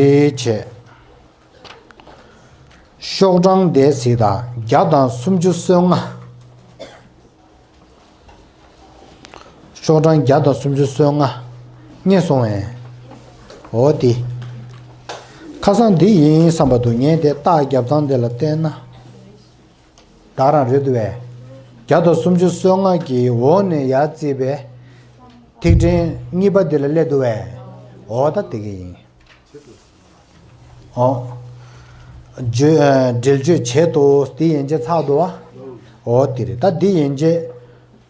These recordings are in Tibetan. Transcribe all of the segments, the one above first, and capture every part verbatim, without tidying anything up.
ཞེས་བྱས། ཤོག་གྲངས་འདས་ཟིག་དང་བརྒྱ་དང་སུམ་ཅུ་སོ་ལྔ། ཤོག་གྲངས་བརྒྱ་དང་སུམ་ཅུ་སོ་ལྔ་རྙེད་སོང་ངས། འོ་དེ། ཁ་སང་འདི་ཡིན་བསམ་པ་འདུག་ངས་དེ་རྟགས་རྒྱབ་སྟངས་དེ་ལ་བལྟས་ན། ད་རང་རེད་འདུག་བས། བརྒྱ་དང་སུམ་ཅུ་སོ་ལྔ་གི་འོག་ནས་ཡར་བརྩིས་པའི་ཐིག་ཕྲེང་གཉིས་པ་འདི་ལ་སླེབས་འདུག་བས། འོ་ད་དེ་གི་ཡིན། འོ། བརྗོད་ཨ། འགྲེལ་བརྗོད་བྱེད་དོ། འདི་ཡན་ཆད་ཚར་འདུག་བ། འོ་དེ་རེད། ད་འདི་ཡན་ཆད་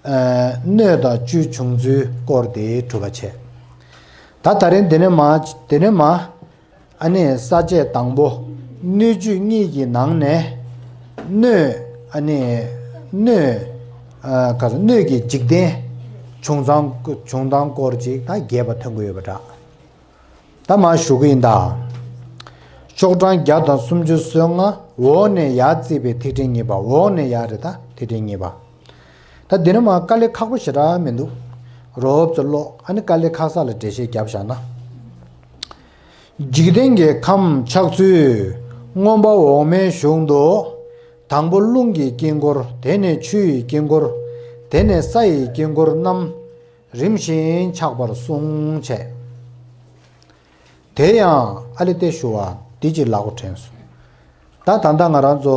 ཨ། སྣོད་དང་བཅུད་བྱུང་ཚུལ་སྐོར་དེ་གྲུབ་པ་བྱས། ད་ད་རིང་དེ་ནས་མ། དེ་ནས་མ། ཨ་ནི་ས་བཅད་དང་པོ། སྣོད་བཅུད་གཉིས་ཀྱི་ནང་ནས། སྣོད། ཨ་ནི། སྣོད། ཨ། ག་ས། སྣོད་ཀྱི་འཇིག་རྟེན། བྱུང་སྟངས། བྱུང་སྟངས་སྐོར་ཅིག་ད་རྒྱས་པ་ཐོན་གྱི་ཡོད་པ་འདྲ། ད་མ་ཞུ་གི་ཡིན་ད། ཤོག་གྲངས་བརྒྱ་དང་སུམ་ཅུ་སོ་ལྔ། འོག་ནས་ཡར་བརྩིས་པའི་ཐིག་ཕྲེང་གཉིས་པ། འོག་ནས་ཡར་རེད་ད། ཐིག་ཕྲེང་གཉིས་པ། ད་འདི་ནི་མ་དཀའ་ལས་ཁག་པོ་ཞེ་དྲག་མི་འདུག་རོབ་ཙམ་ཀློག་ཨ་ནི་དཀའ་ལས་ཁག་ས་ལ་འགྲེལ་བཤད་བརྒྱབ་བཞག་ན། འཇིག་རྟེན་གྱི་ཁམས་ཆགས་ཚུལ། མངོན་པ་འོག་མའི་གཞུང་དུ། དང་པོ་རླུང་གི་དཀྱིལ་འཁོར། དེ་ནས་ཆུ་ཡི་དཀྱིལ་འཁོར། དེ་ནས་ས་ཡི་དཀྱིལ་འཁོར་རྣམས། རིམ་བཞིན་ཆགས་པར་གསུངས་བྱས། དེ་ཡང་ཨ་ལེ་ཏེ་ཞུ་བ་འདི་ཅིག་ལག་པ་དྲན་སོང་། ད་ད་ལྟ་ང་རང་ཚོ་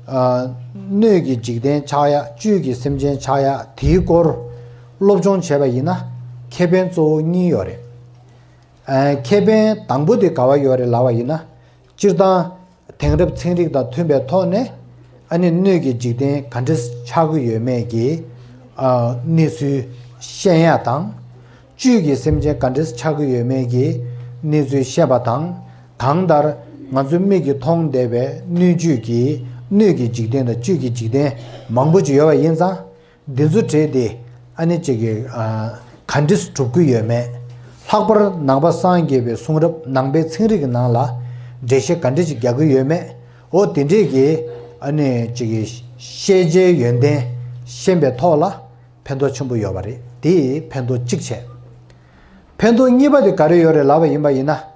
ཨ། སྣོད་ཀྱི་འཇིག་རྟེན་ཆགས་ཡ། བཅུད་ཀྱི་སེམས་ཅན་ཆགས་ཡ་དེའི་སྐོར་སློབ་སྦྱོང་བྱས་པ་ཡིན་ན། ཁེ་ཕན་གཙོ་བོ་གཉིས་ཡོད་རེད། ཨ། ཁེ་ཕན་དང་པོ་དེ་ག་བ་ཡོད་རེད་ལབ་པ་ཡིན་ན། སྤྱིར་བཏང་། དེང་རབས་ཚན་རིག་དང་མཐུན་པའི་ཐོག་ནས། ཨ་ནི་སྣོད་ཀྱི་འཇིག་རྟེན་ག་འདྲས་ཆགས་ཀྱི་ཡོད་མེད་ཀྱི། ཨ། གནས་ཚུལ་ཤེས་ཡ་དང་། བཅུད་ཀྱི་སེམས་ཅན་ག་འདྲས་ཆགས་ཀྱི་ཡོད་མེད་ཀྱི་གནས་ཚུལ་ཤེས་པ་དང་། གང་ལྟར་ང་ཚོའི་མིག་གིས་མཐོང་བསྡད་པའི་སྣོད་བཅུད་ཀྱི། སྣོད་ཀྱི་འཇིག་རྟེན་དང་བཅུད་ཀྱི་འཇིག་རྟེན་མང་པོ་ཅིག་ཡོད་པ་ཡིན་ཙང་། འདི་ཚོ་བྲིས་ཏེ། ཨ་ནི་གཅིག་གི། ཨ། ག་འདྲས་གྲུབ་ཀྱི་ཡོད་མེད། ལྷག་པར་ནང་པ་སངས་རྒྱས་པའི་གསུང་རབ། ནང་པའི་ཚན་རིག་གི་ནང་ལ་འགྲེལ་བཤད་ག་འདྲས་ཅིག་རྒྱག་གི་ཡོད་མེད། འོ་དེ་འདྲས་ཀྱི། ཨ་ནི་གཅིག་གི་ཤེས་བྱའི་ཡོན་ཏན་ཤེས་པའི་ཐོག་ལ་ཕན་ཐོགས་ཆེན་པོ་ཡོད་པ་རེད། དེ་ཕན་ཐོགས་གཅིག་བྱས། ཕན་ཐོགས་གཉིས་པ་དེ་ག་རེ་ཡོད་རེད་ལབ་པ་ཡིན་པ་ཡིན་ན།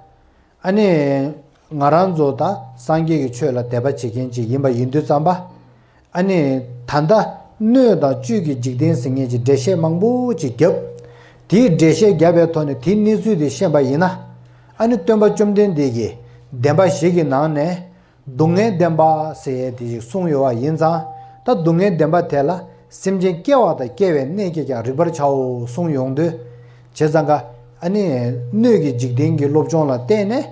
ཨ་ནི། ང་རང་ཚོ་ད་སངས་རྒྱས་ཀྱི་ཆོས་ལ་དད་པ་བྱེད་མཁན་ཅིག་ཡིན་པ་ཡིན་དུས་ཙམ་པ། ཨ་ནི། ད་ལྟ་སྣོད་དང་བཅུད་ཀྱི་འཇིག་རྟེན་ཟེར་མཁན་གྱི་འགྲེལ་བཤད་མང་པོ་ཅིག་བརྒྱབ། དེའི་འགྲེལ་བཤད་བརྒྱབ་པའི་ཐོག་ནས་དེའི་གནས་ཚུལ་དེ་ཤེས་པ་ཡིན་ན། ཨ་ནི་སྟོན་པ་བཅོམ་ལྡན་འདས་ཀྱིས་བདེན་པ་བཞི་གི་ནང་ནས་སྡུག་བསྔལ་བདེན་པ་ཟེར་ཡས་དེ་ཞིག་གསུངས་ཡོད་པ་ཡིན་ཙང་། ད་སྡུག་བསྔལ་བདེན་པ་དེ་ལ། སེམས་ཅན་སྐྱེ་བ་དང་སྐྱེ་བའི་གནས་ཀྱིས་ཀྱང་རིག་པར་བྱའོ་གསུངས་ཡོང་དུས། བྱས་ཙང་ཀ། ཨ་ནི། སྣོད་ཀྱི་འཇིག་རྟེན་གྱི་སློབ་སྦྱོང་ལ་བརྟེན་ནས།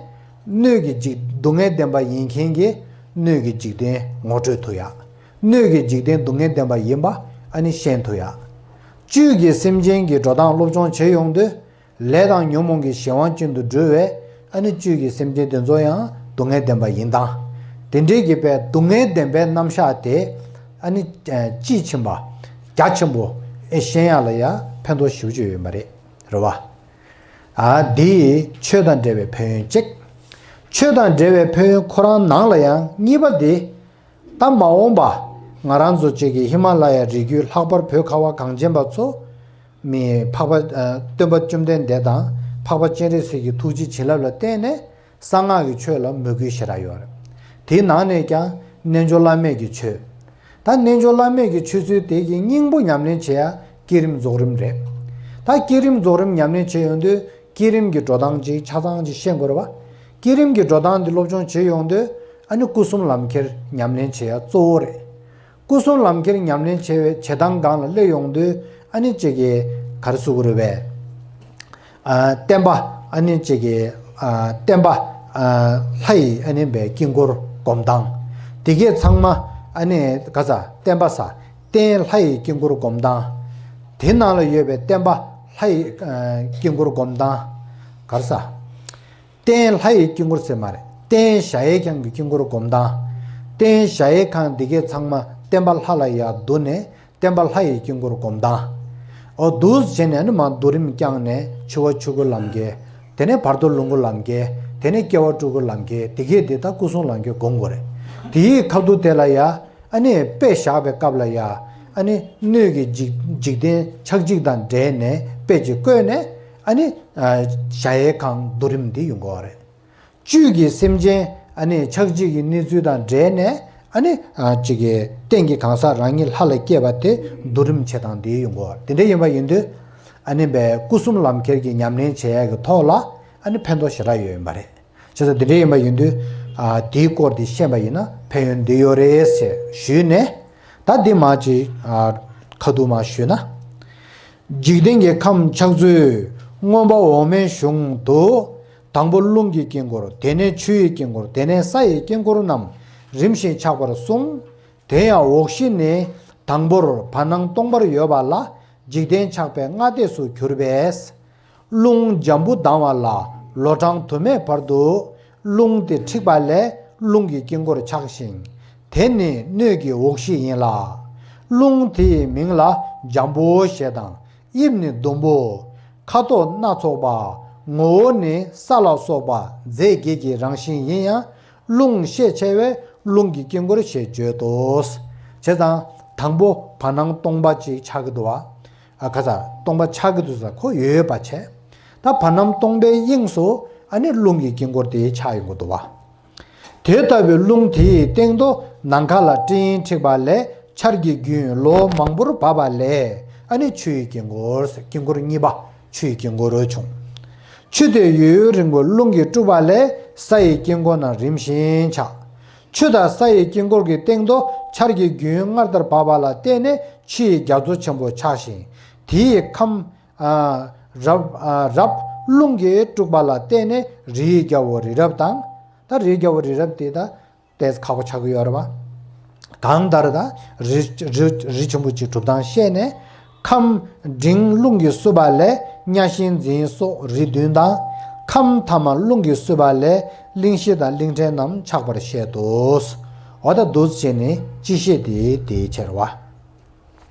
སྣོད་ཀྱི་འཇིག་སྡུག་བསྔལ་བདེན་པ་ཡིན་མཁན་གྱི་སྣོད་ཀྱི་འཇིག་རྟེན་ངོ་སྤྲོད་ཐུབ་ཡ། སྣོད་ཀྱི་འཇིག་རྟེན་སྡུག་བསྔལ་བདེན་པ་ཡིན་པ་ཨ་ནི་ཤེས་ཐུབ་ཡ། བཅུད་ཀྱི་སེམས་ཅན་གྱི་འགྲོ་སྟངས་སློབ་སྦྱོང་བྱེད་ཡོང་དུས། ལས་དང་ཉོན་མོངས་ཀྱི་གཞན་དབང་ཅན་དུ་འགྲོ་བས། ཨ་ནི་བཅུད་ཀྱི་སེམས་ཅན་དེ་ཚོ་ཡང་སྡུག་བསྔལ་བདེན་པ་ཡིན་སྟངས། དེ་འདྲའི་གི་པའི་སྡུག་བསྔལ་བདེན་པའི་རྣམ་གཞག་དེ། ཨ་ནི། ཨ། དཔྱིས་ཕྱིན་པ། རྒྱ་ཆེན་པོ། ཨེ། ཤེས་ཡ་ལ་ཡ་ཕན་ཐོགས་ཞེ་པོ་ཅིག་ཡོད་པ་རེད། རེད་བ། ཨ། འདི་ཆོས་དང་འབྲེལ་བའི་ཕན་ཡོན་གཅིག་ཆོས་དང་འབྲེལ་བའི་ཕན་ཡོན་ཁོ་རང་ནང་ལ་ཡང་གཉིས་པ་འདི། ད་མ་འོངས་པ། ང་རང་ཚོ་གཅིག་གི་ཧི་མ་ལ་ཡའི་རི་རྒྱུད། ལྷག་པར་བོད་ཁ་བ་གངས་ཅན་པ་ཚོ། མི་འཕགས་པ། ཨ། སྟོན་པ་བཅོམ་ལྡན་འདས་དང་འཕགས་པ་སྤྱན་རས་གཟིགས་ཀྱི་ཐུགས་རྗེ་བྱིན་རླབས་ལ་བརྟེན་ནས། གསང་སྔགས་ཀྱི་ཆོས་ལ་མོས་གུས་ཞེ་དྲག་ཡོད་རེད། དེའི་ནང་ནས་ཀྱང་རྣལ་འབྱོར་བླ་མེད་ཀྱི་ཆོས། ད་རྣལ་འབྱོར་བླ་མེད་ཀྱི་ཆོས་ཚུལ་དེ་གི་སྙིང་པོ་ཉམས་ལེན་བྱེད་ཡ་བསྐྱེད་རིམ་རྫོགས་རིམ་རེད། ད་བསྐྱེད་རིམ་རྫོགས་རིམ་ཉམས་ལེན་བྱེད་ཡོང་དུས། བསྐྱེད་རིམ་གྱི་འགྲོ་སྟངས་ཅིག་ཆ་ཚང་ཅིག་ཤེས་དགོས་རེད་བ། བསྐྱེད་རིམ་གྱི་འགྲོ་སྟངས་འདི་སློབ་སྦྱོང་བྱེད་ཡོང་དུས། ཨ་ནི་སྐུ་གསུམ་ལམ་ཁྱེར་ཉམས་ལེན་བྱེད་ཡ་གཙོ་བོ་རེད། སྐུ་གསུམ་ལམ་ཁྱེར་ཉམས་ལེན་བྱེད་པའི་བྱེད་སྟངས་སྒང་ལ་སླེབས་ཡོང་དུས། ཨ་ནི་གཅིག་གིས་ག་རེ་ཟེར་དགོས་རེད་པས། ཨ། བརྟེན་པ། ཨ་ནི་གཅིག་གིས། ཨ། བརྟེན་པ། ཨ། ལྷ་ཡི་ཨ་ནི་པའི་དཀྱིལ་འཁོར་སྒོམ་སྟངས། དེ་གས་ཚང་མ། ཨ་ནི་ག་ས། བརྟེན་པ་ས། རྟེན་ལྷ་ཡི་དཀྱིལ་འཁོར་སྒོམ་སྟངས། དེ་ནང་ལ་ཡོད་པའི་བརྟེན་པ་ལྷ་ཡི། ཨ། དཀྱིལ་འཁོར་སྒོམ་སྟངས། ག་རེ་ཟ། རྟེན་ལྷ་ཡི་དཀྱིལ་འཁོར་ཟེར་མ་རེད། རྟེན་གཞལ་ཡས་ཁང་གི་དཀྱིལ་འཁོར་སྒོམ་སྟངས། རྟེན་གཞལ་ཡས་ཁང་འདི་གས་ཚང་མ་བརྟེན་པ་ལྷ་ལ་ཡར་བསྡུ་ནས། བརྟེན་པ་ལྷ་ཡི་དཀྱིལ་འཁོར་སྒོམ་སྟངས། འོ་འདུག་བྱས་ནས་ཨ་ནི་མར་བསྡུ་རིམ་བསྐྱངས་ནས་འཆི་བ་ཆོས་སྐུ་ལམ་འཁྱེར། དེ་ནས་བར་དོ་ལོངས་སྐུ་ལམ་འཁྱེར། དེ་ནས་སྐྱེ་བ་སྤྲུལ་སྐུ་ལམ་འཁྱེར། དེ་གས་དེ་ད་སྐུ་གསུམ་ལམ་འཁྱེར་སྒོམ་དགོས་རེད། དེའི་ཁ་ཐུག་དེ་ལ་ཡ། ཨ་ནི་དཔེ་བཞག་པའི་སྐབས་ལ་ཡ། ཨ་ནི་སྣོད་ཀྱི་འཇིག་འཇིག་རྟེན་ཆགས་འཇིག་དང་འབྲེལ་ནས་དཔེ་ཅིག་བཀོད་ནས། ཨ་ནི། ཨ། གཞལ་ཡས་ཁང་བསྡུ་རིམ་འདི་ཡོང་གི་ཡོད་རེད། བཅུད་ཀྱི་སེམས་ཅན་ཨ་ནི་ཆགས་འཇིག་གི་གནས་ཚུལ་དང་འབྲེལ་ནས་ཨ་ནི་ཨ་ཅིག་གི་རྟེན་གྱི་གང་ཟག་རང་ཉིད་ལྷ་ལ་སྐྱེས་པ་དེ་བསྡུ་རིམ་བྱེད་སྟངས་དེ་ཡོང་གི་ཡོད་རེད། དེ་འདྲ་ཡིན་པ་ཡིན་དུས་ཨ་ནི་བའི་སྐུ་གསུམ་ལམ་ཁྱེར་གྱི་ཉམས་ལེན་བྱེད་ཡག་གི་ཐོག་ལ་ཨ་ནི་ཕན་ཐོགས་ཞེ་དྲག་ཡོད་ཡིན་པ་རེད། བྱས་ཙང་དེ་འདྲ་ཡིན་པ་ཡིན་དུས་ཨ་དེའི་སྐོར་དེ་ཤེས་པ་ཡིན་ན་ཕན་ཡོན་འདི་ཡོད་རེད་ཞེས་ཞུས་ནས། ད་འདི་མ་ཅིག་ཨ་ཁ་ཐུག་མ་ཞུས་ན། འཇིག་རྟེན་གྱི་ཁམས་ཆགས་ཚུལ་མངོན་པ་འོག་མའི་གཞུང་དུ། དང་པོ་རླུང་གི་དཀྱིལ་འཁོར། དེ་ནས་ཆུ་ཡི་དཀྱིལ་འཁོར། དེ་ནས་ས་ཡི་དཀྱིལ་འཁོར་རྣམས་རིམ་བཞིན་ཆགས་པར་གསུངས། དེ་ཡང་འོག་བཞི་ནི་དང་པོར་བར་སྣང་སྟོང་པར་ཡོད་པ་ལ་འཇིག་རྟེན་ཆགས་པའི་སྔ་ལྟས་སུ་གྱུར་པས། རླུང་འཇམ་པོ་ལྡང་བ་ལ་ལོ་གྲངས་དུ་མའི་བར་དུ་རླུང་དེ་འཁྲིགས་པ་ལས་རླུང་གི་དཀྱིལ་འཁོར་ཆགས་ཤིང་། དེ་ནི་སྣོད་ཀྱི་འོག་བཞི་ཡིན་ལ། རླུང་དེའི་མིང་ལ་འཇམ་པོ་ཞེས་དང་། དབྱིབས་ནི་ཟླུམ་པོ། ཁ་དོག་སྣ་ཚོགས་པ། ངོ་བོ་ནི་ས་ལ་སོགས་པ་རྫས་བརྒྱད་ཀྱི་རང་བཞིན་ཡིན་ཡང་། རླུང་ཤས་ཆེ་བས་རླུང་གི་དཀྱིལ་འཁོར་ཞེས་བརྗོད་དོ། བྱས་ཙང་དང་པོ་བར་སྣང་སྟོང་པ་ཅིག་ཆགས་ཀྱི་འདུག་བ། ཨ་ཁ་ས་སྟོང་པ་ཆགས་ཀྱི་འདུག་ས་ཁོ་ཡོད་པ་བྱས། ད་བར་སྣང་སྟོང་པའི་དབྱིངས་སུ་ཨ་ནི་རླུང་གི་དཀྱིལ་འཁོར་དེ་ཆགས་ཡོང་གི་འདུག་བ། དེ་ལྟ་བུའི་རླུང་དེའི་སྟེང་དུ་ནམ་མཁའ་ལ་སྤྲིན་འཁྲིགས་པ་ལས་ཆར་གྱི་རྒྱུན་ལོ་མང་པོར་བབས་པ་ལས་ཨ་ནི་ཆུ་ཡི་དཀྱིལ་འཁོར། དཀྱིལ་འཁོར་གཉིས་པ་ཆུ་ཡི་དཀྱིལ་འཁོར་རོལ་བྱུང་། ཆུ་དེ་ཡུན་རིང་པོར་རླུང་གིས་དཀྲུགས་པ་ལས་ས་ཡི་དཀྱིལ་འཁོར་རྣམས་རིམ་བཞིན་ཆགས། ཆུ་དང་ས་ཡི་དཀྱིལ་འཁོར་གྱི་སྟེང་དུ་ཆར་གྱི་རྒྱུན་སྔར་ལྟར་བབས་པ་ལ་བརྟེན་ནས་ཆུ་ཡི་རྒྱ་མཚོ་ཆེན་པོ་ཆགས་ཤིང་། དེའི་ཁམས་ཨ་རབ་ཨ་རབ་རླུང་གིས་དཀྲུགས་པ་ལ་བརྟེན་ནས་རིའི་རྒྱལ་པོ་རི་རབ་དང་། ད་རིའི་རྒྱལ་པོ་རི་རབ་དེ་ད་ཏོག་ཙམ་ཁག་པོ་ཆགས་ཀྱི་ཡོད་རེད་བ། གང་ལྟར་ད་རི་རི་རི་ཆེན་པོ་གཅིག་གྲུབ་སྟངས་བཤད་ནས། ཁམས་འབྲིང་རླུང་གིས་བསྲུབས་པ་ལས་གཉའ་ཤིང་འཛིན་སོགས་རིགས་བདུན་དང་། ཁམས་ཐ་མ་རླུང་གིས་བསྲུབས་པ་ལས་གླིང་བཞི་དང་གླིང་ཕྲན་རྣམས་ཆགས་པར་བཤད་དོ། འོ་ད་འདུག་སེ་བྱས་ནས་སྤྱི་བཤད་དེ་དེའི་ཕྱིར་བ།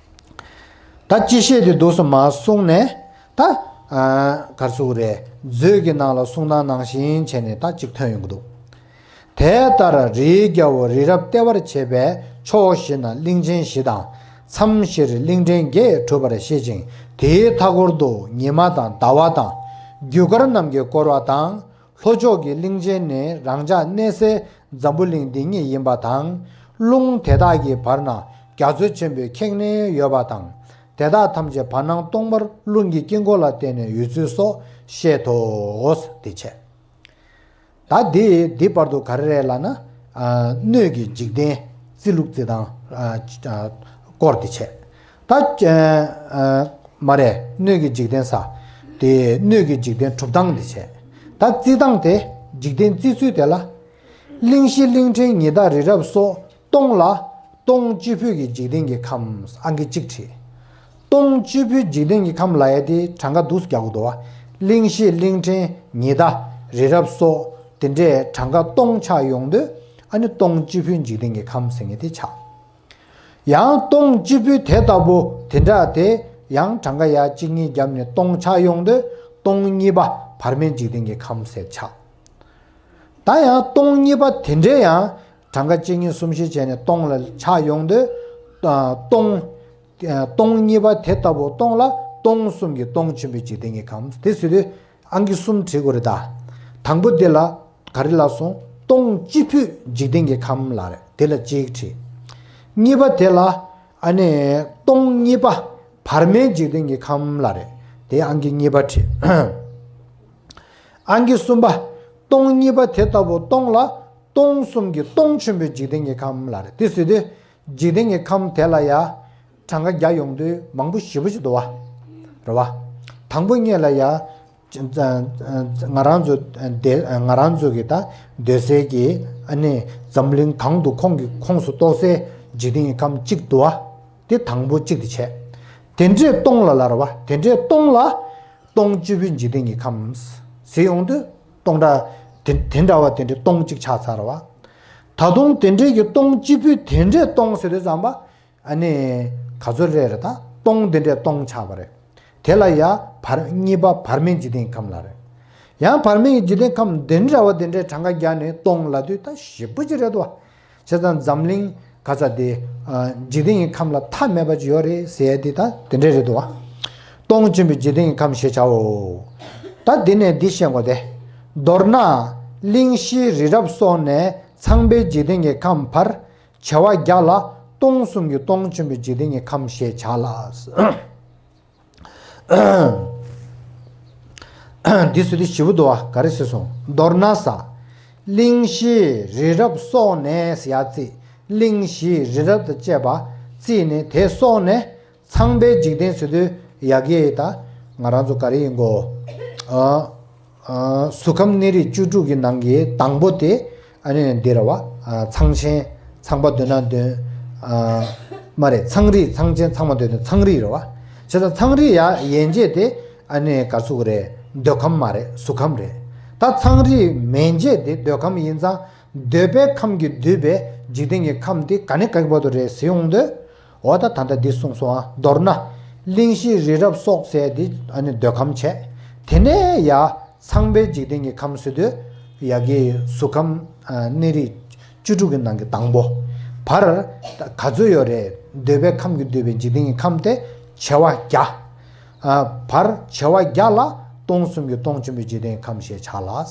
ད་སྤྱི་བཤད་དེ་འདུག་སེ་མར་གསུངས་ནས། ད་ཨ་ག་རེ་ཟེར་དགོས་རེད། མཛོད་ཀྱི་ནང་ལ་གསུང་སྟངས་ནང་བཞིན་བྱས་ནས་ད་གཅིག་ཐོན་ཡོང་གི་འདུག། དེ་ལྟར་རིའི་རྒྱལ་པོ་རི་རབ་ལྟེ་བར་བྱས་པའི་ཕྱོགས་བཞི་ན་གླིང་ཆེན་བཞི་དང་། མཚམས་བཞིར་གླིང་ཕྲན་བརྒྱད་གྲུབ་པར་བཤད་ཅིང་། དེའི་མཐའ་སྐོར་དུ་ཉི་མ་དང་ཟླ་བ་དང་། རྒྱུ་སྐར་རྣམས་ཀྱིས་བསྐོར་བ་དང་། ལྷོ་ཕྱོགས་ཀྱི་གླིང་ཆེན་ནི་རང་ཅག་གནས་སའི་འཛམ་བུ་གླིང་འདི་ཉིད་ཡིན་པ་དང་། རླུང་དེ་དག་གི་བར་ན་རྒྱ་མཚོ་ཆེན་པོའི་ཁེངས་ནས་ཡོད་པ་དང་། དེ་དག་ཐམས་ཅད་བར་སྣང་སྟོང་པར་རླུང་གི་དཀྱིལ་འཁོར་ལ་བརྟེན་ནས་ཡོད་ཚུལ་སོགས་བཤད་དོ། དེ་བྱས། ད་འདི་འདི་བར་དུ་ག་རེ་རེད་ལབ་ན། ཨ་སྣོད་ཀྱི་འཇིག་རྟེན་རྩིས་ལུགས་རྩི་སྟངས་ཨ་ཨ་སྐོར་དེ་བྱས། ད་ཨ་མ་རེད། སྣོད་ཀྱི་འཇིག་རྟེན་ས། དེ་སྣོད་ཀྱི་འཇིག་རྟེན་གྲུབ་སྟངས་དེ་བྱས། ད་རྩི་སྟངས་དེ་འཇིག་རྟེན་རྩི་ཚུལ་དེ་ལ། གླིང་བཞི་གླིང་ཕྲན་ཉི་ཟླ་རི་རབ་སོགས་སྟོང་ལ། སྟོང་སྤྱི་ཕུད་ཀྱི་འཇིག་རྟེན་གྱི་ཁམས་ཨང་ཀི་གཅིག་བྲིས། སྟོང་སྤྱི་ཕུད་འཇིག་རྟེན་གྱི་ཁམས་ལབ་ཡ་དེ་གྲངས་ཀ་འདུག་སེ་རྒྱག་དགོས་འདུག་བ། གླིང་བཞི་གླིང་ཕྲན་ཉི་ཟླ་རི་རབ་སོགས་དེ་འདྲས་གྲངས་ཀ་སྟོང་ཆགས་ཡོང་དུས། ཨ་ནི་སྟོང་སྤྱི་ཕུད་འཇིག་རྟེན་གྱི་ཁམས་ཟེར་མཁན་དེ་ཆགས། ཡང་སྟོང་སྤྱི་ཕུད་དེ་ལྟ་བུ་དེ་འདྲ་དེ་ཡང་གྲངས་ཀ་ཡ་གཅིག་གཉིས་བརྒྱབ་ནས་སྟོང་ཆགས་ཡོང་དུས་སྟོང་གཉིས་པ་བར་མའི་འཇིག་རྟེན་གྱི་ཁམས་ཟེར་ཆགས། ད་ཡང་སྟོང་གཉིས་པ་དེ་འདྲའི་ཡང་གྲངས་ཀ་གཅིག་གཉིས་གསུམ་བཞི་བྱས་ནས་སྟོང་ལ་ཆགས་ཡོང་དུས། ཨ་སྟོང་། ཨ་སྟོང་གཉིས་པ་དེ་ལྟ་བུ་སྟོང་ལ་སྟོང་གསུམ་གྱི་སྟོང་ཆེན་པོའི་འཇིག་རྟེན་གྱི་ཁམས་དེ་ཟེར་དུས་ཨང་ཀི་གསུམ་བྲིས་དགོས་རེད་ད། དང་པོ་དེ་ལ་ག་རེ་ལབ་སོང་། སྟོང་སྤྱི་ཕུད་འཇིག་རྟེན་གྱི་ཁམས་ལབ་རེད། དེ་ལ་གཅིག་བྲིས། གཉིས་པ་དེ་ལ་ཨ་ནི་སྟོང་གཉིས་པ་བར་མའི་འཇིག་རྟེན་གྱི་ཁམས་ལབ་རེད། དེ་ཨང་ཀི་གཉིས་པ་བྲིས། ཨང་ཀི་གསུམ་པ། སྟོང་གཉིས་པ་དེ་ལྟ་བུ་སྟོང་ལ་སྟོང་གསུམ་གྱི་སྟོང་ཆེན་པོའི་འཇིག་རྟེན་གྱི་ཁམས་ལབ་རེད། དེ་ཟེར་དུས་འཇིག་རྟེན་གྱི་ཁམས་དེ་ལ་ཡ་གྲངས་ཀ་བརྒྱབ་ཡོང་དུས་མང་པོ་ཞེ་པོ་ཅིག་འདུག་བ། རེད་བ། དང་པོ་ཉིད་ལ་ཡ། ང་རང་ཚོ་སྡེ་ང་རང་ཚོ་གི་ད་སྡོད་སའི་གི་ཨ་ནི་འཛམ་གླིང་གང་དུ་ཁོང་གི་ཁོངས་སུ་གཏོགས་སའི་འཇིག་རྟེན་གྱི་ཁམས་གཅིག་འདུག་བ། དེ་དང་པོ་གཅིག་དེ་བྱས། དེ་འདྲའི་སྟོང་ལ་ལབ་རེད་བ། དེ་འདྲའི་སྟོང་ལ། སྟོང་སྤྱི་ཕུད་འཇིག་རྟེན་གྱི་ཁམས་ཟེར་ཡོང་དུས་སྟོང་ཕྲག་དེ་དེ་འདྲ་བ་དེ་འདྲའི་སྟོང་གཅིག་ཆགས་ཚར་བ། ད་དུང་དེ་འདྲའི་གི་སྟོང་སྤྱི་ཕུད་དེ་འདྲའི་སྟོང་ཟེར་དུས་ཙམ་པ། ཨ་ནི་ག་ཚོད་རེད་རེད་ད། སྟོང་དེ་འདྲའི་སྟོང་ཆགས་པ་རེད། དེ་ལ་ཡ་བར་གཉིས་པ་བར་མའི་འཇིག་རྟེན་ཁམས་ལ་རེད། ཡང་བར་མའི་འཇིག་རྟེན་ཁམས་དེ་འདྲ་བ་དེ་འདྲའི་གྲངས་ཀ་བརྒྱབ་ནས་སྟོང་ལབ་དུས་ད་ཞེ་པོ་ཅིག་རེད་དོ། བྱས་ཙང་འཛམ་གླིང་ག་ཚ་དེ་འཇིག་རྟེན་གྱི་ཁམས་ལ་མཐའ་མེད་པ་ཅིག་ཡོད་རེད་ཟེར་ཡ་དེ་ད་དེ་འདྲ་རེད་དོ། སྟོང་ཆེན་པོའི་འཇིག་རྟེན་གྱི་ཁམས་ཞེས་བྱའོ། ད་འདི་ནས་འདི་བཤད་དགོས་ཏེ། མདོར་ན། གླིང་བཞིའི་རི་རབ་སོགས་ནས་ཚངས་པའི་འཇིག་རྟེན་གྱི་ཁམས་བར་བྱེ་བ་བརྒྱ་ལ་སྟོང་གསུམ་གྱི་སྟོང་ཆེན་པོའི་འཇིག་རྟེན་གྱི་ཁམས་ཞེས་བྱ་ལ། འདི་ཚོ་དེ་ཞིབ་པོ་འདུག་བ། ག་རེ་ཟེར་སོང་། མདོར་ན་ས། གླིང་བཞིའི་རི་རབ་སོགས་ནས་ཡ་ཙི། གླིང་བཞིའི་རི་རབ་དང་བཅས་པ་རྩིས་ནས་དེ་སོགས་ནས་ཚངས་པའི་འཇིག་རྟེན་ཟེར་དུས་ཡ་གི་ད་ང་རང་ཚོ་ག་རེ་ཡིན་གོ། ཨ། ཨ། གཟུགས་ཁམས་གནས་རིས་བཅུ་དྲུག་གི་ནང་གི་དང་པོ་དེ་ཨ་ནི་འདི་རེད་བ། ཨ། ཚངས་ཆེན་ཚངས་པ་འདོད་ན་འདོད། ཨ། མ་རེད། ཚངས་རིས། ཚངས་ཆེན་ཚངས་པ་འདོད་དོན་ཚངས་རིས་རེད་བ། བྱས་ཙང་ཚངས་རིས་ཡ་ཡན་ཆད་དེ་ཨ་ནི་ག་ཚུགས་རེད། འདོད་ཁམས་མ་རེད། གཟུགས་ཁམས་རེད། ད་ཚངས་རིས་མན་ཆད་དེ་འདོད་ཁམས་ཡིན་ཙང་འདོད་པའི་ཁམས་ཀྱིས་བསྡུས་པའི་འཇིག་རྟེན་གྱི་ཁམས་དེ་ག་ནི་ག་གི་བར་དུ་རེད་ཟེར་ཡོང་དུས། འོ་ད་ད་ལྟ་འདི་གསུངས་སོང་ཨ། མདོར་ན། གླིང་བཞི་རི་རབ་སོགས་ཟེར་འདི་ཨ་ནི་འདོད་ཁམས་བྱས། དེ་ནས་ཡ་ཚངས་པའི་འཇིག་རྟེན་གྱི་ཁམས་ཟེར་དུས་ཡ་གི་གཟུགས་ཁམས་ཨ་གནས་རིས་བཅུ་དྲུག་གི་ནང་གི་དང་པོ། བར་ག་ཚོད་ཡོད་རེད། འདོད་པའི་ཁམས་ཀྱིས་བསྡུས་པའི་འཇིག་རྟེན་གྱི་ཁམས་དེ་བྱེ་བ་བརྒྱ། ཨ། བར་བྱེ་བ་བརྒྱ་ལ་སྟོང་གསུམ་གྱི་སྟོང་ཆེན་པོའི་འཇིག་རྟེན་གྱི་ཁམས་ཞེས་བྱ་ལ།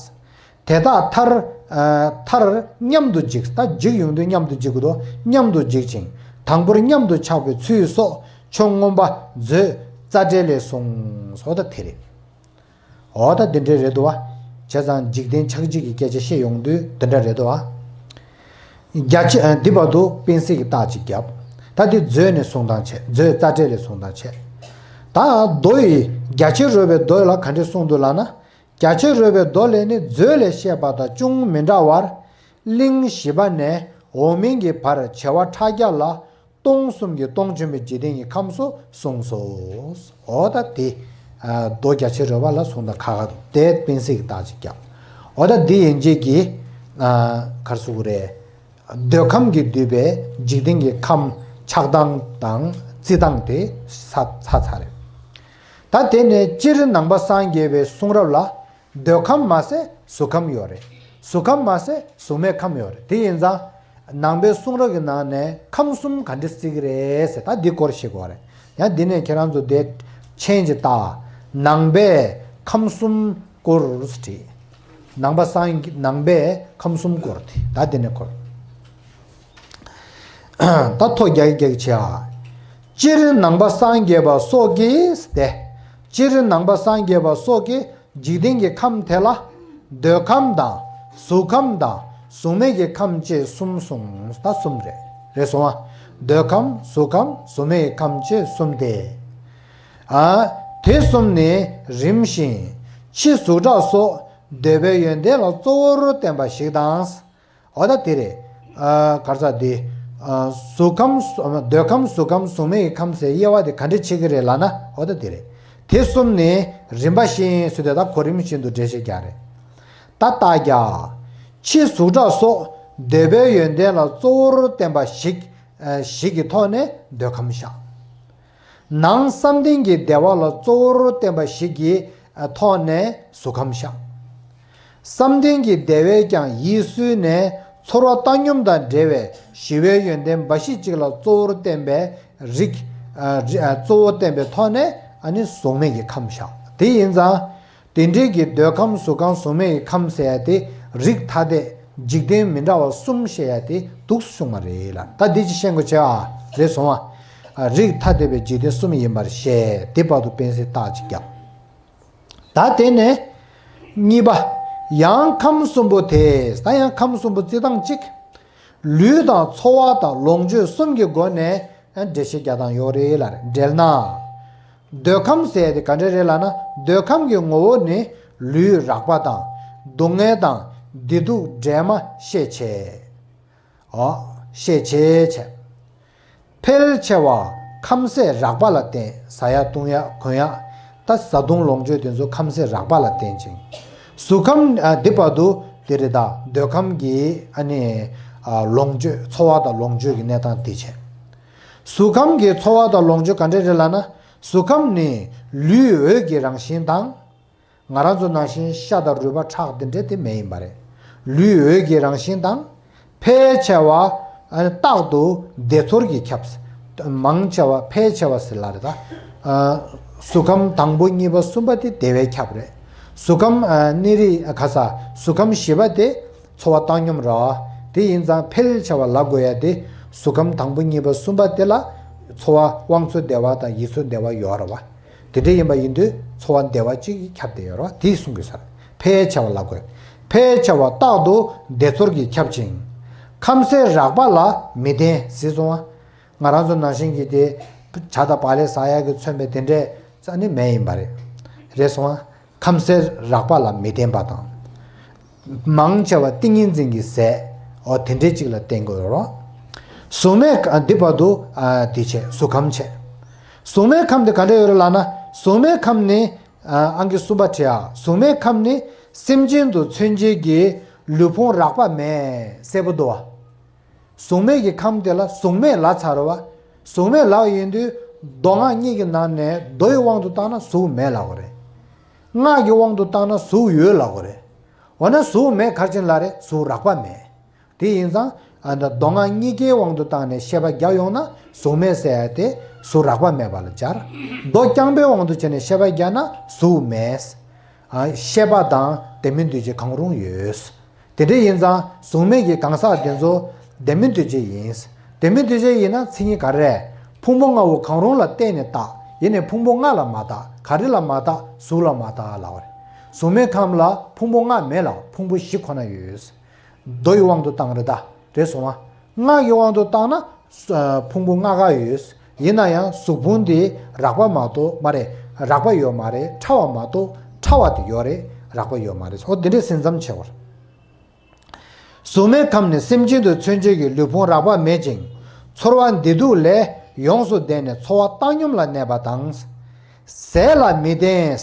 དེ་དག་མཐར། ཨ། མཐར་མཉམ་དུ་འཇིག་ད་འཇིག་ཡོང་དུས་མཉམ་དུ་འཇིག་གི་འདུག་མཉམ་དུ་འཇིག་ཅིང་དང་པོར་མཉམ་དུ་ཆགས་པའི་ཚུལ་སོགས་ཆོས་མངོན་པ་མཛོད་རྩ་འགྲེལ་ལས་གསུངས་སོ། ད་དེ་རེད། འོ་ད་འདི་འདྲ་རེད་འདུག་བ། བྱས་ཙང་འཇིག་རྟེན་ཆགས་འཇིག་གི་སྐད་ཆ་བཤད་ཡོང་དུས་འདི་འདྲ་རེད་འདུག་བ། རྒྱ་ཆེ། ཨ། འདི་བར་དུ་དཔེ་གསལ་གྱི་རྟགས་ཅིག་བརྒྱབ། ད་འདི་མཛོད་ནས་གསུང་སྟངས་བྱས། མཛོད་རྩ་འགྲེལ་ལས་གསུང་སྟངས་བྱས། ད་མདོ་ཡི་རྒྱ་ཆེར་རོལ་པའི་མདོ་ལ་ག་འདྲས་གསུངས་འདུག་ལབ་ན། རྒྱ་ཆེར་རོལ་པའི་མདོ་ལས་ནི་མཛོད་ལས་བཤད་པ་དང་ཅུང་མི་འདྲ་བར། གླིང་བཞི་པ་ནས་འོག་མིན་གྱི་བར་བྱེ་བ་ཕྲག་བརྒྱ་ལ་སྟོང་གསུམ་གྱི་སྟོང་ཆེན་པོའི་འཇིག་རྟེན་གྱི་ཁམས་སུ་གསུངས་སོ། འོ་ད་དེ། ཨ། མདོ་རྒྱ་ཆེར་རོལ་པ་ལ་གསུངས་དང་ཁ་ཁ་དེ་དཔེ་གསལ་གྱི་རྟགས་ཅིག་བརྒྱབ། འོ་ད་འདི་ཡན་ཆད་ཀྱི། ཨ། ག་རེ་ཟེར་དགོས་རེད། འདོད་ཁམས་ཀྱིས་བསྡུས་པའི་འཇིག་རྟེན་གྱི་ཁམས་ཆགས་སྟངས་དང་རྩི་སྟངས་དེ་ཚ་ཚ་ཚ་རེད། ད་དེ་ནས་སྤྱིར་ནང་པ་སངས་རྒྱས་པའི་གསུང་རབ་ལ་འདོད་ཁམས་མ་ཟད་གཟུགས་ཁམས་ཡོད་རེད། གཟུགས་ཁམས་མ་ཟད་གཟུགས་མེད་ཁམས་ཡོད་རེད། དེ་ཡིན་ཙང་ནང་པའི་གསུང་རབ་ཀྱི་ནང་ནས་ཁམས་གསུམ་ག་འདྲ་བརྩི་གི་རེད་ཟེར། ད་འདི་སྐོར་ཤེས་དགོས་རེད། ཡང་འདི་ནས་ཁྱེད་རང་ཚོ་དེ་མཆན་ཅིག་བཏགས། ནང་པས་ཁམས་གསུམ་བསྐོར་བྲིས། ནང་པ་སངས། ནང་པས་ཁམས་གསུམ་བསྐོར་ཏེ། ད་འདི་ནས་འཁོར། ད་ཐོ་རྒྱག་རྒྱག་བྱེད་ཨ། སྤྱིར་ནང་པ་སངས་རྒྱས་པ་སོགས་ཀྱིས་ཏེ། སྤྱིར་ནང་པ་སངས་རྒྱས་པ་སོགས་ཀྱིས་འཇིག་རྟེན་གྱི་ཁམས་དེ་ལ་འདོད་ཁམས་དང་གཟུགས་ཁམས་དང་གཟུགས་མེད་ཀྱི་ཁམས་བཅས་གསུམ་གསུངས། ད་གསུམ་རེད། རེད་སོང་ཨ། འདོད་ཁམས་གཟུགས་ཁམས་གཟུགས་མེད་ཀྱི་ཁམས་བཅས་གསུམ་སྟེ། ཨ། དེ་གསུམ་ནི་རིམ་བཞིན་ཕྱི་གཟུགས་སྒྲ་སོགས་འདོད་པའི་ཡོན་ཏན་ལ་གཙོ་བོར་བསྟན་པ་ཞིག་དང་། འོ་ད་དེ་རེད། ཨ། ག་རེ་ཟེར་དེ། ཨ། གཟུགས་ཁམས། འདོད་ཁམས་གཟུགས་ཁམས་གཟུགས་མེད་ཀྱི་ཁམས་ཟེར་དབྱེ་བ་དེ་ག་འདྲ་ཕྱེ་གི་རེད་ལབ་ན། འོ་ད་དེ་རེད། དེ་གསུམ་ནི་རིམ་པ་བཞིན་ཟེར་དུས་ད་གོ་རིམ་བཞིན་དུ་འགྲེལ་བཤད་རྒྱག་རེད། ད་རྟགས་རྒྱག། ཕྱི་གཟུགས་སྒྲ་སོགས་འདོད་པའི་ཡོན་ཏན་ལ་གཙོ་བོར་བསྟན་པ་ཞིག་ཨ། ཞིག་གི་ཐོག་ནས་འདོད་ཁམས་བཞག། ནང་བསམ་གཏན་གྱི་བདེ་བ་ལ་གཙོ་བོར་བསྟན་པ་ཞིག་གི་ཐོག་ནས་གཟུགས་ཁམས་བཞག། བསམ་གཏན་གྱི་བདེ་བས་ཀྱང་ཡིད་སུན་ནས་ཚོར་བ་བཏང་སྙོམས་དང་འབྲེལ་བའི་ཞི་བའི་ཡོན་ཏན་འབའ་ཞིག་ཅིག་ལ་གཙོ་བོར་བསྟན་པའི་རིགས། ཨ། རི། ཨ། གཙོ་བོར་བསྟན་པའི་ཐོག་ནས་ཨ་ནི་གཟུགས་མེད་ཀྱི་ཁམས་བཞག། དེ་ཡིན་ཙང་། དེ་འདྲའི་གི་འདོད་ཁམས་གཟུགས་ཁམས་གཟུགས་མེད་ཀྱི་ཁམས་ཟེར་ཡ་དེ་རིགས་ཐ་དད་འཇིག་རྟེན་མི་འདྲ་བ་གསུམ་བཤད་ཡ་དེ་འདུག་སེ་བྱུང་བ་རེད་ལ། ད་འདི་ཅི་ཤེས་དགོས་བྱས་ཨ། རེད་སོང་ཨ། རིགས་ཐ་དད་པའི་འཇིག་རྟེན་གསུམ་ཡིན་པར་བཤད། དེ་བར་དུ་དཔེ་གསལ་རྟགས་ཅིག་བརྒྱབ། ད་དེ་ནས་གཉིས་པ། ཡང་ཁམས་གསུམ་པོ་དེ། ད་ཡང་ཁམས་གསུམ་པོ་རྩི་སྟངས་གཅིག། ལུས་དང་ཚོར་བ་དང་ལོངས་སྤྱོད་གསུམ་གྱི་སྒོ་ནས་འགྲེལ་བཤད་རྒྱག་སྟངས་ཡོད་རེད་ལ། འགྲེལ་ན། འདོད་ཁམས་ཟེར་དེ་ག་འདྲ་རེད་ལབ་ན། འདོད་ཁམས་ཀྱི་ངོ་བོ་ནི་ལུས་རགས་པ་དང་། སྡུག་བསྔལ་དང་། བདེ་སྡུག་འདྲེས་མ་ཤས་ཆེ། འོ། ཤས་ཆེ་ཆེ། འཕེལ་ཆེ་བ་ཁམས་ཟད་རགས་པ་ལ་བརྟེན། ཟ་ཡག་བཏུང་ཡག་གོན་ཡག་ད་བཟའ་བཏུང་ལོངས་སྤྱོད་དེ་ཚོ་ཁམས་ཟད་རགས་པ་ལ་བརྟེན་ཅིང་། གཟུགས་ཁམས། ཨ། འདི་བར་དུ་དེ་རེད། ད་འདོད་ཁམས་ཀྱི་ཨ་ནི། ཨ། ལོངས་སྤྱོད། ཚོར་བ་དང་ལོངས་སྤྱོད་ཀྱི་གནས་སྟངས་དེ་བྱས། གཟུགས་ཁམས་ཀྱི་ཚོར་བ་དང་ལོངས་སྤྱོད་ག་འདྲ་རེད་ལབ་ན། གཟུགས་ཁམས་ནི་ལུས་འོད་ཀྱི་རང་བཞིན་དང་། ང་རང་ཚོ་ནང་བཞིན་ཤ་དང་རུས་པ་ཁྲག་དེ་འདྲ་དེ་མེད་ཡིན་པ་རེད། ལུས་འོད་ཀྱི་རང་བཞིན་དང་། འཕེལ་ཆེ་བ། ཨ་ནི་རྟག་ཏུ་བདེ་ཚོར་གྱིས་ཁྱབ། མང་ཆེ་བ་འཕེལ་ཆེ་བ་ཟེར་ལབ་རེད་ད། ཨ། གཟུགས་ཁམས་དང་པོ་གཉིས་པ་གསུམ་པ་དེ་བདེ་བས་ཁྱབ་རེད། གཟུགས་ཁམས་ཨ་གནས་རིས་ཨ་ག་ས་གཟུགས་ཁམས་བཞི་པ་དེ་ཚོར་བ་བཏང་སྙོམས་རེད། དེ་ཡིན་ཙང་འཕེལ་བྱ་བ་ལབ་དགོས་ཡ་དེ་གཟུགས་ཁམས་དང་པོ་གཉིས་པ་གསུམ་པ་དེ་ལ་ཚོར་བ་དབང་ཚོར་བདེ་བ་དང་ཡིད་ཚོར་བདེ་བ་ཡོད་རེད་བ། དེ་འདྲ་ཡིན་པ་ཡིན་དུས་ཚོར་བ་བདེ་བ་གཅིག་གིས་ཁྱབ་བསྡད་ཡོད་རེད་བ། དེ་གསུང་གི་ས་རེད། འཕེལ་བྱ་བ་ལབ་དགོས། འཕེལ་བྱ་བ་རྟག་ཏུ་བདེ་ཚོར་གྱིས་ཁྱབ་ཅིང་། ཁམ་ཟས་རགས་པ་ལ་མི་བརྟེན་ཟེར་སོང་བ། ང་རང་ཚོ་ནང་བཞིན་གྱི་དེ་ཇ་དང་བག་ལེབ་ཟ་ཡག་གིས་མཚོན་པའི་དེ་འདྲས་ཙ་ནི་མེད་ཡིན་པ་རེད། རེད་སོང་ཨ། ཁམ་ཟས་རགས་པ་ལ་མི་བརྟེན་པ་དང་། མང་ཆེ་བ་ཏིང་ངེ་འཛིན་གྱི་ཟས་འོ་དེ་འདྲས་ཅིག་ལ་བརྟེན་དགོས་རོ། གཟུགས་མེད་ཨ་འདི་བར་དུ་ཨ་དེ་བྱས་གཟུགས་ཁམས་བྱས། གཟུགས་མེད་ཁམས་དེ་ག་འདྲས་ཡོད་རེད་ལབ་ན། གཟུགས་མེད་ཁམས་ནི་ཨ་ཨང་ཀི་གསུམ་པ་བྲིས་ཨ། གཟུགས་མེད་ཁམས་ནི་སེམས་ཅན་དུ་མཚོན་བྱེད་ཀྱི་ལུས་ཕུང་རགས་པ་མེད་གསལ་པོ་འདུག་བ། གཟུགས་མེད་ཀྱི་ཁམས་དེ་ལ་གཟུགས་མེད་ལབ་ཚར་བ། གཟུགས་མེད་ལབ་ཡིན་དུས་མདོ་སྔགས་གཉིས་ཀྱི་ནང་ནས་མདོ་ཡི་དབང་དུ་བཏང་ན་གཟུགས་མེད་ལབ་དགོས་རེད། སྔགས་ཀྱི་དབང་དུ་བཏང་ན་གཟུགས་ཡོད་ལབ་དགོས་རེད། འོ་ན་གཟུགས་མེད་ག་རེ་བྱས་ནས་ལབ་རེད། གཟུགས་རགས་པ་མེད། དེ་ཡིན་ཙང་ཨ་ད་མདོ་སྔགས་གཉིས་ཀའི་དབང་དུ་བཏང་ནས་བཤད་པ་རྒྱག་ཡོང་ན་གཟུགས་མེད་ཟེར་ཡ་དེ་གཟུགས་རགས་པ་མེད་པ་ལ་སྦྱར། མདོ་རྐྱང་པའི་དབང་དུ་བྱས་ནས་བཤད་པ་རྒྱག་ན་གཟུགས་མེད། ཨ་ཤེས་པ་དང་ལྡན་མིན་འདུས་བྱས་གང་རུང་ཡོད། དེ་འདྲ་ཡིན་ཙང་གཟུགས་མེད་ཀྱི་གང་ཟག་དེ་ཚོ་ལྡན་མིན་འདུས་བྱས་ཡིན། ལྡན་མིན་འདུས་བྱས་ཡིན་ན་མཚན་ཉིད་ག་རེ་རེད། ཕུང་པོ་ལྔ་བོ་གང་རུང་ལ་བརྟེན་ནས་བཏགས། ཡིན་ནའི་ཕུང་པོ་ལྔ་ལ་མ་བཏགས། ག་རེ་ལ་མ་བཏགས། གཟུགས་ལ་མ་བཏགས་ལབ་པ་རེད། གཟུགས་མེད་ཁམས་ལ་ཕུང་པོ་ལྔ་མེད་ལ་ཕུང་པོ་བཞི་ཁོ་ན་ཡོད། མདོ་ཡི་དབང་དུ་བཏང་རེད་ད། རེད་སོང་ཨ། སྔགས་ཀྱི་དབང་དུ་བཏང་ན་ཕུང་པོ་ལྔ་ག་ཡོད། ཡིན་ན་ཡང་གཟུགས་ཕུང་དེ་རགས་པ་མ་གཏོགས་མ་རེད། རགས་པ་ཡོད་མ་རེད། ཕྲ་བ་མ་གཏོགས་ཕྲ་བ་དེ་ཡོད་རེད། རགས་པ་ཡོད་མ་རེད། འོ་འདི་འདྲས་སེམས་ཙམ་བྱེད་དགོས་རེད། གཟུགས་མེད་ཁམས་ནི་སེམས་ཅན་དུ་མཚོན་བྱེད་ཀྱི་ལུས་ཕུང་རགས་པ་མེད་ཅིང་། ཚོར་བ་བདེ་སྡུག་ལས་ཡོངས་སུ་འདས་ནས་ཚོར་བ་བཏང་སྙོམས་ལ་གནས་པ་དང་། ཟས་ལ་མི་བརྟེན།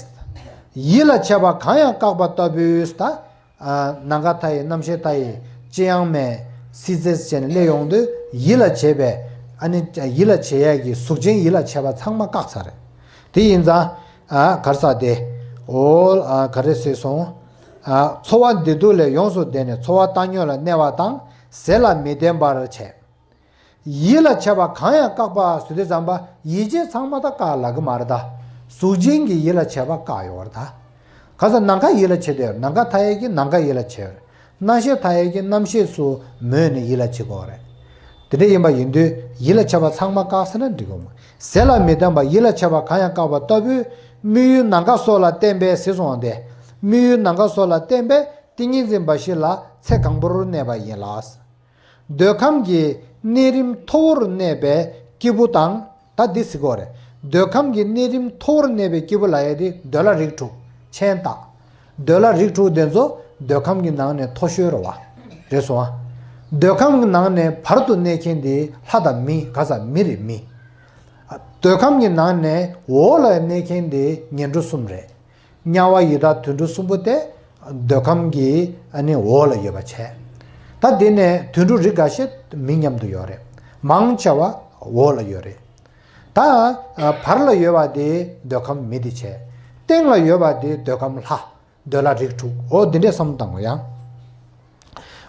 ཡིད་ལ་བྱེད་པ་གང་ཡང་བཀག་པ་ལྟ་བུའི་ད། ནམ་མཁའ་མཐའ་ཡས་རྣམ་ཤེས་མཐའ་ཡས་ལྕི་ཡང་མེད་སྲིད་རྩེ་ཟེར་ནས་སླེབས་ཡོང་དུས་ཡིད་ལ་བྱེད་པའི་ཨ་ནི་ཡིད་ལ་བྱེད་ཡས་ཀྱི་གཟུགས་ཅན་ཡིད་ལ་བྱེད་པ་ཚང་མ་བཀག་ཚར་རེད། དེ་ཡིན་ཙང་ཨ་གར་ས་དེ་འོ་ཨ་ག་རེ་ཟེར་སོང་། ཨ་ཚོར་བ་བདེ་སྡུག་ལས་ཡོངས་སུ་འདས་ནས་ཚོར་བ་བཏང་སྙོམས་ལ་གནས་པ་དང་ཟས་ལ་མི་བརྟེན་པར་བྱས། ཡིད་ལ་བྱེད་པ་གང་ཡང་བཀག་པ་ཟེར་དུས་ཙམ་པ་ཡིད་བྱེད་ཚང་མ་ད་བཀག་ལབ་གི་མ་རེད་ད། གཟུགས་ཅན་གྱི་ཡིད་ལ་བྱེད་པ་བཀག་ཡོད་རེད་ད། ག་ས་ནམ་མཁའ་ཡིད་ལ་བྱེད་དེ་ཡོད་རེད། ནམ་མཁའ་མཐའ་ཡས་ཀྱི་ནམ་མཁའ་ཡིད་ལ་བྱེད་ཡོད་རེད། རྣམ་ཤེས་མཐའ་ཡས་ཀྱི་རྣམ་ཤེས་སུ་མོས་ནས་ཡིད་ལ་བྱེད་དགོས་རེད། དེ་འདྲ་ཡིན་པ་ཡིན་དུས་ཡིད་ལ་བྱེད་པ་ཚང་མ་བཀག་ཟེར་ན་འགྲིག་གི་མ། ཟས་ལ་མི་བརྟེན་པ་ཡིད་ལ་བྱེད་པ་གང་ཡང་བཀག་པ་ལྟ་བུའི་དམིགས་ཡུལ་ནམ་མཁའ་སོགས་ལ་བརྟེན་པའི་ཟེར་སོང་བ་སྟེ། དམིགས་ཡུལ་ནམ་མཁའ་སོགས་ལ་བརྟེན་པའི་ཏིང་ངེ་འཛིན་འབའ་ཞིག་ལ་ཚེ་གང་པོར་གནས་པ་ཡིན་ལ། འདོད་ཁམས་ཀྱི་གནས་རིམ་མཐོ་བོར་གནས་པའི་སྐྱེས་བུ་དང་། ད་འདི་ཟེར་གོ་རེད། འདོད་ཁམས་ཀྱི་གནས་རིམ་མཐོ་བོར་གནས་པའི་སྐྱེས་བུ་ལབ་ཡ་དེ་འདོད་ལྷ་རིགས་དྲུག་མཆན་བཏགས། འདོད་ལྷ་རིགས་དྲུག་དེ་ཚོ་འདོད་ཁམས་ཀྱི་ནང་ནས་མཐོ་ཤོས་རེད་བ། རེད་སོང་ཨ། འདོད་ཁམས་ཀྱི་ནང་ནས་བར་དུ་གནས་མཁན་དེ་ལྷ་དང་མི། ག་ས་མི་རེད་མི། འདོད་ཁམས་ཀྱི་ནང་ནས་འོག་ལ་གནས་མཁན་དེ་ངན་འགྲོ་གསུམ་རེད། དམྱལ་བ་ཡི་དྭགས་དུད་འགྲོ་གསུམ་པོ་དེ་འདོད་ཁམས་ཀྱི་ཨ་ནི་འོག་ལ་ཡོད་པ་བྱས། ད་དེ་ནས་དུད་འགྲོ་རིགས་འགའ་ཤས་མི་མཉམ་དུ་ཡོད་རེད། མང་ཆེ་བ་འོག་ལ་ཡོད་རེད། ད་བར་ལ་ཡོད་པ་དེ་འདོད་ཁམས་མི་དེ་བྱས། སྟེང་ལ་ཡོད་པ་དེ་འདོད་ཁམས་ལྷ། འདོད་ལྷ་རིགས་དྲུག་འོ་འདི་འདྲས་བསམ་བློ་བཏང་དགོས་ཡང་།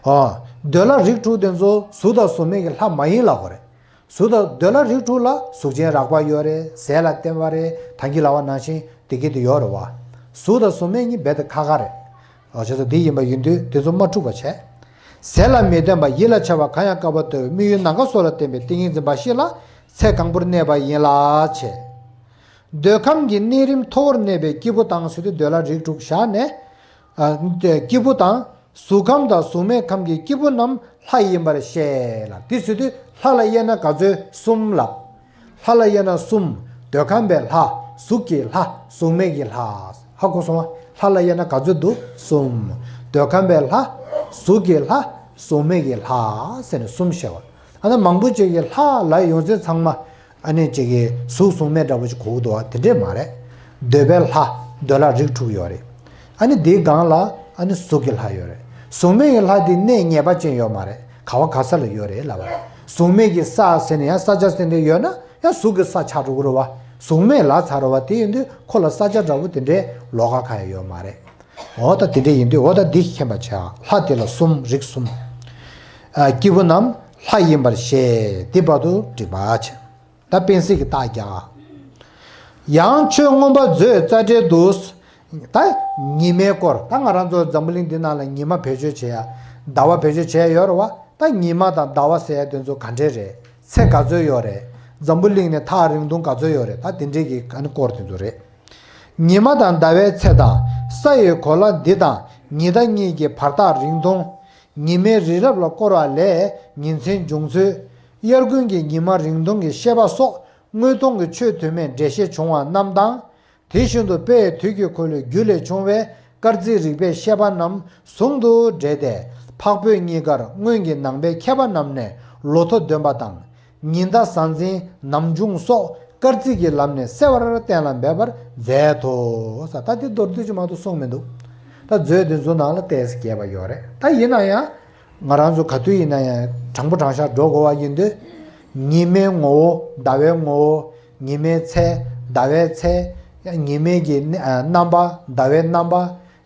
འོ། འདོད་ལྷ་རིགས་དྲུག་དེ་ཚོ་གཟུགས་དང་གཟུགས་མེད་ཀྱི་ལྷ་མ་ཡིན་ལབ་དགོས་རེད། གཟུགས་དང་འདོད་ལྷ་རིགས་དྲུག་ལ་གཟུགས་ཅན་རགས་པ་ཡོད་རེད། ཟས་ལ་བརྟེན་པ་རེད། ད་གིན་ལབ་པ་ནང་བཞིན་དེ་གི་དེ་ཡོད་རེད་བ། གཟུགས་དང་གཟུགས་མེད་གཉིས་རྦད་དེ་ཁག་ཁག་རེད། འོ་བྱས་ཙང་དེ་ཡིན་པ་ཡིན་དུས་དེ་ཚོ་མ་འཁྲུགས་པ་བྱས། ཟས་ལ་མི་བརྟེན་པ་ཡིད་ལ་བྱེད་པ་གང་ཡང་བཀག་པ་ལྟ་བུའི་དམིགས་ཡུལ་ནམ་མཁའ་སོགས་ལ་བརྟེན་པའི་ཏིང་ངེ་འཛིན་འབའ་ཞིག་ལ་ཚེ་གང་པོར་གནས་པ་ཡིན་ལ་བྱས། འདོད་ཁམས་ཀྱི་གནས་རིམ་མཐོ་བོར་གནས་པའི་སྐྱེས་བུ་དང་ཟེར་དུས་འདོད་ལྷ་རིགས་དྲུག་བཞག་ནས། ཨ་སྐྱེས་བུ་དང་། གཟུགས་ཁམས་དང་གཟུགས་མེད་ཁམས་ཀྱི་སྐྱེས་བུ་རྣམས་ལྷ་ཡིན་པར་བཤད་ལ། དེ་ཟེར་དུས་ལྷ་ལ་དབྱེ་ན་ག་ཚོད་གསུམ་ལ། ལྷ་ལ་དབྱེ་ན་གསུམ། འདོད་ཁམས་པའི་ལྷ། གཟུགས་ཀྱི་ལྷ། གཟུགས་མེད་ཀྱི་ལྷ། ཧ་གོ་སོང་ང་། ལྷ་ལ་དབྱེ་ན་ག་ཚོད་འདུག་གསུམ། འདོད་ཁམས་པའི་ལྷ། གཟུགས་ཀྱི་ལྷ། གཟུགས་མེད་ཀྱི་ལྷ་ཟེར་ནས་གསུམ་བཤད་པ། ཨ་ན་མང་པོ་ཅིག་གིས་ལྷ་ལ་ཡོང་ཚད་ཚང་མ། ཨ་ནི་ཅིག་གིས་གཟུགས་གཟུགས་མེད་འདྲ་པོ་ཅིག་གོ་གི་འདུག་བ། དེ་འདྲས་མ་རེད། འདོད་པའི་ལྷ། འདོད་ལྷ་རིགས་དྲུག་ཡོད་རེད། ཨ་ནི་དེའི་སྒང་ལ་ཨ་ནི་གཟུགས་ཀྱི་ལྷ་ཡོད་རེད། གཟུགས་མེད་ཀྱི་ལྷ་དེ་གནས་ངེས་པ་ཅན་ཡོད་མ་རེད། ག་བ་ག་ས་ལ་ཡོད་རེད་ལབ་པ་རེད། གཟུགས་མེད་ཀྱི་ས་ཟེར་ནས་ཡང་ས་ཆ་ཟེར་ནས་ཡོད་ན་ཡང་གཟུགས་ཀྱི་ས་ཆགས་འགྲོ་གི་རེད་བ། གཟུགས་མེད་ལ་ཚར་རེད་བ། དེ་ཡིན་དུས་ཁོ་ལ་ས་ཆ་འདྲ་པོ་དེ་འདྲའི་ལོགས་ཀ་གང་ཡང་ཡོད་མ་རེད། འོ་ད་དེ་འདྲ་ཡིན་དུས་འོ་ད་འདི་མཁྱེན་པ་བྱ། ལྷ་དེ་ལ་གསུམ་རིགས་གསུམ། ཨ་སྐྱེས་བུ་རྣམས་ལྷ་ཡིན་པར་བཤད། འདི་བར་དུ་འགྲིག་པ་བྱ། ད་དཔེ་གཟིགས་ཀྱི་རྟགས་རྒྱག་ཡང་ཆོས་མངོན་པ་མཛོད་རྩ་འགྲེལ་དུ། ད་ཉི་མའི་སྐོར། ད་ང་རང་ཚོ་འཛམ་བུ་གླིང་འདི་ནང་ལ་ཉི་མ་བེད་སྤྱོད་བྱེད་ཡ། ཟླ་བ་བེད་སྤྱོད་བྱེད་ཡ་ཡོད་རེད་བ། ད་ཉི་མ་དང་ཟླ་བ་ཟེར་ཡ་དེ་ཚོ་ག་འདྲས་རེད། ཚེ་ག་ཚོད་ཡོད་རེད། འཛམ་བུ་གླིང་ནས་ཐག་རིང་ཐུང་ག་ཚོད་ཡོད་རེད། ད་དེ་འདྲས་ཀྱི་ཨ་ནི་སྐོར་དེ་ཚོ་རེད། ཉི་མ་དང་ཟླ་བའི་ཚེ་དང་ས་ཡི་གོ་ལ་འདི་དང་ཉི་ཟླ་གཉིས་ཀྱི་བར་ཐག་རིང་ཐུང་། ཉི་མའི་རི་རབ་ལ་བསྐོར་བ་ལས་ཉིན་མཚན་འབྱུང་ཚུལ། དབྱར་དགུན་གྱི་ཉི་མ་རིང་ཐུང་གི་ཤེས་པ་སོགས་དངོས་མཐོང་གི་ཆོས་དོན་མེད་འགྲེལ་བཤད་བྱུང་བ་རྣམས་དང་། དེ་བཞིན་དུ་དཔེ་དུས་ཀྱི་འཁོར་ལོའི་རྒྱུ་ལས་བྱུང་བའི་སྐར་རྩིས་རིག་པའི་བཤད་པ་རྣམས་ཟུང་དུ་འབྲེལ་ཏེ། འཕགས་བོད་གཉིས་ཀར་སྔོན་གྱི་ནང་པའི་མཁས་པ་རྣམས་ནས་ལོ་ཐོ་འདོན་པ་དང་། ཉི་ཟླ་གཟའ་འཛིན་ནམ་འབྱུང་སོགས་སྐར་རྩིས་ཀྱི་ལམ་ནས་གསལ་བར་གཏན་ལ་འབེབས་པར་མཛད་དོ། ས་ད་འདི་མདོར་བསྡུས་ཅིག་མ་གཏོགས་གསུངས་མི་འདུག་ད་མཛོད་འདི་ཚོ་ནང་ལ་ཏོག་ཙམ་རྒྱས་པ་ཡོད་རེད། ད་ཡིན་ན་ཡང་། ང་རང་ཚོ་ག་དུས་ཡིན་ན་ཡང་དྲང་པོ་དྲང་བཞག་འགྲོ་དགོས་པ་ཡིན་དུས། ཉི་མའི་ངོ་བོ། ཟླ་བའི་ངོ་བོ། ཉི་མའི་ཚད། ཟླ་བའི་ཚད། ཉི་མའི་གི་རྣམ་པ། ཟླ་བའི་རྣམ་པ།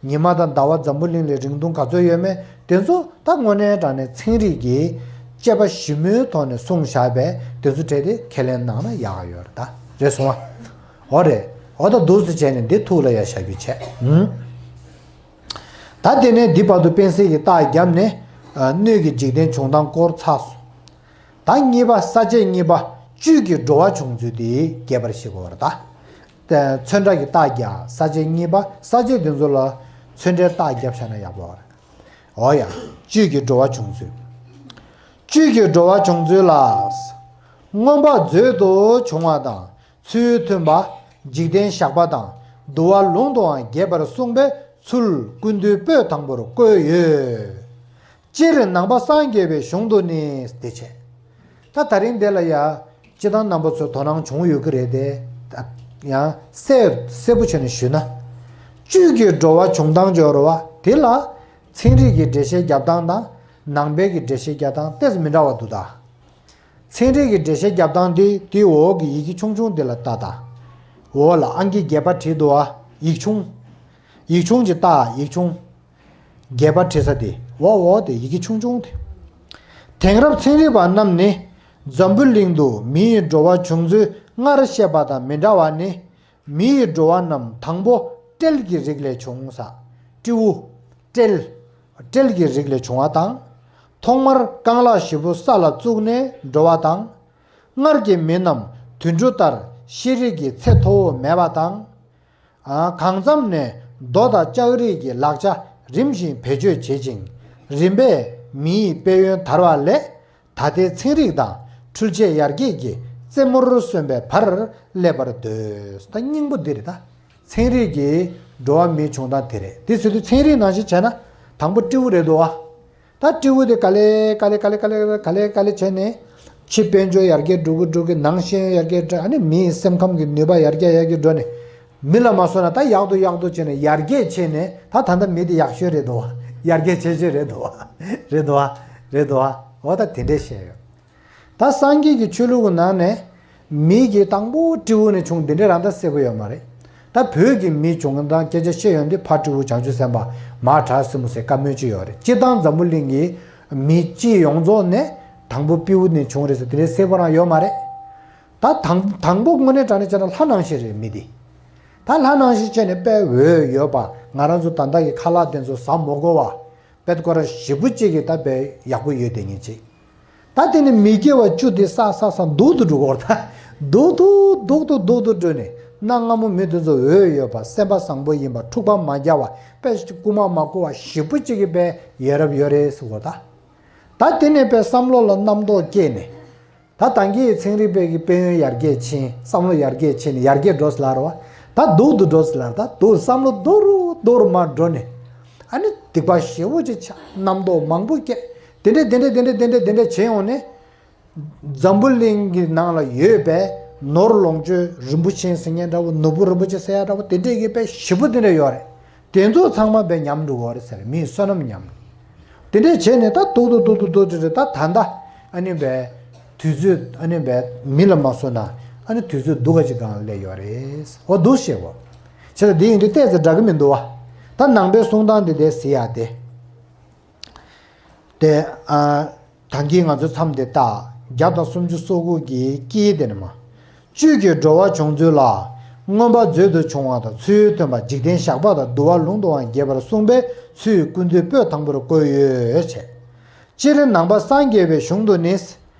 ཉི་མ་དང་ཟླ་བ་འཛམ་བུ་གླིང་ལ་རིང་ཐུང་ག་ཚོད་ཡོད་མེད་དེ་ཚོ་ད་དངོས་གནས་དྲང་གནས་ཚན་རིག་གི་དཔྱད་པ་ཞིབ་མོའི་ཐོག་ནས་གསུངས་བཞག་པས་དེ་ཚོ་གྲས་དེ་ཁས་ལེན་གནང་ན་ཡག་ཡོད་རེད། ད་རེད་སོང་བ། འོ་རེད། འོ་ད་འདུག་སེ་བྱས་ནས་འདི་ཐུགས་ལ་ཡ་བཞག་རྒྱུ་བྱས། ཧུམ། ད་དེ་ནས་འདི་བར་དུ་སྤེན་སྲིད་ཀྱིས་རྟགས་བརྒྱབ་ནས། ཨ། སྣོད་ཀྱི་འཇིག་རྟེན་བྱུང་སྟངས་སྐོར་ཚར་སོང་། ད་གཉིས་པ་ས་བཅད་གཉིས་པ་བཅུད་ཀྱི་འགྲོ་བ་བྱུང་ཚུལ་དེ་རྒྱས་པར་ཞིག་གོ་བར་ད། ཚོན་ཁྲ་གི་རྟགས་བརྒྱབ། ས་བཅད་གཉིས་པ། ས་བཅད་དེ་ཚོ་ལ་ཚོན་ཁྲའི་རྟགས་བརྒྱབ་བཞག་ན་ཡག་པོ་རེད། འོ་ཡ། བཅུད་ཀྱི་འགྲོ་བ་བྱུང་ཚུལ། བཅུད་ཀྱི་འགྲོ་བ་བྱུང་ཚུལ་ལ། མངོན་པ་མཛོད་དུ་བྱུང་བ་དང་། ཚུལ་མཐུན་པ། འཇིག་རྟེན་ཞགས་པ་དང་བསྡུ་བ་ལུང་དུའང་རྒྱས་པར་གསུངས་པའི་ཚུལ་ཀུན་བཏུས་པོད་དང་པོར་བཀོད་ཡོད། སྤྱིར་ནང་པ་སངས་རྒྱས་པའི་གཞུང་དུ་ནི་དེ་བྱས། ད་ད་རིང་འདི་ལ་ཡ། སྤྱི་བཏང་རྣམ་པ་ཚོས་དོ་སྣང་བྱུང་ཡོད་ཀྱི་རེད་དེ། ད་ཡང་གསལ་གསལ་པོ་བྱས་ནས་ཞུས་ན། བཅུད་ཀྱི་འགྲོ་བ་བྱུང་སྟངས་སྦྱོར་བ་དེ་ལ། ཚན་རིག་གི་འགྲེལ་བཤད་རྒྱབ་སྟངས་དང་ནང་པའི་གི་འགྲེལ་བཤད་རྒྱབ་སྟངས་ཏོག་ཙམ་མི་འདྲ་བ་འདུག་ད། ཚན་རིག་གི་འགྲེལ་བཤད་རྒྱབ་སྟངས་འདི་དེའི་འོག་གི་ཡི་གེ་ཆུང་ཆུང་འདི་ལ་ལྟ་ད། འོག་ལ་ཨང་ཀི་བརྒྱད་པ་བྲིས་འདུག་ཨ། ཡིག་ཆུང་། ཡིག་ཆུང་ཅིག་ལྟ། ཡིག་ཆུང་། བརྒྱད་པ་བྲིས་ས་དེ། འོག་འོག་དེ་ཡི་གེ་ཆུང་ཆུང་དེ། དེང་རབས་ཚན་རིག་པ་རྣམས་ནི། འཛམ་བུ་གླིང་དུ་མི་ཡི་འགྲོ་བ་བྱུང་ཚུལ་སྔར་བཤད་པ་དང་མི་འདྲ་བ་ནི། མི་ཡི་འགྲོ་བ་རྣམས་དང་པོ་སྤྲེལ་གྱི་རིགས་ལས་བྱུང་ས། སྤྲེའུ། སྤྲེལ། སྤྲེལ་གྱི་རིགས་ལས་བྱུང་བ་དང་། ཐོག་མར་རྐང་ལག་བཞི་པོ་ས་ལ་བཙུགས་ནས་འགྲོ་བ་དང་། སྔར་གྱི་མི་རྣམས་དུད་འགྲོ་ལྟར་ཤེས་རིག་གི་ཚད་མཐོ་བོ་མེད་པ་དང་། ཨ། གང་འཚམ་ནས་རྡོ་དང་ལྕགས་རིགས་ཀྱི་ལག་ཆ་རིམ་བཞིན་བེད་སྤྱོད་བྱེད་ཅིང་། རིམ་པས་མི་ཡི་དཔལ་ཡོན་དར་བ་ལས། ད་ལྟའི་ཚན་རིག་དང་འཕྲུལ་ཆས་ཡར་རྒྱས་ཀྱི་རྩེ་མོར་སོན་པའི་བར་སླེབས་པར་འདོད། ད་སྙིང་པོ་འདི་རེད་ད། ཚན་རིག་གིས་འགྲོ་བ་མིའི་བྱུང་སྟངས་དེ་རེད། དེ་ཟེར་དུས་ཚན་རིག་ནང་བཞིན་བྱས་ན་དང་པོ་སྤྲེའུ་རེད་འདུག་བ། ད་སྤྲེའུ་དེ་ག་ལེ་ག་ལེ་ག་ལེ་ག་ལེ་ག་ལེ་ག་ལེ་བྱས་ནས་ཕྱི་དཔལ་འབྱོར་ཡར་རྒྱས་འགྲོ་གི་འགྲོ་གི། ནང་ཤེས་ཡོན་ཡར་རྒྱས་འགྲོ། ཨ་ནི་མིའི་སེམས་ཁམས་ཀྱི་ནུས་པ་ཡར་རྒྱས་ཡར་རྒྱས་འགྲོ་ནས། མི་ལ་མ་བཟོད་ན་ད་ཡག་ཏུ་ཡག་ཏུ་བྱས་ནས་ཡར་རྒྱས་བྱས་ནས་ད་ད་ལྟ་མི་དེ་ཡག་ཤོས་རེད་འདུག་བ། ཡར་རྒྱས་བྱེད་ཤོས་རེད་འདུག་བ། རེད་འདུག་བ། རེད་འདུག་བ། འོ་ད་དེ་འདྲས་བཤད་ཡོད། ད་སངས་རྒྱས་ཀྱི་ཆོས་ལུགས་ཀྱི་ནང་ནས་མི་གི་དང་པོ་སྤྲེའུ་ནས་བྱུང་འདི་འདྲས་རང་ད་གསལ་པོ་ཡོད་མ་རེད། ད་བོད་ཀྱི་མི་བྱུང་སྟངས་སྐད་ཆ་བཤད་ཡོང་དུས་ཕ་སྤྲེའུ་བྱང་ཆུབ་སེམས་དཔའ་མ་བྲག་སྲིན་མོ་ཟེར་བཀའ་མོལ་ཅིག་ཡོད་རེད། སྤྱིར་བཏང་འཛམ་བུ་གླིང་གི་མི་སྤྱི་ཡོངས་རྫོགས་ནས་དང་པོ་སྤྲེའུ་ནས་བྱུང་རེད་ཟེར་དེ་འདྲས་གསལ་པོ་རང་ཡོད་མ་རེད། ད་དང་དང་པོ་དངོས་གནས་དྲང་གནས་བྱས་ན་ལྷ་ནང་བཞིན་རེད་མི་འདི། ད་ལྷ་ནང་བཞིན་བྱས་ནས་དཔེ་འོད་ཡོད་པ། ང་རང་ཚོ་ད་ལྟ་གི་ཁ་ལག་དེ་ཚོ་ཟ་མ་དགོས་པ། དཔེ་ཁོ་རང་ཞེ་པོ་ཅིག་གི་ད་དཔེ་ཡག་པོ་ཡོད་དེ་ཉིད་ཅིག་ད་དེ་ནི་མི་དགེ་བ་བཅུ་དེ་བསགས་བསགས་བསགས་སྡུག་ཏུ་འགྲོ་གི་ཡོད་རེད་ད། སྡུག་ཏུ་སྡུག་ཏུ་སྡུག་ཏུ་འགྲོ་ནས་གནའ་སྔ་མོ་མི་དེ་ཚོ་འོད་ཡོད་པ། སེམས་པ་བཟང་པོ་ཡིན་པ། འཁྲུག་པ་མ་རྒྱག་པ། དཔེ་རྐུ་མ་མ་རྐུ་བ་ཞེ་པོ་ཅིག་གི་དཔེ་ཡོད་རབས་ཡོད་རེད་ཟེར་གི་ཡོད་རེད་ད། ད་དེ་ནས་དཔེ་བསམ་བློ་ལ་རྣམ་རྟོག་སྐྱེས་ནས། ད་ད་གིན་ཚན་རིག་པའི་གི་དཔལ་ཡོན་ཡར་རྒྱས་ཕྱིན། བསམ་བློ་ཡར་རྒྱས་ཕྱིན་ནས་ཡར་རྒྱས་འགྲོ་ཟེར་ལབ་རེད་བ། ད་སྡུག་ཏུ་འགྲོ་ཟེར་ལབ་རེད། ད་སྡུག་བསམ་བློ་རྡོ་རུ་རྡོ་རུ་མར་འགྲོ་ནས། ཨ་ནི་སྡིག་པ་ཞེ་པོ་ཅིག་བྱས། རྣམ་རྟོག་མང་པོ་སྐྱེས། དེ་འདྲས་དེ་འདྲས་དེ་འདྲས་དེ་འདྲས་དེ་འདྲས་བྱས་ཡོང་ནས། འཛམ་བུ་གླིང་གི་ནང་ལ་ཡོད་པའི་ནོར་ལོངས་སྤྱོད་རིན་པོ་ཆེ་ཟེར་མཁན་འདྲ་བོ། ནོར་བུ་རིན་པོ་ཆེ་ཟེར་ཡ་འདྲ་བོ། དེ་འདྲས་ཀྱི་དཔེ་ཞེ་པོ་དེ་འདྲས་ཡོད་རེད། དེ་ཚོ་ཚང་མ་དཔེ་ཉམས་འགྲོ་གི་ཡོད་རེད་ཟེར། མིའི་བསོད་ནམས་ཉམས། དེ་འདྲས་བྱས་ནས་ད་སྡུག་ཏུ་སྡུག་ཏུ་སྡུག་ཏུ་རེད། ད་ད་ལྟ་ཨ་ནི་དཔེ་དུས་ཚོད་ཨ་ནི་དཔེ་མི་ལ་མ་བཟོད་ན་ཨ་ནི་དུས་ཚོད་སྡུག་ག་ཅིག་སྒང་ལ་སླེབས་ཡོད་རེད། འོ་འདུག་བཤད་གོ། བྱས་ཙང་འདི་ཡིན་དུས་ཏོག་ཙམ་འདྲ་གི་མི་འདུག་བ། ད་ནང་པའི་གསུང་སྟངས་འདི་དེ་ཟེར་ཡ་དེ། དེ་ཨ། ད་གིན་ང་ཚོའི་མཚམས་དེ་ལྟ། བརྒྱ་དང་སུམ་ཅུ་སོ་དགུ་གི་དཀྱིལ་དེ་ནས་མར། བཅུད་ཀྱི་འགྲོ་བ་བྱུང་ཚུལ་ལ། མངོན་པ་མཛོད་དུ་ཕྱུང་བ་དང་ཚུལ་མཐུན་པ་འཇིག་རྟེན་བཞག་པ་དང་བསྡུ་བ་ལུང་དུའང་རྒྱས་པར་གསུངས་པས་ཚུལ་ཀུན་བཏུས་པོད་དང་པོར་བཀོད་ཡོད་ཅེས། སྤྱིར་ནང་པ་སངས་རྒྱས་པའི་གཞུང་དུ་ནི།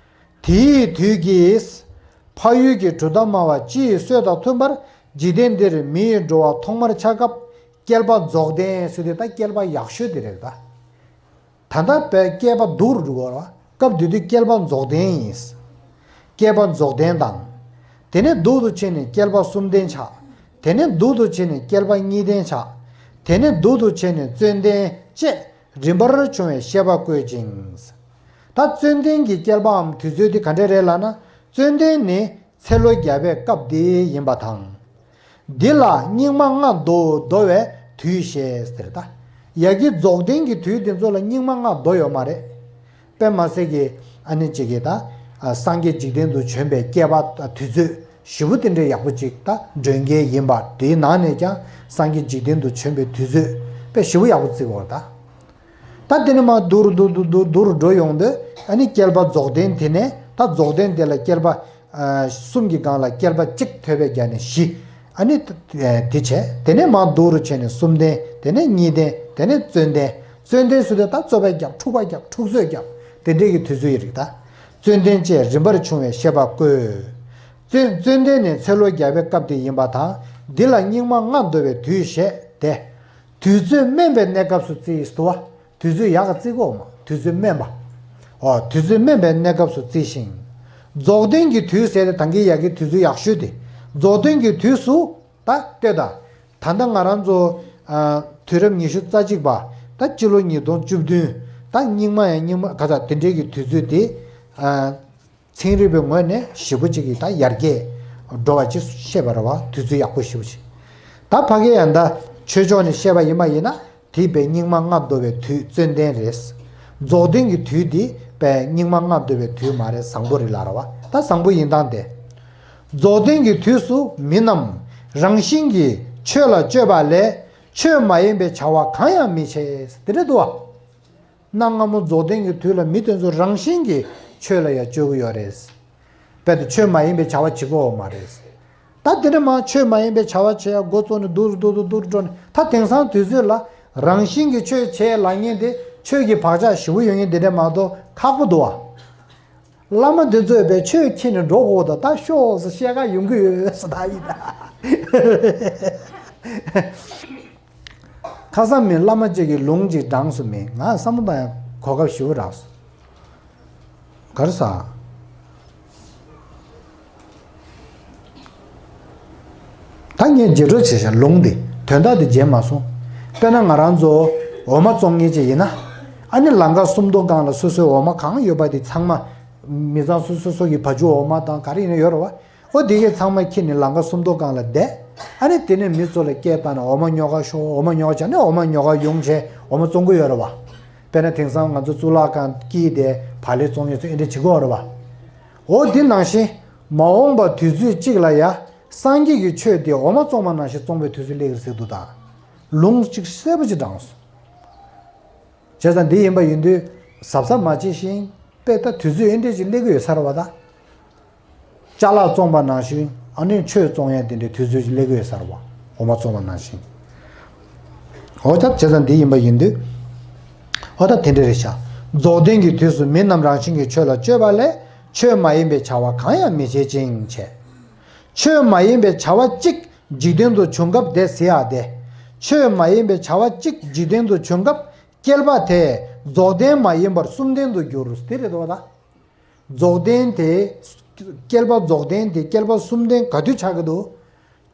དེའི་དུས་ཀྱི་འཕགས་ཡུལ་གྱི་གྲུབ་མཐའ་སྨྲ་བ་སྤྱི་ཡི་སྲོལ་དང་མཐུན་པར་འཇིག་རྟེན་འདིར་མི་ཡི་འགྲོ་བ་ཐོག་མར་འཆར་སྐབས་བསྐལ་པ་རྫོགས་ལྡན་ཟེར་དུས་ད་བསྐལ་པ་ཡག་ཤོས་དེ་རེད་ད། ད་ལྟ་བས་བསྐལ་པ་སྡུག་རུ་འགྲོ་བ་རེད་བ། སྐབས་དེ་དུས་བསྐལ་པ་རྫོགས་ལྡན་ཡིན། བསྐལ་པ་རྫོགས་ལྡན་དང་། དེ་ནས་སྡུག་ཏུ་ཕྱིན་ནས་བསྐལ་པ་གསུམ་ལྡན་ཆགས། དེ་ནས་སྡུག་ཏུ་ཕྱིན་ནས་བསྐལ་པ་གཉིས་ལྡན་ཆགས། དེ་ནས་སྡུག་ཏུ་ཕྱིན་ནས་བཅོམ་ལྡན་བཅས་རིམ་པར་བྱུང་བའི་བཤད་པ་བཀོད་ཅིང་། ད་བཅོམ་ལྡན་གྱི་བསྐལ་པའམ་དུས་ཚོད་འདི་ག་འདྲ་རེད་ལབ་ན། བཅོམ་ལྡན་ནི་ཚེ་ལོ་བརྒྱ་པའི་སྐབས་འདི་ཡིན་པ་དང་། འདི་ལ་སྙིགས་མ་ལྔ་བདོ་བདོ་བའི་དུས་ཞེས་ཟེར་ད། ཡ་གི་རྫོགས་ལྡན་གྱི་དུས་འདི་ཚོ་ལ་སྙིགས་མ་ལྔ་བདོ་ཡོད་མ་རེད། དཔེ་མ་སྲིད་ཀྱི་ཨ་ནི་གཅིག་གིས་ད། ཨ། སངས་རྒྱས་འཇིག་རྟེན་དུ་བྱོན་པའི་བསྐལ་པ་དུས་ཚོད་ཞེ་པོ་དེ་འདྲའི་ཡག་པོ་ཅིག་ད་སྒྲོན་གྱི་ཡིན་པ། དེའི་ནང་ནས་ཀྱང་སངས་རྒྱས་འཇིག་རྟེན་དུ་བྱོན་པའི་དུས་ཚོད་དཔེ་ཞེ་པོ་ཡག་པོ་བརྩི་གི་ཡོད་རེད་ད། ད་དེ་ནས་མར་སྡུག་རུ་སྡུག་སྡུག་སྡུག་སྡུག་རུ་འགྲོ་ཡོང་དུས། ཨ་ནི་བསྐལ་པ་རྫོགས་ལྡན་དེ་ནས་ད་རྫོགས་ལྡན་དེ་ལ་བསྐལ་པ། ཨ། གསུམ་གྱི་སྒང་ལ་བསྐལ་པ་གཅིག་ཐོབ་པའི་རྒྱ་ནས་བཞི། ཨ་ནི་དེ་བྱས། དེ་ནས་མར་སྡུག་རུ་བྱས་ནས་གསུམ་ལྡན། དེ་ནས་གཉིས་ལྡན། དེ་ནས་བཅོམ་ལྡན། བཅོམ་ལྡན་ཟེར་དུས་ད་རྩོད་པ་རྒྱབ། འཁྲུག་པ་རྒྱབ། འཁྲུག་རྩོད་རྒྱབ། དེ་འདྲའི་གི་དུས་ཚོད་ཡི་རིགས་ད། བཅོམ་ལྡན་བཅས་རིམ་པར་བྱུང་བའི་བཤད་པ་བཀོད། བཅོམ་བཅོམ་ལྡན་ནི་ཚེ་ལོ་བརྒྱ་པའི་སྐབས་དེ་ཡིན་པ་དང་། འདི་ལ་སྙིགས་མ་ལྔ་བདོ་བའི་དུས་ཞེས་ཏེ། དུས་ཚོད་དམན་པའི་གནས་སྐབས་སུ་བརྩིས་སོ། དུས་ཚོད་ཡག་ག་བརྩི་གོ་མ། དུས་ཚོད་དམན་པ། ཨོ། དུས་ཚོད་དམན་པའི་གནས་སྐབས་སུ་བརྩི་ཞིང་། རྫོགས་ལྡན་གྱི་དུས་ཟེར་ཏེ་ད་གིན་ཡ་གི་དུས་ཚོད་ཡག་ཤོས་དེ། རྫོགས་ལྡན་གྱི་དུས་སུ་ད་ལྟོས་དང་། ད་ལྟ་ང་རང་ཚོ། ཨ། དུས་རབས་ཉི་ཤུ་རྩ་གཅིག་པ། ད་སྤྱི་ལོ་ཉིས་སྟོང་བཅུ་བདུན། ད་སྙིགས་མ་ཡང་སྙིགས་མ་ག་ཚ་དེ་འདྲའི་གི་དུས་ཚོད་དེ། ཨ། ཚན་རིག་པའི་ངོས་ནས་ཞེ་པོ་ཅིག་གིས་ད་ཡར་རྒྱས་འགྲོ་བ་ཅིག་བཤད་པ་རེད་བ། དུས་ཚོད་ཡག་པོ་ཞེ་པོ་ཅིག་ད་ཕ་གི་ཡང་ད་ཆོས་ཕྱོགས་ནས་བཤད་པ་ཡིན་པ་ཡིན་ན། དེ་དཔེ་སྙིགས་མ་ལྔ་བདོ་བའི་དུས་བཅོམ་ལྡན་རེད། རྫོགས་ལྡན་གྱི་དུས་དེ་དཔེ་སྙིགས་མ་ལྔ་བདོ་བའི་དུས་མ་རེད། བཟང་པོ་རེད་ལབ་རེད་བ། ད་བཟང་པོ་ཡིན་སྟངས་དེ། རྫོགས་ལྡན་གྱི་དུས་སུ་མི་རྣམས་རང་བཞིན་གྱིས་ཆོས་ལ་སྤྱོད་པ་ལས་ཆོས་མ་ཡིན་པའི་བྱ་བ་གང་ཡང་མི་བྱེད། དེ་འདྲ་འདུག་བ། གནའ་སྔ་མོ་རྫོགས་ལྡན་གྱི་དུས་ལ་མི་དེ་ཚོ་རང་བཞིན་གྱིས་ཆོས་ལ་ཡང་སྤྱོད་ཀྱི་ཡོད་རེད། དཔེ་དེ་ཆོས་མ་ཡིན་པའི་བྱ་བ་བྱེད་ཀྱི་ཡོད་མ་རེད། ད་དེ་འདྲ་མ་ཆོས་མ་ཡིན་པའི་བྱ་བ་བྱེད་ཡ་འགོ་བཙུགས་ནས་སྡུག་རུ་སྡུག་རུ་སྡུག་རུ་འགྲོ་ནས། ད་དེང་སང་དུས་ཚོད་ལ་རང་བཞིན་གྱིས་ཆོས་བྱེད་ལབ་མཁན་དེ་ཆོས་ཀྱི་བག་ཆགས་ཞེ་པོ་ཡོད་མཁན་དེ་འདྲ་མ་གཏོགས་ཁག་པོ་འདུག་བ། བླ་མ་དེ་ཚོས་པའི་ཆོས་ཁྱེར་ནས་འགྲོ་དགོས་ད། ད་ཤོག་ཟེར་བཤད་ག་ཡོང་གི་ཡོད་ཟེར་ད་ཡིན་ད། ཁ་སང་མི་བླ་མ་གཅིག་གིས་ལུང་གཅིག་དྲངས་སོང་། མི་ང་བསམ་བློ་བཏང་ཡ་གོ་སྐབས་ཞེ་པོ་རག་སོང་། ག་རེ་ཟ། ད་ངས་བརྗེད་འགྲོ་བྱས་ཤག་ལུང་འདི། དོན་དག་འདི་བརྗེད་མ་སོང་། དཔེར་ན་ང་རང་ཚོ་འོ་མ་བཙོང་མཁན་ཅིག་ཡིན་ན། ཨ་ནི་ལམ་ཁ་སུམ་མདོ་སྒང་ལ་སོ་སོའི་འོ་མ་གང་ཡོད་པ་དེ་ཚང་མ། མི་ཚང་སོ་སོ་སོ་གི་བ་ཕྱུགས་འོ་མ་དང་ག་རེ་ཡིན་ན་ཡོད་རེད་བ། ཨོ་དེ་གས་ཚང་མ་ཁྱེར་ནས་ལམ་ཁ་སུམ་མདོ་སྒང་ལ་བསྡད། ཨ་ནི་དེ་ནས་མི་ཚོ་ལ་སྐད་བཏང་ནས་འོ་མ་ཉོ་ག་ཤོག་འོ་མ་ཉོ་ག་བྱས་ནས་འོ་མ་ཉོ་ག་ཡོང་བྱས་འོ་མ་བཙོང་གི་ཡོད་རེད་བ། དཔེར་ན་དེང་སང་ང་ཚོ་གཙུག་ལག་ཁང་དཀྱིལ་དེ་བག་ལེབ་བཙོང་མཁན་ཚོ་ཨེ་འདྲ་བྱེད་ཀྱི་ཡོད་རེད་བ། འོ་དེ་ནང་བཞིན་མ་འོངས་པ་དུས་ཚོད་གཅིག་ལ་ཡ་སངས་རྒྱས་ཀྱི་ཆོས་དེ་འོ་མ་བཙོང་བ་ནང་བཞིན་བཙོང་བའི་དུས་ཚོད་སླེབས་ཀྱི་རེད་ཟེར་འདུག་ད། ལུང་གཅིག་གསལ་པོ་ཅིག་དྲངས་སོང་། བྱས་ཙང་འདི་ཡིན་པ་ཡིན་དུས་གཟབ་གཟབ་མ་བྱས་ཤིང་། དཔེ་ད་དུས་ཚོད་ཨེ་འདྲས་ཅིག་སླེབས་ཀྱི་ཡོད་ས་རེད་བ་ད། ཅ་ལག་བཙོང་པ་ནང་བཞིན། ཨ་ནི་ཆོས་བཙོང་ཡ་དེ་འདྲའི་དུས་ཚོད་ཅིག་སླེབས་ཀྱི་ཡོད་ས་རེད་བ། འོ་མ་བཙོང་བ་ནང་བཞིན། འོ་ད་བྱས་ཙང་འདི་ཡིན་པ་ཡིན་དུས། འོ་ད་དེ་འདྲ་རེད་ཤག་རྫོགས་ལྡན་གྱི་དུས་སུ་མི་རྣམས་རང་བཞིན་གྱིས་ཆོས་ལ་སྤྱོད་པ་ལས་ཆོས་མ་ཡིན་པའི་བྱ་བ་གང་ཡང་མི་བྱེད་ཅིང་བྱས། ཆོས་མ་ཡིན་པའི་བྱ་བ་གཅིག་འཇིག་རྟེན་དུ་བྱུང་སྐབས་དེ་ཟེར་ཡ་དེ། ཆོས་མ་ཡིན་པའི་བྱ་བ་གཅིག་འཇིག་རྟེན་དུ་བྱུང་སྐབས་བསྐལ་པ་དེ་རྫོགས་ལྡན་མ་ཡིན་པར་གསུམ་ལྡན་དུ་འགྱུར་དེ་རེད་དོ་ད། རྫོགས་ལྡན་དེ། བསྐལ་པ་རྫོགས་ལྡན་དེ་བསྐལ་པ་གསུམ་ལྡན་ག་དུས་ཆགས་ཀྱི་འདུག་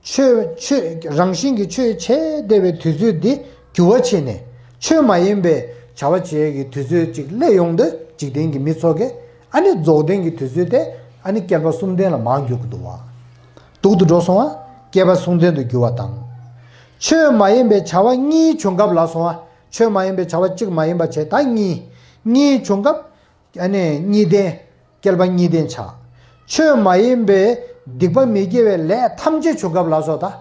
ཆོས་ཆོས་རང་བཞིན་གྱིས་ཆོས་བྱས་བསྡད་པའི་དུས་ཚོད་འདི་འགྱུར་བ་ཕྱིན་ནས་ཆོས་མ་ཡིན་པའི་བྱ་བ་བྱེད་ཀྱི་དུས་ཚོད་ཅིག་སླེབས་ཡོང་དུས་འཇིག་རྟེན་གྱི་མི་ཚོ་གས་ཨ་ནི་རྫོགས་ལྡན་གྱི་དུས་ཚོད་དེ་ཨ་ནི་བསྐལ་པ་གསུམ་ལྡན་ལ་མར་འགྱུར་གྱི་འདུག་བ། སྡུག་ཏུ་འགྲོ་སོང་བ། བསྐལ་པ་གསུམ་ལྡན་དུ་འགྱུར་བ་དང་། ཆོས་མ་ཡིན་པའི་བྱ་བ་གཉིས་བྱུང་སྐབས་ལ་སོང་བ། ཆོས་མ་ཡིན་པའི་བྱ་བ་གཅིག་མ་ཡིན་པ་བྱས་ད་གཉིས། གཉིས་བྱུང་སྐབས། ཨ་ནི་གཉིས་ལྡན། བསྐལ་པ་གཉིས་ལྡན་ཆགས། ཆོས་མ་ཡིན་པའི་སྡིག་པ་མི་དགེ་བའི་ལས་ཐམས་ཅད་བྱུང་སྐབས་ལ་སོགས་ད།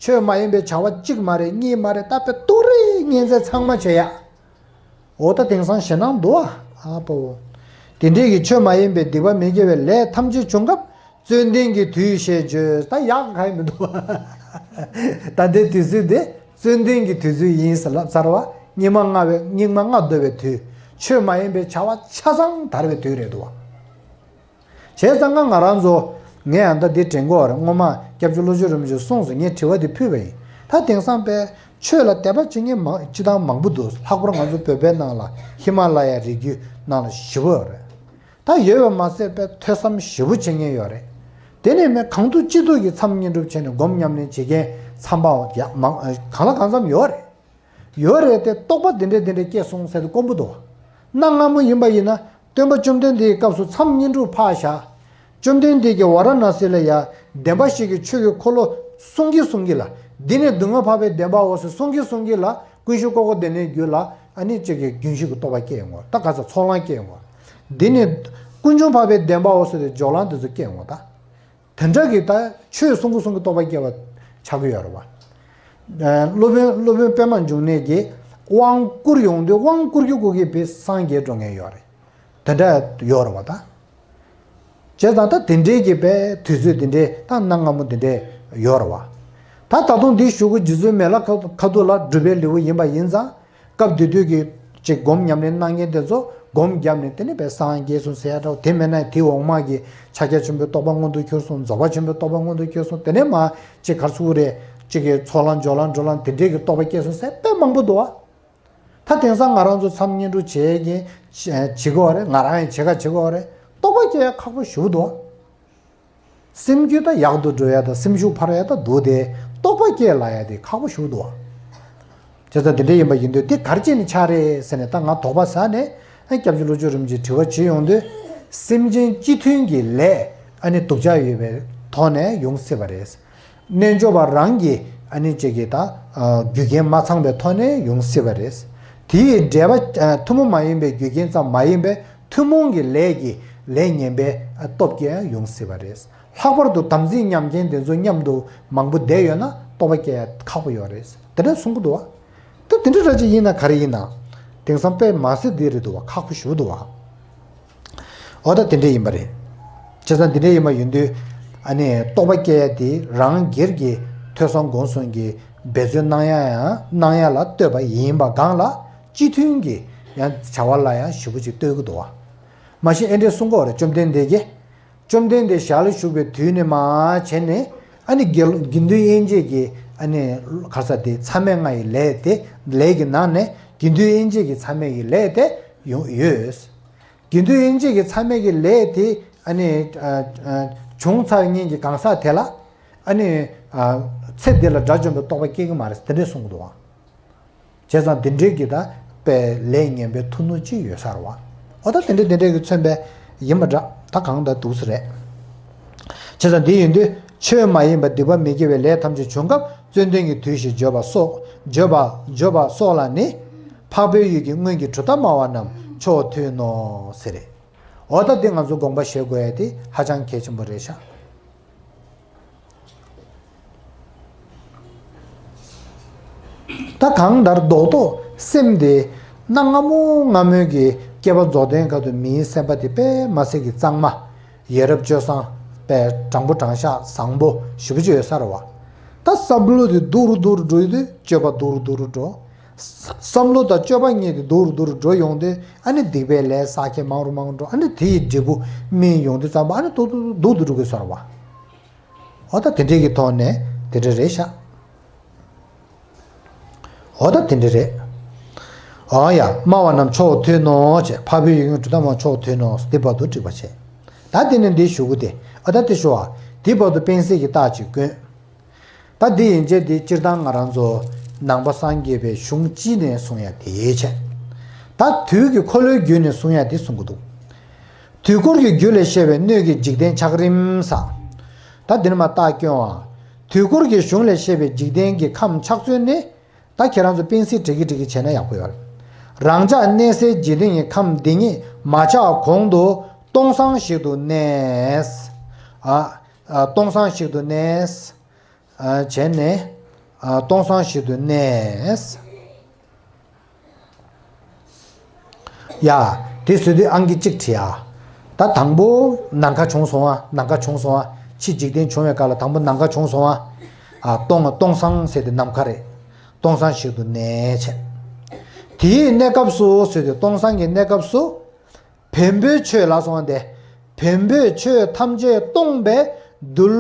ཆོས་མ་ཡིན་པའི་བྱ་བ་གཅིག་མ་རེད་གཉིས་མ་རེད་ད་དཔེ་ཏོག་རེ་ཉིན་མཚན་ཚང་མ་བྱེད་ཡ། འོ་ད་དེང་སང་ཞེད་སྣང་འདུག་ཨ། ཨ་ཕོ། དེ་འདྲའི་གི་ཆོས་མ་ཡིན་པའི་སྡིག་པ་མི་དགེ་བའི་ལས་ཐམས་ཅད་བྱུང་སྐབས་བཅོམ་ལྡན་གྱི་དུས་ཞེས་བརྗོད་ད་ཡག་ག་ཡི་མི་འདུག་ཨ། ད་ལྟའི་དུས་ཚོད་དེ་བཙོན་དོན་གྱི་དུས་ཚོད་ཡིན་ཟེར་ལབ་ཚར་བ། སྙིགས་མ་ལྔ་བའི་སྙིགས་མ་ལྔ་བདོ་བའི་དུས། ཆོས་མ་ཡིན་པའི་བྱ་བ་ཆ་ཚང་དར་བའི་དུས་རེད་འདུག་བ། བྱས་ཙང་ང་ང་རང་ཚོ། ངས་ཡང་ད་འདི་དྲན་གོ་རེད། སྔོན་མ་སྐྱབས་རྗེ་བློ་ཆོས་རིན་པོ་ཆེས་གསུངས་སོང་། ངས་དྲི་བ་འདི་ཕུལ་བ་ཡིན། ད་དེང་སང་པས་ཆོས་ལ་དད་པ་བྱེད་མཁན་མང་སྤྱི་བཏང་མང་པོ་འདུག། ལྷག་པར་ང་ཚོ་བོད་པའི་ནང་ལ་ཧི་མ་ལ་ཡ་རི་རྒྱུད་ནང་ལ་ཞེ་པོ་ཡོད་རེད། ད་ཡོད་པ་མ་ཟད་པས་ཐོས་བསམ་ཞེ་པོ་བྱེད་མཁན་ཡོད་རེད། དེ་ནས་མི་གང་ཐུབ་ཅི་ཐུབ་ཀྱིས་མཚམས་བསྙེན་སྒྲུབ་བྱས་ནས་སྒོམ་ཉམས་ལེན་བྱེད་མཁན་མཚམས་པ་ཡག་མང་གང་ལ་གང་འཚམ་ཡོད་རེད། ཡོད་རེད་དེ། རྟོགས་པ་འདི་འདྲས་འདི་འདྲས་སྐྱེས་སོང་ཟེར་དུས་དཀོན་པོ་འདུག། གནའ་སྔ་མོ་ཡིན་པ་ཡིན་ན་སྟོན་པ་བཅོམ་ལྡན་འདས་ཀྱི་སྐབས་སུ་མཚམས་བསྙེན་སྒྲུབ་ཕར་བཞག། བཅོམ་ལྡན་འདས་ཀྱིས་ཝཱ་ར་ཎ་སི་ལ་ཡ་བདེན་པ་བཞི་གི་ཆོས་ཀྱི་འཁོར་ལོ་གསུང་གིན་གསུང་གིན་ལ། འདི་ནས་སྡུག་བསྔལ་འཕགས་པའི་བདེན་པའོ་ཟེར་གསུང་གིན་གསུང་གིན་ལ། ཀུན་གཞི་ཀོ་ཀོ་དེ་ནས་རྒྱུད་ལ། ཨ་ནི་གཅིག་གི་རྒྱུན་ཞིག་གི་རྟོགས་པ་སྐྱེས་ཡོང་བ། ད་ག་ཚ་ཚོགས་ལམ་སྐྱེས་ཡོང་བ། འདི་ནས་ཀུན་འབྱུང་འཕགས་པའི་བདེན་པའོ་ཟེར་ཏེ་སྦྱོར་ལམ་དེ་ཚོ་སྐྱེས་ཡོང་བ་ད། དེ་འདྲ་གི་ད་ཆོས་གསུང་གི་གསུང་གི་རྟོགས་པ་སྐྱེ་བ་ཆགས་ཀྱི་ཡོད་རེད་བ། ཨ། སློབ་དཔོན་སློབ་དཔོན་པད་མ་འབྱུང་གནས་ཀྱིས་དབང་བསྐུར་ཡོང་དུས་དབང་བསྐུར་གྱི་སྐུ་གིས་དཔེ་སངས་རྒྱས་འགྲོ་མཁན་ཡོད་རེད། དེ་འདྲ་ཡོད་རེད་བ་ད། བྱས་ཙང་ད་དེ་འདྲའི་གི་དཔེ་དུས་ཚོད་དེ་འདྲའི་ད་གནའ་སྔ་མོ་དེ་འདྲའི་ཡོད་རེད་བ། ད་ད་དུང་འདི་གཞུག་གུ་རྗེ་བཙུན་མི་ལ་ཁ་ཁ་ཐུག་ལ་སྒྲུབ་པའི་ལེའུ་ཡིན་པ་ཡིན་ཙང་། སྐབས་དེ་དུས་ཀྱི་ཅིག་སྒོམ་ཉམས་ལེན་གནང་མཁན་དེ་ཚོ་སྒོམ་བརྒྱབ་ནས་དེ་ནས་དཔེ་སངས་རྒྱས་སོང་ཟེར་ཡ་འདྲ་བོ། དེ་མེད་ན་དེའི་འོག་མ་གི་ཕྱག་རྒྱ་ཆེན་པོའི་རྟོགས་པ་མངོན་དུ་གྱུར་སོང་། རྫོགས་པ་ཆེན་པོའི་རྟོགས་པ་མངོན་དུ་གྱུར་སོང་། དེ་ནས་མ་ཅིག་ག་རེ་ཟེར་དགོས་རེད། ཅིག་གི་ཚོགས་ལམ་སྦྱོར་ལམ་སྒྲུབ་ལམ་དེ་འདྲའི་གི་རྟོགས་པ་སྐྱེས་སོང་ཟེར་དཔེ་མང་པོ་འདུག་བ། ད་དེང་སང་ང་རང་ཚོ་མཚམས་བསྙེན་སྒྲུབ་བྱེད་ཀྱིན་བྱེད་ཀྱི་ཡོད་རེད། ང་རང་ཡང་བྱེད་ཀ་བྱེད་ཀྱི་ཡོད་རེད། རྟོགས་པ་སྐྱེ་ཡ་ཁག་པོ་ཞེ་པོ་འདུག་བ། སེམས་རྒྱུད་ད་ཡག་ཏུ་འགྲོ་ཡ་དང་སེམས་ཤུགས་འཕར་ཡ་ད་འདུག་སྟེ། རྟོགས་པ་སྐྱེ་ལ་ཡ་དེ་ཁག་པོ་ཞེ་པོ་འདུག་བ། བྱས་ཙང་དེ་འདྲ་ཡིན་པ་ཡིན་དུས་དེ་ག་རེ་བྱས་ནས་ཆགས་རེད་ཟེར་ནས་ད་ང་དོགས་པ་ཟ་ནས། ཨ། སྐྱབས་རྗེ་བློ་ཆོས་རིན་པོ་ཆེས་དྲི་བ་བྱེད་ཡོང་དུས། སེམས་ཅན་སྤྱི་མཐུན་གྱི་ལས་ཨ་ནི་སྡུག་ཅག་ཡོད་པའི་ཐོག་ནས་ཡོང་སྲིད་པ་རེད། རྣལ་འབྱོར་པ་རང་གི་ཨ་ནི་གཅིག་གི་ད་རྒྱུ་རྐྱེན་མ་ཚང་བའི་ཐོག་ནས་ཡོང་སྲིད་པ་རེད། དེ་ཡི་འབྲེལ་པ་ཐུན་མོང་མ་ཡིན་པའི་རྒྱུ་རྐྱེན་ཙམ་མ་ཡིན་པའི་ཐུན་མོང་གི་ལས་ཀྱི་ལས་ངན་པའི་སྟོབས་ཀྱིས་ཡང་ཡོང་སྲིད་པ་རེད། ལྷག་པར་དུ་དམ་ཚིག་ཉམས་མཁན་དེ་ཚོ་མཉམ་དུ་མང་པོ་བསྡད་ཡོད་ན་རྟོགས་པ་སྐྱེ་ཡ་ཁག་པོ་ཡོད་རེད། དེ་འདྲ་གསུང་གི་འདུག་བ། ད་དེ་འདྲ་ར་ཅིག་ཡིན་ན་ག་རེ་ཡིན་ན། དེང་སང་དཔེ་མ་སྲིད་འདི་རེད་འདུག་བ། ཁག་པོ་ཞེ་པོ་འདུག་བ། འོ་ད་དེ་འདྲ་ཡིན་པ་རེད། བྱས་ཙང་དེ་འདྲ་ཡིན་པ་ཡིན་དུས། ཨ་ནི་རྟོགས་པ་སྐྱེ་ཡ་དེ་རང་སྒེར་གྱི་ཐོས་བསམ་སྒོམ་གསུམ་གྱི་འབད་རྩོལ་གནང་ཡ་ཡང་གནང་ཡ་ལ་ལྟོས་པ་ཡིན་པ་སྒང་ལ། སྤྱི་མཐུན་གྱི་ཡང་བྱ་བ་ལ་ཡང་ཞེ་པོ་ཅིག་ལྟོས་ཀྱི་འདུག་བ། མ་གཞི་ཨེ་འདྲས་གསུང་གི་ཡོད་རེད། བཅོམ་ལྡན་འདས་ཀྱིས། བཅོམ་ལྡན་འདས་ཞལ་ལ་བཞུགས་པའི་དུས་ནས་མར་བྱས་ནས། ཨ་ནི་དགེ་དགེ་འདུན་དབྱེ་འབྱེད་ཀྱི་ཨ་ནི་ག་རེ་ཟེར་དེ་མཚམས་མེད་ལྔ་ཡི་ལས་དེ། ལས་ཀྱི་ནང་ནས་དགེ་འདུན་དབྱེ་འབྱེད་ཀྱི་མཚམས་མེད་ཀྱི་ལས་དེ་ཡོང་ཡོད། དགེ་འདུན་དབྱེ་འབྱེད་ཀྱི་མཚམས་མེད་ཀྱི་ལས་དེ་ཨ་ནི་ཨ་ཨ་བྱུང་ཚར་མཁན་གྱི་གང་ཟག་དེ་ལ། ཨ་ནི་ཨ་ཚེ་འདི་ལ་དགྲ་བཅོམ་པའི་རྟོགས་པ་སྐྱེ་གི་མ་རེད། དེ་འདྲས་གསུང་གི་འདུག་བ། བྱས་ཙང་དེ་འདྲའི་གི་ད་དཔེ་ལས་ངན་པའི་མཐུ་ནུས་ཅིག་ཡོད་ས་རེད་བ། འོ་ད་དེ་འདྲ་དེ་འདྲའི་གི་མཚོན་པ་ཡིན་པ་འདྲ། ད་གང་ལྟར་འདུག་སེ་རེད། བྱས་ཙང་འདི་ཡིན་དུས་ཆོས་མ་ཡིན་པ་སྡིག་པ་མི་དགེ་བའི་ལས་ཐམས་ཅད་བྱུང་སྐབས་བརྩོན་ལྡན་གྱི་དུས་ཞེས་བརྗོད་པ་སོགས། བརྗོད་པ་བརྗོད་པ་སོགས་ལ་ནི། འཕགས་པའི་ཡུལ་གྱི་སྔོན་གྱི་གྲུབ་མཐའ་སྨྲ་བ་རྣམས་ཕྱོགས་མཐུན་ནོ་ཟེར་རེད། འོ་ད་འདི་ང་ཚོ་དགོངས་པ་བཞེས་དགོས་ཡ་དེ་ཧ་ཅང་གལ་ཆེན་པོ་རེད་ཤག། ད་གང་ལྟར་རྡོག་རྡོག་སེམས་དེ་གནའ་སྔ་མོ་སྔ་མོའི་གི་སྐྱེས་པ་རྫོགས་ལྡན་སྐབས་དུ་མིའི་སེམས་པ་དེ་དཔེ་མ་སྲིད་ཀྱི་གཙང་མ། ཡ་རབས་སྤྱོད་བཟང་། དཔེ་དྲང་པོ་དྲང་བཞག་བཟང་པོ་ཞེ་པོ་ཅིག་ཡོད་ས་རེད་བ། ད་བསམ་བློ་དེ་སྡུག་རུ་སྡུག་རུ་འགྲོ་ཡི་དུས་སྤྱོད་པ་སྡུག་རུ་སྡུག་རུ་འགྲོ། བསམ་བློ་དང་སྤྱོད་པ་གཉིས་དེ་སྡུག་རུ་སྡུག་རུ་འགྲོ་ཡོང་དུས། ཨ་ནི་སྡིག་པའི་ལས་བསགས་མཁན་མང་རུ་མང་རུ་འགྲོ། ཨ་ནི་དེ་ཡི་འབྲས་བུ་སྨིན་ཡོང་དུས་ཙམ་པ། ཨ་ནི་སྡུག་སྡུག་སྡུག་ཏུ་འགྲོ་གི་ས་རེད་བ། འོ་ད་དེ་འདྲའི་གི་ཐོག་ནས་དེ་འདྲ་རེད་ཤག། འོ་ད་དེ་འདྲ་རེད། འོ་ཡ། སྨྲ་བ་རྣམས་ཕྱོགས་མཐུན་ནོ་ཞེས། འཕགས་པའི་ཡུལ་གྱི་གྲུབ་མཐའ་སྨྲ་བ་ཕྱོགས་མཐུན་ནོ། འདི་བར་དུ་འགྲིག་པ་བྱས། ད་དེ་ནས་འདི་ཞུ་གི་དེ། ཨ་ད་དེ་ཞུ་བ། འདི་བར་དུ་སྤེན་སྲིད་ཀྱི་རྟགས་ཅིག་བཀོད། ད་འདི་ཡན་ཆད་འདི་སྤྱིར་བཏང་ང་རང་ཚོ་ནང་པ་སངས་རྒྱས་པའི་གཞུང་སྤྱི་ནས་གསུང་ཡ་དེ་བྱས། ད་དུས་ཀྱི་འཁོར་ལོའི་བརྒྱུད་ནས་གསུང་ཡ་དེ་གསུང་གི་འདུག། དུས་འཁོར་གྱི་རྒྱུད་ལས་བཤད་པའི་སྣོད་ཀྱི་འཇིག་རྟེན་ཆགས་རིམ་ཟེར། ད་འདི་ནས་མར་རྟགས་སྐྱོན་བ། དུས་འཁོར་གྱི་གཞུང་ལས་བཤད་པའི་འཇིག་རྟེན་གྱི་ཁམས་ཆགས་ཚུལ་ནི། ད་ཁྱེད་རང་ཚོ་སྤེན་སྲིད་བྲིས་ཀྱི་བྲིས་ཀྱི་བྱས་ན་ཡག་པོ་ཡོད་རེད། རང་ཅག་གནས་སའི་འཇིག་རྟེན་གྱི་ཁམས་འདི་ཉིད་མ་ཆགས་གོང་དུ་སྟོང་སང་ཞིག་ཏུ་གནས། ཨ། ཨ། སྟོང་སང་ཞིག་ཏུ་གནས། ཨ། བྱས་ནས། ཨ། སྟོང་སང་ཞིག་ཏུ་གནས། ཡ། དེ་བཟོས་དུས་ཨང་ཀི་གཅིག་བྲིས་ཨ། ད་དང་པོ་ནམ་མཁའ་བྱུང་སོང་ཨ། ནམ་མཁའ་བྱུང་སོང་ཨ། ཕྱི་འཇིག་རྟེན་བྱུང་བའི་སྐབས་ལ་དང་པོ་ནམ་མཁའ་བྱུང་སོང་ཨ། ཨ་སྟོང་སྟོང་སང་ཟེར་དེ་ནམ་མཁའ་རེད། སྟོང་སང་ཞིག་ཏུ་གནས་བྱས། དེའི་གནས་སྐབས་སུ་ཟེར་དུས་སྟོང་སང་གི་གནས་སྐབས་སུ། བེམ་པོའི་ཆོས་ལ་སོང་སྟེ། བེམ་པོའི་ཆོས་ཐམས་ཅད་སྟོང་པའི་རྡུལ་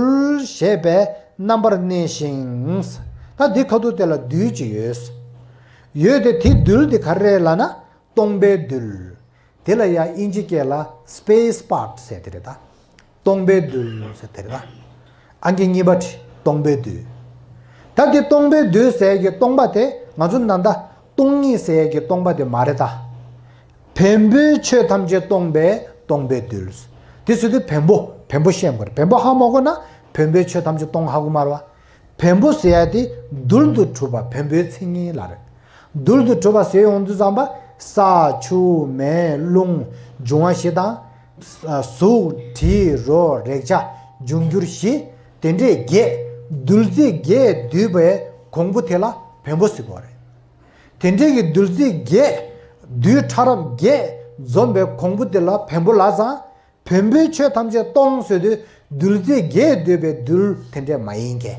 ཞེས་པའི་རྣམ་པར་གནས་ཤིང་། ད་འདི་ཁ་ཐུག་དེ་ལ་རྡུལ་ཅིག་ཡོད། ཡོད་དེ་དེ་རྡུལ་དེ་ག་རེ་རེད་ལབ་ན། སྟོང་པའི་རྡུལ། དེ་ལ་ཡང་དབྱིན་ཇི་སྐད་ལ་space part ཟེར་དེ་རེད་ད། སྟོང་པའི་རྡུལ་ཟེར་དེ་རེད་ད། ཨང་ཀི་གཉིས་པ་བྲིས། སྟོང་པའི་རྡུལ། ད་དེ་སྟོང་པའི་རྡུལ་ཟེར་གྱི་སྟོང་པ་དེ་ང་ཚོ་ནང་ད་སྟོང་ཉིད་ཟེར་གྱི་སྟོང་པ་དེ་མ་རེད་ད། བེམ་པོའི་ཆོས་ཐམས་ཅད་སྟོང་པའི་སྟོང་པའི་རྡུལ། དེ་ཟེར་དུས་བེམ་པོ་བེམ་པོ་ཤེས་དགོས་རེད། བེམ་པོ་ཧ་མ་གོ་ན་བེམ་པོའི་ཆོས་ཐམས་ཅད་སྟོང་ཧ་གོ་མ་རེད་བ། བེམ་པོ་ཟེར་ཡ་དེ་རྡུལ་དུ་གྲུབ་པ་བེམ་པོའི་མཚན་ཉིད་ལ་རེད། རྡུལ་དུ་གྲུབ་པ་ཟེར་ཡོང་དུས་ཙམ་པ་ས་ཆུ་མེ་རླུང་འབྱུང་བ་བཞི་དང་། གཟུགས་དྲི་རོ་རེག་བྱ་འབྱུང་འགྱུར་བཞི། དེ་འདྲས་བརྒྱད། རྡུལ་རྫས་བརྒྱད་འདུས་པའི་གོང་བུ་དེ་ལ་བེམ་པོ་ཟེར་གྱི་ཡོད་རེད། དེ་འདྲས་ཀྱི་རྡུལ་རྫས་བརྒྱད། རྡུལ་ཕྲ་རབ་བརྒྱད་འཛོམས་པའི་གོང་བུ་དེ་ལ་བེམ་པོ་ལབ་ཙང་། བེམ་པོའི་ཆོས་ཐམས་ཅད་སྟོང་ཟེར་དུས་རྡུལ་རྫས་བརྒྱད་འདུས་པའི་རྡུལ་དེ་འདྲས་མ་ཡིན་མཁན།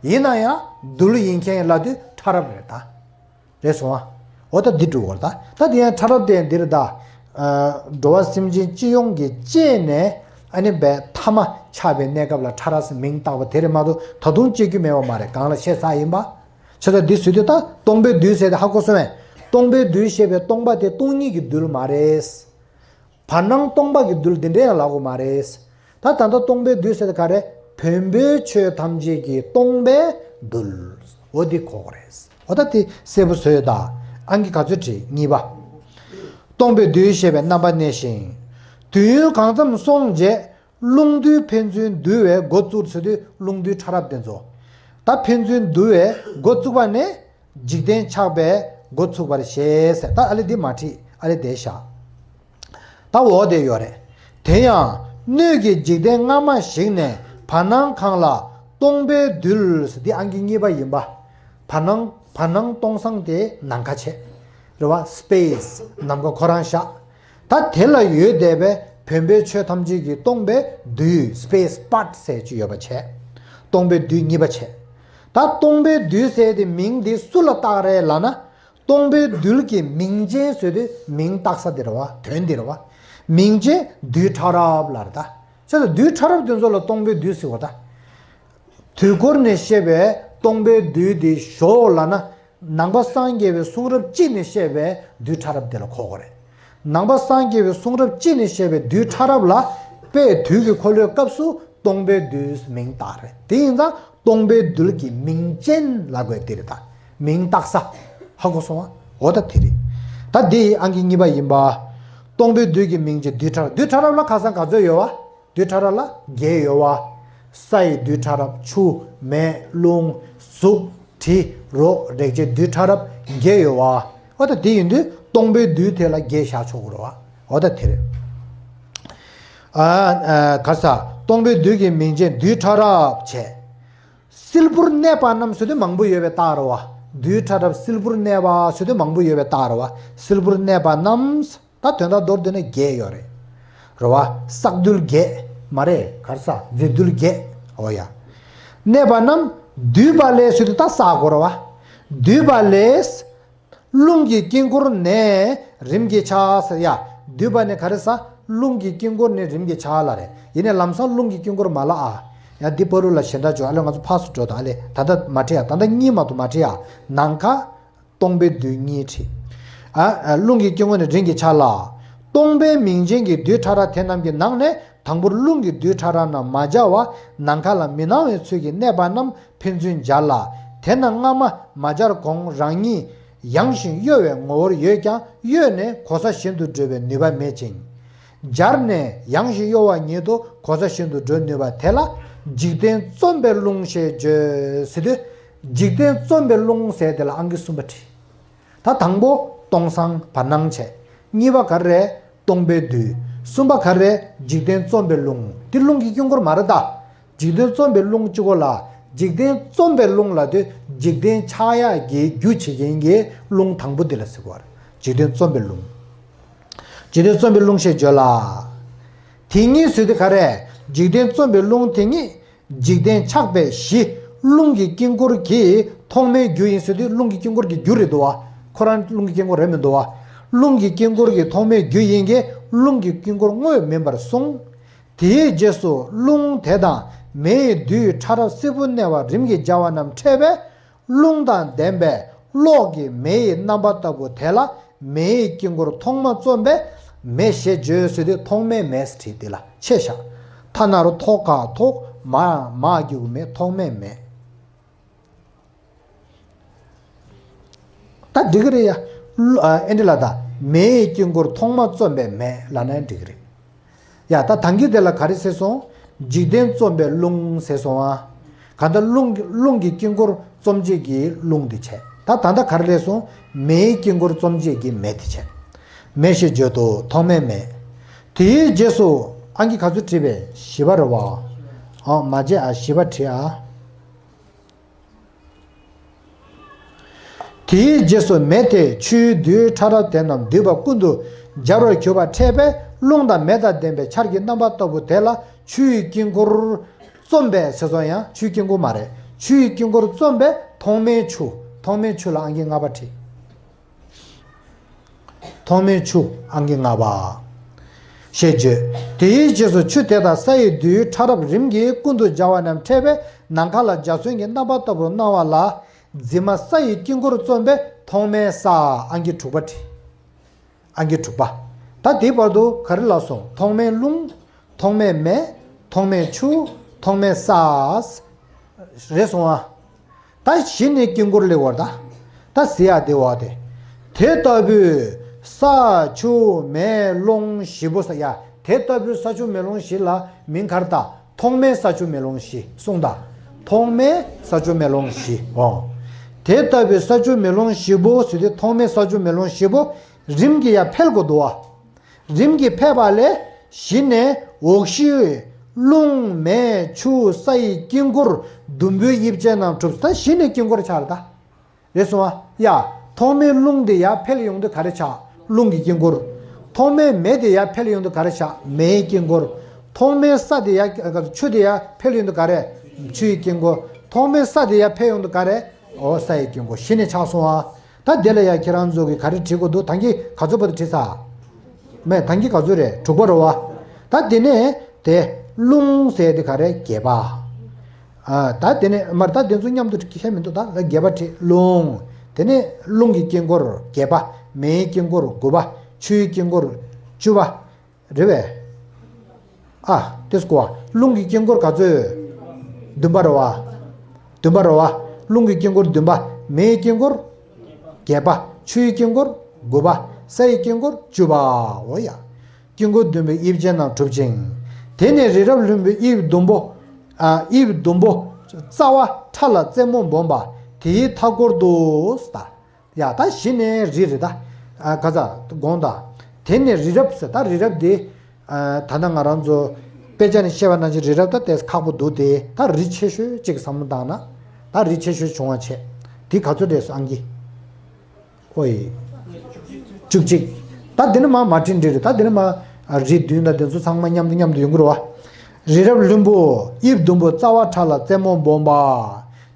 ཡིན་ན་ཡང་རྡུལ་ཡིན་མཁན་ལབ་དུས་ཕྲ་རབ་རེད་ད། རེད་སོང་ཨ། འོ་ད་འདི་འགྲོ་བར་ད། ད་དེ་ཡང་ཕྲ་རབ་དེ་འདིར་ད། འགྲོ་བ་སེམས་ཅན་སྤྱི་ཡོངས་ཀྱི་སྐྱེས་ནས་ཨ་ནི་བའི་ཐ་མ་ཆགས་པའི་གནས་སྐབས་ལ་ཕྲ་རབ་ཟེར་མིང་བཏགས་པ་དེ་རེད་མ་གཏོགས་ད་དུང་སྐྱེ་རྒྱུ་མེད་པ་མ་རེད། གང་ལ་བཤད་ཚར་ཡིན་པ། བྱས་ཙང་འདི་ཟེར་དུས་ད་སྟོང་པའི་རྡུལ་ཟེར་དེ་ཧ་གོ་སོང་བས། སྟོང་པའི་རྡུལ་ཞེས་པའི་སྟོང་པ་དེ་སྟོང་ཉིད་ཀྱི་རྡུལ་མ་རེད། བར་སྣང་སྟོང་པ་གི་རྡུལ་འདི་འདྲས་ཡང་ལབ་དགོས་མ་རེད། ད་ད་ལྟ་སྟོང་པའི་རྡུལ་ཟེར་དེ་ག་རེ། བེམ་པོའི་ཆོས་ཐམས་ཅད་ཀྱི་སྟོང་པའི་རྡུལ། འོ་འདི་གོ་དགོས་རེད། འོ་ད་དེ་གསལ་པོ་བཟོས་ད། ཨང་ཀི་ག་ཚོད་བྲིས། གཉིས་པ། སྟོང་པའི་རྡུལ་ཞེས་པའི་རྣམ་པར་གནས་ཤིང་། དུས་ཡུན་གང་ཙམ་སོང་རྗེས་རླུང་རྡུལ་ཕན་ཚུན་འདུ་བའི་འགོ་བཙུགས་ཟེར་དུས་རླུང་རྡུལ་ཕྲ་རབ་དེ་ཚོ། ད་ཕན་ཚུན་འདུ་བའི་འགོ་བཙུགས་པ་ནས། འཇིག་རྟེན་ཆགས་པའི་འགོ་ཚུགས་པར་བཞེད་ཟེར། ད་ཨ་ལེ་འདི་མ་བྲིས། ཨ་ལེ་དེ་བཞག་ད་འོ་དེ་ཡོད་རེད། དེ་ཡང་སྣོད་ཀྱི་འཇིག་རྟེན་སྔ་མ་ཞིག་ནས་བར་སྣང་གང་ལ་སྟོང་པའི་རྡུལ་ཟེར། འདི་ཨང་ཀི་གཉིས་པ་ཡིན་པ། བར་སྣང་བར་སྣང་སྟོང་སང་དེ་ནམ་མཁའ་བྱས། རེད་བ། space ནམ་མཁའ་ཁོ་རང་བཞག་ད་དེ་ལ་ཡོད་བསྡད་པའི་བེམ་པོའི་ཆོས་ཐམས་ཅད་ཀྱིས་སྟོང་པའི་རྡུལ། space part ཟེར་ཅིག་ཡོད་པ་བྱས། སྟོང་པའི་རྡུལ་གཉིས་པ་བྱས། ད་སྟོང་པའི་རྡུལ་ཟེར་དེ་མིང་འདི་སུ་ལ་བཏགས་རེད་ལབ་ན། སྟོང་པའི་རྡུལ་གྱི་མིང་ཅན་ཟེར་དུས་མིང་བཏགས་ས་འདི་རེད་བ། དོན་འདི་རེད་བ། མིང་ཅན་རྡུལ་ཕྲ་རབ་ལབ་རེད་ད། བྱས་ཙང་རྡུལ་ཕྲ་རབ་དེ་ཚོ་ལ་སྟོང་པའི་རྡུལ་ཟེར་བ་ད། དུས་འཁོར་ནས་བཤད་པའི་སྟོང་པའི་རྡུལ་འདི་ཞོག་ལབ་ན། ནང་པ་སངས་རྒྱས་པའི་གསུང་རབ་གཅིག་ནས་བཤད་པའི་རྡུལ་ཕྲ་རབ་དེ་ལ་གོ་དགོས་རེད། ནང་པ་སངས་རྒྱས་པའི་གསུང་རབ་གཅིག་ནས་བཤད་པའི་རྡུལ་ཕྲ་རབ་ལ་དཔེ་དུས་ཀྱི་འཁོར་ལོའི་སྐབས་སུ་སྟོང་པའི་རྡུལ་མིང་བཏགས་རེད། དེ་ཡིན་ཙང་སྟོང་པའི་རྡུལ་གྱི་མིང་ཅན་ལབ་དགོས་དེ་རེད་ད། མིང་བཏགས་ས། ཧ་གོ་སོང་ཨ། འོ་ད་དེ་རེད། ད་འདི་ཨང་ཀི་གཉིས་པ་ཡིན་པ། སྟོང་པའི་རྡུལ་གྱི་མིང་ཅན་རྡུལ་ཕྲ་རབ། རྡུལ་ཕྲ་རབ་ལ་ཁ་སང་ག་ཚོད་ཡོད་བ། རྡུལ་ཕྲ་རབ་ལ་བརྒྱད་ཡོད་བ། ས་ཡི་རྡུལ་ཕྲ་རབ། ཆུ་མེ་རླུང་གཟུགས་དྲི་རོ་རེག་བྱའི་རྡུལ་ཕྲ་རབ་བརྒྱད་ཡོད་བ། འོ་ད་དེ་ཡིན་དུས་སྟོང་པའི་རྡུལ་དེ་ལ་བརྒྱད་བཞག་ཆོག་གི་རེད་བ། འོ་ད་དེ་རེད། ཨ་ཨ་ག་ས་སྟོང་པའི་རྡུལ་གྱི་མིང་ཅན་རྡུལ་ཕྲ་རབ་བྱས། བསིལ་པོར་གནས་པ་རྣམས་ཟེར་དུས་མང་པོ་ཡོད་པའི་རྟགས་རེད་བ། རྡུལ་ཕྲ་རབ་བསིལ་པོར་གནས་པ་ཟེར་དུས་མང་པོ་ཡོད་པའི་རྟགས་རེད་བ། བསིལ་པོར་གནས་པ་རྣམས། ད་དོན་དག་མདོར་བསྡུས་ན་བརྒྱད་ཡོད་རེད། རེད་བ། བསགས་རྡུལ་བརྒྱད། མ་རེད། ག་རེ་ཟ། རྫས་རྡུལ་བརྒྱད། འོ་ཡ། གནས་པ་རྣམས་འདུས་པ་ལས་ཟེར་དུས་ད་བསགས་དགོས་རེད་བ། འདུས་པ་ལས། རླུང་གི་དཀྱིལ་འཁོར་ནས་རིམ་གྱིས་ཆགས་ཟེར་ཡ། འདུས་པ་ནས་ག་རེ་ཟ། རླུང་གི་དཀྱིལ་འཁོར་ནས་རིམ་གྱིས་ཆགས་ལབ་རེད། ཡིན་ནའི་ལམ་སང་རླུང་གི་དཀྱིལ་འཁོར་མ་ལབ་ཨ། ཡ་འདི་བར་དུ་ལ་ཞེ་དྲག་བྱོས་ཨ་ལེ། ང་ཚོ་ཕར་ཚུར་འགྲོ་དང་ཨ་ལེ། ད་ལྟ་མ་བྲིས་ཡ། ད་ལྟ་གཉིས་མ་གཏོགས་མ་བྲིས་ཡ། ནམ་མཁའ། སྟོང་པའི་རྡུལ་གཉིས་བྲིས། ཨ་ཨ། རླུང་གི་དཀྱིལ་འཁོར་ནས་རིམ་གྱིས་ཆགས་ལ། སྟོང་པའི་མིང་ཅན་གྱི་རྡུལ་ཕྲ་རབ་དེ་རྣམས་ཀྱི་ནང་ནས་དང་པོར་རླུང་གི་རྡུལ་ཕྲ་རབ་རྣམས་མ་སྦྱར་བར་ནམ་མཁའ་ལ་མི་སྣང་བའི་ཚུལ་གྱིས་གནས་པ་རྣམས་ཕན་ཚུན་སྦྱར་ལ། དེ་རྣམས་སྔ་མ་མ་སྦྱར་གོང་རང་ཉིད་ཡང་ཞིང་གཡོ་བའི་ངོ་བོར་ཡོད་ཀྱང་གཡོས་ནས་གོ་ས་གཞན་དུ་འགྲོ་བའི་ནུས་པ་མེད་ཅིང་། སྦྱར་ནས་ཡང་ཞིང་གཡོ་བ་ཉིད་དུ་གོ་ས་གཞན་དུ་འགྲོ་ནུས་པ་དེ་ལ་འཇིག་རྟེན་རྩོམ་པའི་རླུང་ཞེས་བརྗོད་ཟེར་དུས། འཇིག་རྟེན་རྩོམ་པའི་རླུང་ཟེར་དེ་ལ་ཨང་ཀི་གསུམ་པ་བྲིས། ད་དང་པོ་སྟོང་སང་བར་སྣང་བྱས། གཉིས་པ་ག་རེ་རེད། སྟོང་པའི་རྡུལ། གསུམ་པ་ག་རེ་རེད། འཇིག་རྟེན་རྩོམ་པའི་རླུང་། འདི་རླུང་གི་དཀྱིལ་འཁོར་མ་རེད་ད། འཇིག་རྟེན་རྩོམ་པའི་རླུང་གཅིག་པོ་ལ། འཇིག་རྟེན་རྩོམ་པའི་རླུང་ལབ་དུས་འཇིག་རྟེན་ཆགས་ཡག་གི་རྒྱུ་བྱེད་མཁན་གྱི་རླུང་དང་པོ་འདི་ལ་ཟེར་གོ་བ་རེད། འཇིག་རྟེན་རྩོམ་པའི་རླུང་། འཇིག་རྟེན་རྩོམ་པའི་རླུང་ཞེས་བརྗོད་ལ། དེ་ཉིད་ཟེར་དུས་ག་རེ། འཇིག་རྟེན་རྩོམ་པའི་རླུང་དེ་ཉིད། འཇིག་རྟེན་ཆགས་པའི་གཞི། རླུང་གི་དཀྱིལ་འཁོར་གྱི་ཐོག་མའི་རྒྱུ་ཡིན་ཟེར་དུས་རླུང་གི་དཀྱིལ་འཁོར་གྱི་རྒྱུ་རེད་འདུག་བ། ཁོ་རང་རླུང་གི་དཀྱིལ་འཁོར་རེད་མི་འདུག་བ། རླུང་གི་དཀྱིལ་འཁོར་གྱི་ཐོག་མའི་རྒྱུ་ཡིན་གྱི་རླུང་གི་དཀྱིལ་འཁོར་དངོས་མིན་པར་གསུངས། དེའི་རྗེས་སུ་རླུང་དེ་དང་མེ་ཡི་རྡུལ་ཕྲ་རབ་སིལ་བུར་གནས་པ་རིམ་གྱིས་སྦྱར་བ་རྣམས་འཕྲད་པས། རླུང་དང་ལྡན་པའི་གློག་གི་མེ་ཡི་རྣམ་པ་ལྟ་བུ་དེ་ལ་མེ་ཡི་དཀྱིལ་འཁོར་ཐོག་མ་བརྩམས་པས་མེ་ཞེས་བརྗོད་ཟེར་དུས་ཐོག་མའི་མེ་ཟེར་བྲིས་དེ་ལ་ཆེ་བཞག་ཐ་ན་རོ་ཐོག་ཁ་ཐོག་མ་མ་རྒྱུག་མེ་ཐོག་མའི་མེ། ད་འགྲིག་གི་རེད་ཡ། ཨེ་འདྲ་ལ་ད་མེ་ཡི་དཀྱིལ་འཁོར་ཐོག་མ་བརྩམས་པའི་མེ་ལ་ན་འགྲིག་གི་རེད། ཡ་ད་ཐང་གི་དེ་ལ་ག་རེ་ཟེར་སོང་། འཇིག་རྟེན་བརྩམས་པའི་རླུང་ཟེར་སོང་ཨ། ག་ད་རླུང་རླུང་གི་དཀྱིལ་འཁོར་བརྩམས་བྱེད་ཀྱི་རླུང་དེ་བྱས། ད་ད་ལྟ་ག་རེ་ལས་སོང་། མེའི་དཀྱིལ་འཁོར་བརྩམས་བྱེད་ཀྱི་མེ་དེ་བྱས། མེ་ཞེས་བརྗོད་དོ་ཐོག་མའི་མེ། དེའི་རྗེས་སུ་ཨང་ཀི་ག་ཚོད་བྲིས་པས་བཞི་པ་རེད་བ། ཨ་མ་བརྗེད་ཨ་བཞི་པ་བྲིས་ཨ། དེའི་རྗེས་སུ་མེ་དེས་ཆུའི་རྡུལ་ཕྲ་རབ་དེ་རྣམས་འདུས་པ་ཀུན་ཏུ་སྦྱར་བར་གྱུར་པ་འཕྲད་པས་རླུང་དང་མེ་དང་ལྡན་པའི་ཆར་གྱི་རྣམ་པ་ལྟ་བུ་དེ་ལ་ཆུ་ཡི་དཀྱིལ་འཁོར་བརྩམས་པས་ཟེར་སོང་ཡང་ཆུའི་དཀྱིལ་འཁོར་མ་རེད། ཆུ་ཡི་དཀྱིལ་འཁོར་བརྩམས་པས་ཐོག་མའི་ཆུ། ཐོག་མའི་ཆུ་ལ་ཨང་ཀི་ལྔ་པ་བྲིས། ཐོག་མའི་ཆུ་ཨང་ཀི་ལྔ་པ། ཞེས་བརྗོད། དེའི་རྗེས་སུ་ཆུ་དེ་དང་ས་ཡི་རྡུལ་ཕྲ་རབ་རིམ་གྱིས་ཀུན་ཏུ་སྦྱར་བ་རྣམས་འཕྲད་པས་ནམ་མཁའ་ལ་འཇའ་ཚོན་གྱི་རྣམ་པ་ལྟ་བུར་སྣང་བ་ལ། འཛིན་མ་ས་ཡི་དཀྱིལ་འཁོར་བརྩམས་པས་ཐོག་མའི་ས། ཨང་ཀི་དྲུག་པ་བྲིས། ཨང་ཀི་དྲུག་པ། ད་དེའི་བར་དུ་ག་རེ་ལ་སོང་། ཐོག་མའི་རླུང་། ཐོག་མའི་མེ། ཐོག་མའི་ཆུ། ཐོག་མའི་ས། རེད་སོང་ཨ། ད་གཞི་ནས་དཀྱིལ་འཁོར་ལེགས་བར་ད། ད་ཟེར་ཡ་དེ་བ་དེ། དེ་ལྟ་བུའི་ས་ཆུ་མེ་རླུང་བཞི་པོ་ས་ཡ། དེ་ལྟ་བུའི་ས་ཆུ་མེ་རླུང་བཞི་ལ་མིང་ག་རེ་བཏགས། ཐོག་མའི་ས་ཆུ་མེ་རླུང་བཞི་གསུངས་ད། ཐོག་མའི་ས་ཆུ་མེ་རླུང་བཞི་འོ། དེ་ལྟ་བུའི་ས་ཆུ་མེ་རླུང་བཞི་པོ་ཟེར་དུས་ཐོག་མའི་ས་ཆུ་མེ་རླུང་བཞི་པོ་རིམ་གྱིས་ཡར་འཕེལ་དགོས་འདུག་བ། རིམ་གྱིས་འཕེལ་བ་ལས་གཞི་ནས་འོག་གཞི་རླུང་མེ་ཆུ་ས་ཡི་དཀྱིལ་འཁོར་ཟླུམ་པོའི་དབྱིབས་ཅན་རྣམས་གྲུབ་ད་གཞི་ནས་དཀྱིལ་འཁོར་ཆགས་རེད་ད། རེད་སོང་ཨ། ཡ། ཐོག་མའི་རླུང་དེ་ཡར་འཕེལ་ཡོང་དུས་ག་རེ་ཆགས། རླུང་གི་དཀྱིལ་འཁོར། ཐོག་མའི་མེ་དེ་ཡར་འཕེལ་ཡོང་དུས་ག་རེ་ཆགས། མེའི་དཀྱིལ་འཁོར། ཐོག་མའི་ས་དེ་ཡར་ཆུ་དེ་ཡར་འཕེལ་ཡོང་དུས་ག་རེ། ཆུ་ཡི་དཀྱིལ་འཁོར། ཐོག་མའི་ས་དེ་ཡར་འཕེལ་ཡོང་དུས་ག་རེ། འོ་ས་ཡི་དཀྱིལ་འཁོར་གཞི་ནས་ཆགས་སོང་ཨ། ད་དེ་ལ་ཡ་ཁྱེད་རང་ཚོ་གིས་ག་རེ་བྲིས་དགོས་འདུག་ཐང་གི་ག་ཚོད་བར་དུ་བྲིས་ཚར། མེད་ཐང་གི་ག་ཚོད་རེད་དྲུག་པ་རེད་བ། ད་དེ་ནས་དེ་རླུང་ཟེར་དེ་ག་རེ་བརྒྱད་པ། ཨ་ད་དེ་ནས་མར་ད་དེ་ཚོ་མཉམ་དུ་བྲིས་ཤེས་མི་འདུག་ད་བརྒྱད་པ་བྲིས་རླུང་། དེ་ནས་རླུང་གི་དཀྱིལ་འཁོར་བརྒྱད་པ། མེའི་དཀྱིལ་འཁོར་དགུ་པ། ཆུའི་དཀྱིལ་འཁོར་བཅུ་པ། རེད་པས། ཨ་དེ་སྐོར་བ་རླུང་གི་དཀྱིལ་འཁོར་ག་ཚོད། བདུན་པ་རེད་བ། བདུན་པ་རེད་བ། རླུང་གི་དཀྱིལ་འཁོར་བདུན་པ། མེའི་དཀྱིལ་འཁོར་བརྒྱད་པ། ཆུའི་དཀྱིལ་འཁོར་དགུ་པ། ས་ཡི་དཀྱིལ་འཁོར་བཅུ་པའོ་ཡ། དཀྱིལ་འཁོར་བདུན་པའི་དབྱིབས་ཅན་རྣམས་གྲུབ་ཅིང་། དེ་ནས་རི་རབ་ལྷུན་པོའི་དབྱིབས་ཟླུམ་པོ། ཨ་དབྱིབས་ཟླུམ་པོ། རྩ་བ་ཕྲ་ལ་རྩེ་མོ་སྦོམ་པ། དེའི་མཐའ་སྐོར་དུ། ཡ་ད་གཞི་ནས་རི་རེད་ད། ཨ་ག་ས་དགོངས་དག་དེ་ནས་རི་རབ་ཟེར་ད་རི་རབ་དེ། ཨ་ད་ལྟ་ང་རང་ཚོ་དཔེ་ཆ་ནས་བཤད་པ་ནང་བཞིན་རི་རབ་ད་ཏོག་ཙམ་ཁག་པོ་འདུག་དེ་ད་རི་ཆེ་ཤོས་གཅིག་བསམ་བློ་བཏང་ན། ད་རི་ཆེ་ཤོས་བྱུང་བ་བྱས། དེ་ག་ཚོད་རེད་ཨང་ཀི། ཨོ་ཡེ། བཅུ་གཅིག་ད་དེ་ནས་མར་མར་འཕྲིན་འབྲེལ་རེད་ད་དེ་ནས་མར་རི་བདུན་དང་དེ་ཚོ་ཚང་མ་མཉམ་དུ་མཉམ་དུ་ཡོང་གི་རེད་བ། རི་རབ་ལྷུན་པོ་དབྱིབས་ཟླུམ་པོ་རྩ་བ་ཕྲ་ལ་རྩེ་མོ་སྦོམ་པ།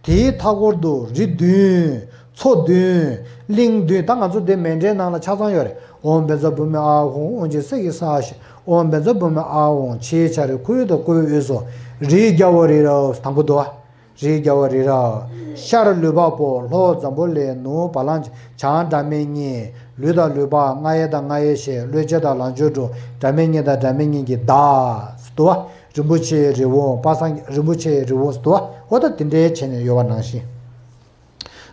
དེའི་མཐའ་སྐོར་དུ་རི་བདུན། མཚོ་བདུན། གླིང་བདུན་ད་ང་ཚོ་དེ་མཎྜལ་ནང་ལ་ཆ་ཚང་ཡོད་རེད། ཨོཾ་བཛྲ་བྷཱུ་མི་ཨཱཿཧཱུྃ་ཨོཾ་ཅི་སི་ཀི་སྭཱ་ཧཱ་ཤི། ཨོཾ་བཛྲ་བྷཱུ་མི་ཨཱཿཧཱུྃ་ཕྱི་ཡི་ཆ་རེ་ཁུ་ཡུ་དང་སྐུ་ཡི་དབུས་སུ། རིའི་རྒྱལ་པོ་རི་རབ་དང་པོ་འདུག་བ། རིའི་རྒྱལ་པོ་རི་རབ། ཤར་ལུས་འཕགས་པོ་ལྷོ་འཛམ་བུ་གླིང་ནུབ་བ་ལང་བྱང་སྒྲ་མེད་གཉིས་ལུས་དང་ལུས་འཕགས་རྔ་ཡབ་དང་རྔ་ཡབ་ཞེས་བློ་ཆོས་དང་ལང་ཆོས་དྲུག་སྒྲ་མེད་གཉིས་དང་སྒྲ་མེད་གཉིས་ཀྱི་བདག་འདུག་བ། རིན་པོ་ཆེའི་རི་བོ་པ་སངས་རྒྱས་རིན་པོ་ཆེའི་རི་བོ་འདུག་བ། འོ་ད་དེ་འདྲའི་བྱས་ནས་ཡོད་པ་ནང་བཞིན།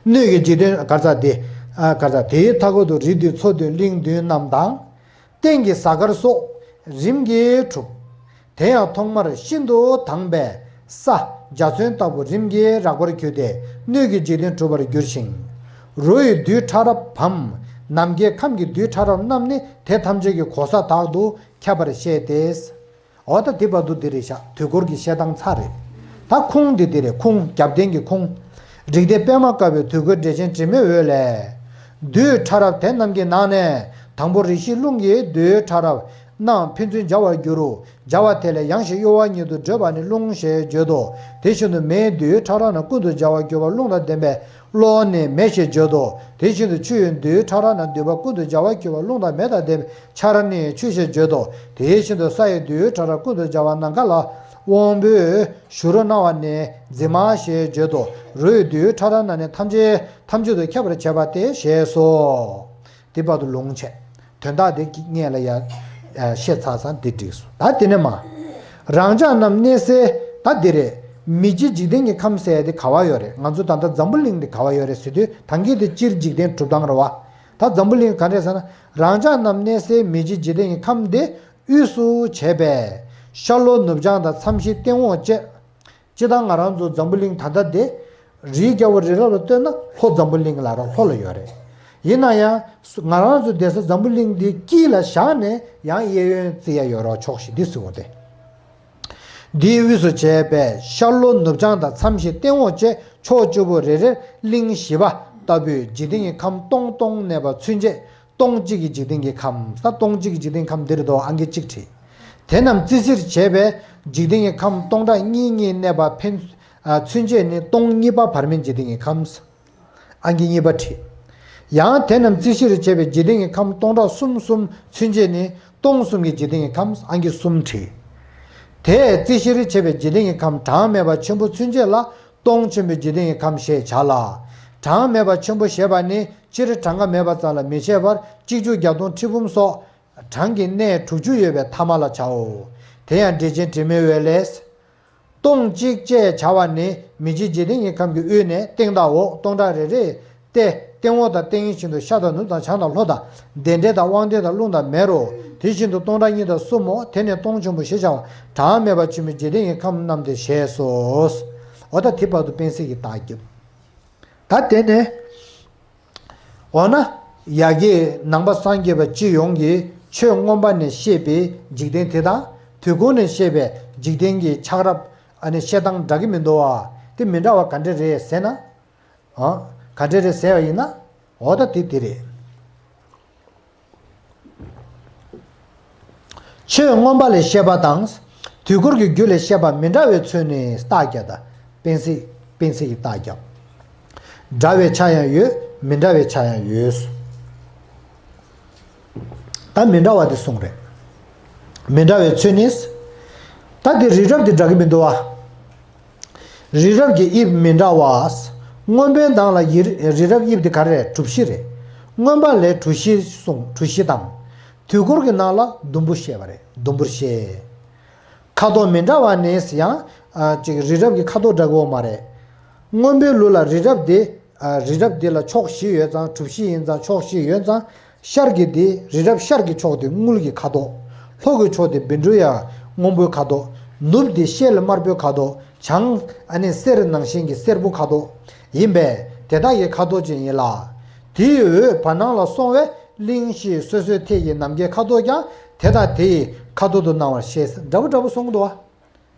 སྣོད་ཀྱི་འཇིག་རྟེན་གར་ས་དེ། ཨ་གར་ས་དེའི་མཐའ་སྐོར་དུ་རི་བདུན་མཚོ་བདུན་གླིང་བདུན་རྣམས་དང་། སྟེང་གི་གཟའ་སྐར་སོགས་རིམ་གྱིས་གྲུབ། དེ་ཡང་ཐོག་མར་ཤིན་ཏུ་དྭངས་པའི་ས་འཇའ་ཚོན་ལྟ་བུ་རིམ་གྱིས་རགས་པར་གྱུར་ཏེ་སྣོད་ཀྱི་འཇིག་རྟེན་གྲུབ་པར་འགྱུར་ཞིང་། རོ་ཡི་རྡུལ་ཕྲ་རབ་བམ། ནམ་མཁའི་ཁམས་ཀྱི་རྡུལ་ཕྲ་རབ་རྣམས་ནི་དེ་ཐམས་ཅད་ཀྱི་གོ་ས་དག་ཏུ་ཁྱབ་པར་བཤད་དེ། འོ་ད་དེ་བར་དུ་འདི་རེད་ཤག་དུས་འཁོར་གྱི་བཤད་སྟངས་ཚར་རེད། ད་ཁུངས་འདི་འདི་རེད་ཁུངས་རྒྱབ་རྟེན་གྱི་ཁུངས། རིགས་གཏེར་པད་མ་དཀར་པོའི་དུས་འཁོར་འགྲེལ་ཆེན་དྲི་མེད་འོད་ལས། རྡུལ་ཕྲ་རབ་དེ་རྣམས་ཀྱི་ནང་ནས་དང་པོ་རེ་ཞིག་རླུང་གི་རྡུལ་ཕྲ་རབ་ རྣམས་ཕན་ཚུན་སྦྱར་བར་འགྱུར་རོ། སྦྱར་བ་དེ་ལས་ཡང་ཞིག་གཡོ་བ་ཉིད་དུ་བགྲོད་པ་ནི་རླུང་ཞེས་བརྗོད་དོ། དེ་བཞིན་དུ་མེའི་རྡུལ་ཕྲ་རགས་རྣམས་ཀུན་ཏུ་སྦྱར་བར་འགྱུར་བ་རླུང་དང་ལྡན་པས་གློག་ནི་མེ་ཞེས་བརྗོད་དོ། དེ་བཞིན་དུ་ཆུ་ཡི་རྡུལ་ཕྲ་རགས་རྣམས་འདུས་པ་ཀུན་ཏུ་སྦྱར་བར་འགྱུར་བ་རླུང་དང་མེ་དང་ལྡན་པས་ཆར་ནི་ཆུ་ཞེས་བརྗོད་དོ། དེ་བཞིན་དུ་ས་ཡི་རྡུལ་ཕྲ་རགས་ཀུན་ཏུ་སྦྱར་བ་ནམ་མཁའ་ལ་དབང་པོས་གཞུ་རུ་སྣང་བ་ནི་འཛིན་མ་ཞེས་བརྗོད་དོ། རོའི་རྡུལ་ཕྲ་རགས་རྣམས་ནི་ཐམས་ཅད་ཐམས་ཅད་དུ་ཁྱབ་པར་བྱེད་པ་སྟེ་ཞེས་སོ། དེ་བར་དུ་ལུང་བྱས། དོན་དག་དེ་སྔོན་ལ་ཡང་བཤད་ཚར་ཙང་འདི་འགྲིགས་སོང་། ད་དེ་ནས་མ། རང་ཅག་རྣམས་གནས་སའི་ད་འདི་རེད། མི་མཇེད་འཇིག་རྟེན་གྱི་ཁམས་ཟེར་ཡ་དེ་ག་བ་ཡོད་རེད། ང་ཚོ་ད་ལྟ་འཛམ་བུ་གླིང་འདི་ག་བ་ཡོད་རེད་ཟེར་དུས་ད་གིན་དེ་སྤྱིར་འཇིག་རྟེན་གྲུབ་སྟངས་རེད་བ། ད་འཛམ་བུ་གླིང་ག་འདྲས་ཟེར་ན། རང་ཅག་རྣམས་གནས་སའི་མི་མཇེད་འཇིག་རྟེན་གྱི་ཁམས་འདི་དབུས་སུ་བྱས་པས། ཤར་ལྷོ་ནུབ་བྱང་དང་མཚམས་བཞི་སྟེང་འོག་བཅས། སྤྱིར་བཏང་ང་རང་ཚོ་འཛམ་བུ་གླིང་ད་ལྟ་དེ། རིའི་རྒྱལ་པོ་རི་རབ་ལ་ལྟོས་ན་ལྷོ་འཛམ་བུ་གླིང་ལ་རོ་ལྷོ་ལ་ཡོད་རེད། ཡིན་ན་ཡང་། ང་རང་ཚོ་བསྡད་ས་འཛམ་བུ་གླིང་འདི་དཀྱིལ་ལ་བཞག་ནས་ཡང་གཡས་གཡོན་བརྩི་ཡ་ཡོད་རོགས་ཕྱོགས་བཞི་འདི་ཟེར་བ་སྟེ། འདིའི་དབུས་སུ་བྱས་པས་ཤར་ལྷོ་ནུབ་བྱང་དང་མཚམས་བཞི་སྟེང་འོག་བཅས་ཕྱོགས་བཅུ་པོ་རེ་རེར་གླིང་བཞི་པ་ལྟ་བུའི་འཇིག་རྟེན་གྱི་ཁམས་སྟོང་སྟོང་གནས་པ་ཚུན་ཆད་སྟོང་གཅིག་གི་འཇིག་རྟེན་གྱི་ཁམས། ས་སྟོང་གཅིག་གི་འཇིག་རྟེན་ཁམས་འདིར་དོ་ཨང་ཀི་གཅིག་བྲིས། དེ་རྣམས་རྩིས་གཞིར་བྱས་པས་འཇིག་རྟེན་གྱི་ཁམས་སྟོང་ཕྲག་གཉིས་གཉིས་གནས་པ་ཕན། ཚུན་ཆད་ནི་སྟོང་གཉིས་པ་བར་མའི་འཇིག་རྟེན་གྱི་ཁམས། ཨང་ཀི་གཉིས་པ་བྲིས། ཡང་དེ་རྣམས་རྩིས་གཞིར་བྱས་པའི་འཇིག་རྟེན་གྱི་ཁམས་སྟོང་ཕྲག་གསུམ་གསུམ་ཚུན་ཆད་ནི་སྟོང་གསུམ་གྱི་འཇིག་རྟེན་གྱི་ཁམས། ཨང་ཀི་གསུམ་བྲིས། དེས་རྩིས་གཞིར་བྱས་པའི་འཇིག་རྟེན་གྱི་ཁམས་གྲངས་མེད་པ་ཆེན་པོ་ཚུན་ཆད་ལ་སྟོང་ཆེན་པོའི་འཇིག་རྟེན་གྱི་ཁམས་ཞེས་བྱ་ལ། གྲངས་མེད་པ་ཆེན་པོ་ཞེས་པ་ནི་སྤྱིར་གྲངས་ཀ་མེད་པ་ཙམ་ལ་མི་བྱེད་པར་གཅིག་བཅུ་བརྒྱ་སྟོང་ཁྲི་འབུམ་སོགས་གྲངས་ཀྱི་གནས་དྲུག་ཅུ་ཡོད་པའི་ཐ་མ་ལ་བྱའོ། དེ་ཡང་འགྲེལ་ཆེན་དྲི་མེད་འོད་ལས། སྟོང་གཅིག་ཅེས་བྱ་བ་ནི་མི་མཇེད་འཇིག་རྟེན་གྱི་ཁམས་ཀྱི་དབུས་ནས་སྟེང་དང་འོག་སྟོང་ཕྲག་རེ་རེ་སྟེ། སྟེང་འོག་དང་སྟེང་གཡས་བཞིན་དུ་ཤར་དང་ནུབ་དང་བྱང་དང་ལྷོ་དང་བདེ་འབྲེལ་དང་དབང་ལྡན་དང་རླུང་དང་མེ་རོ། དེ་བཞིན་དུ་སྟོང་ཕྲག་གཉིས་དང་གསུམ་མོ། དེ་ནི་སྟོང་ཆེན་པོ་ཞེས་བྱ་བ་གྲངས་མེད་པ་ཆེན་པོའི་འཇིག་རྟེན་གྱི་ཁམས་རྣམས་ཏེ་ཞེས་སོ། འོ་ད་དེ་བར་དུ་སྤེན་སྲིད་ཀྱིས་རྟགས་བརྒྱབ། ད་དེ་ནས། འོ་ན། ཡ་གི་ནང་པ་སངས་རྒྱས་པ་སྤྱི་ཡོངས་ཀྱིས་ཆོས་མངོན་པ་ནས་བཤད་པའི་འཇིག་རྟེན་དེ་དང་དུས་འཁོར་ནས་བཤད་པའི་འཇིག་རྟེན་གྱི་ཆགས་རབས་ཨ་ནི་བཤད་སྟངས་འདྲ་གི་མི་འདུག་བ། དེ་མི་འདྲ་བ་ག་འདྲ་རེད་ཟེར་ན། ཨ། ག་འདྲ་རེད་ཟེར་བ་ཡིན་ན། འོ་ད་དེ་དེ་རེད། ཆོས་མངོན་པ་ལས་བཤད་པ་དང་། དུས་འཁོར་གྱི་རྒྱུད་ལས་བཤད་པ་མི་འདྲ་བའི་ཚུལ་ནི་རྟགས་བརྒྱབ་ད། སྤེན་སྲིད། སྤེན་སྲིད་ཀྱི་རྟགས་བརྒྱབ། འདྲ་བའི་ཆ་ཡང་ཡོད། མི་འདྲ་བའི་ཆ་ཡང་ཡོད། ད་མི་འདྲ་བ་དེ་གསུངས་རེད། མི་འདྲ་བའི་ཚུལ་ནི། ད་དེ་རི་རབ་དེ་འདྲ་གི་མི་འདུག་བ། རི་རབ་ཀྱི་དབྱིབས་མི་འདྲ་བ། མངོན་པའི་ནང་ལ་ཡི་རི་རབ་དབྱིབས་དེ་ག་རེ་རེད། གྲུ་བཞི་རེད། མངོན་པ་ལས་གྲུ་བཞི་གསུངས། གྲུ་བཞི་དང་། དུས་འཁོར་གྱི་ནང་ལ་ཟླུམ་པོ་བཤད་པ་རེད། ཟླུམ་པོར་བཤད། ཁ་དོག་མི་འདྲ་བ་ནི་ཡང་ཨ་ཅིག་རི་རབ་ཀྱི་ཁ་དོག་འདྲ་གི་ཡོད་མ་རེད། མངོན་པའི་ལུགས་ལ་རི་རབ་དེ་ཨ་རི་རབ་དེ་ལ་ཕྱོགས་བཞི་ཡོད་ཙང་། གྲུ་བཞི་ཡིན་ཙང་ཕྱོགས་བཞི་ཡོད་ཙང་། ཤར་གྱི་དེ་རི་རབ་ཤར་གྱི་ཕྱོགས་དེ་དངུལ་གྱི་ཁ་དོག་ལྷོ་གི་ཕྱོགས་དེ་བཻ་ཌཱུརྱ་སྔོན་པོའི་ཁ་དོག་ནུབ་དེ་ཤེལ་དམར་པོའི་ཁ་དོག་བྱང་ཨ་ནི་གསེར་ནང་བཞིན་གྱི་སེར་པོ་ཁ་དོག་ཡིན་པས་དེ་དག་གི་ཁ་དོག་ཅན་ཡིན་ལ། དེའི་འོད་བར་སྣང་ལ་སོང་བས་གླིང་བཞི་སོ་སོའི་ཐད་ཀྱི་ནམ་མཁའི་ཁ་དོག་ཀྱང་དེ་དང་དེ་ཡི་ཁ་དོག་ཏུ་སྣང་བར་བཤད། འདྲ་པོ་འདྲ་པོ་གསུངས་འདུག་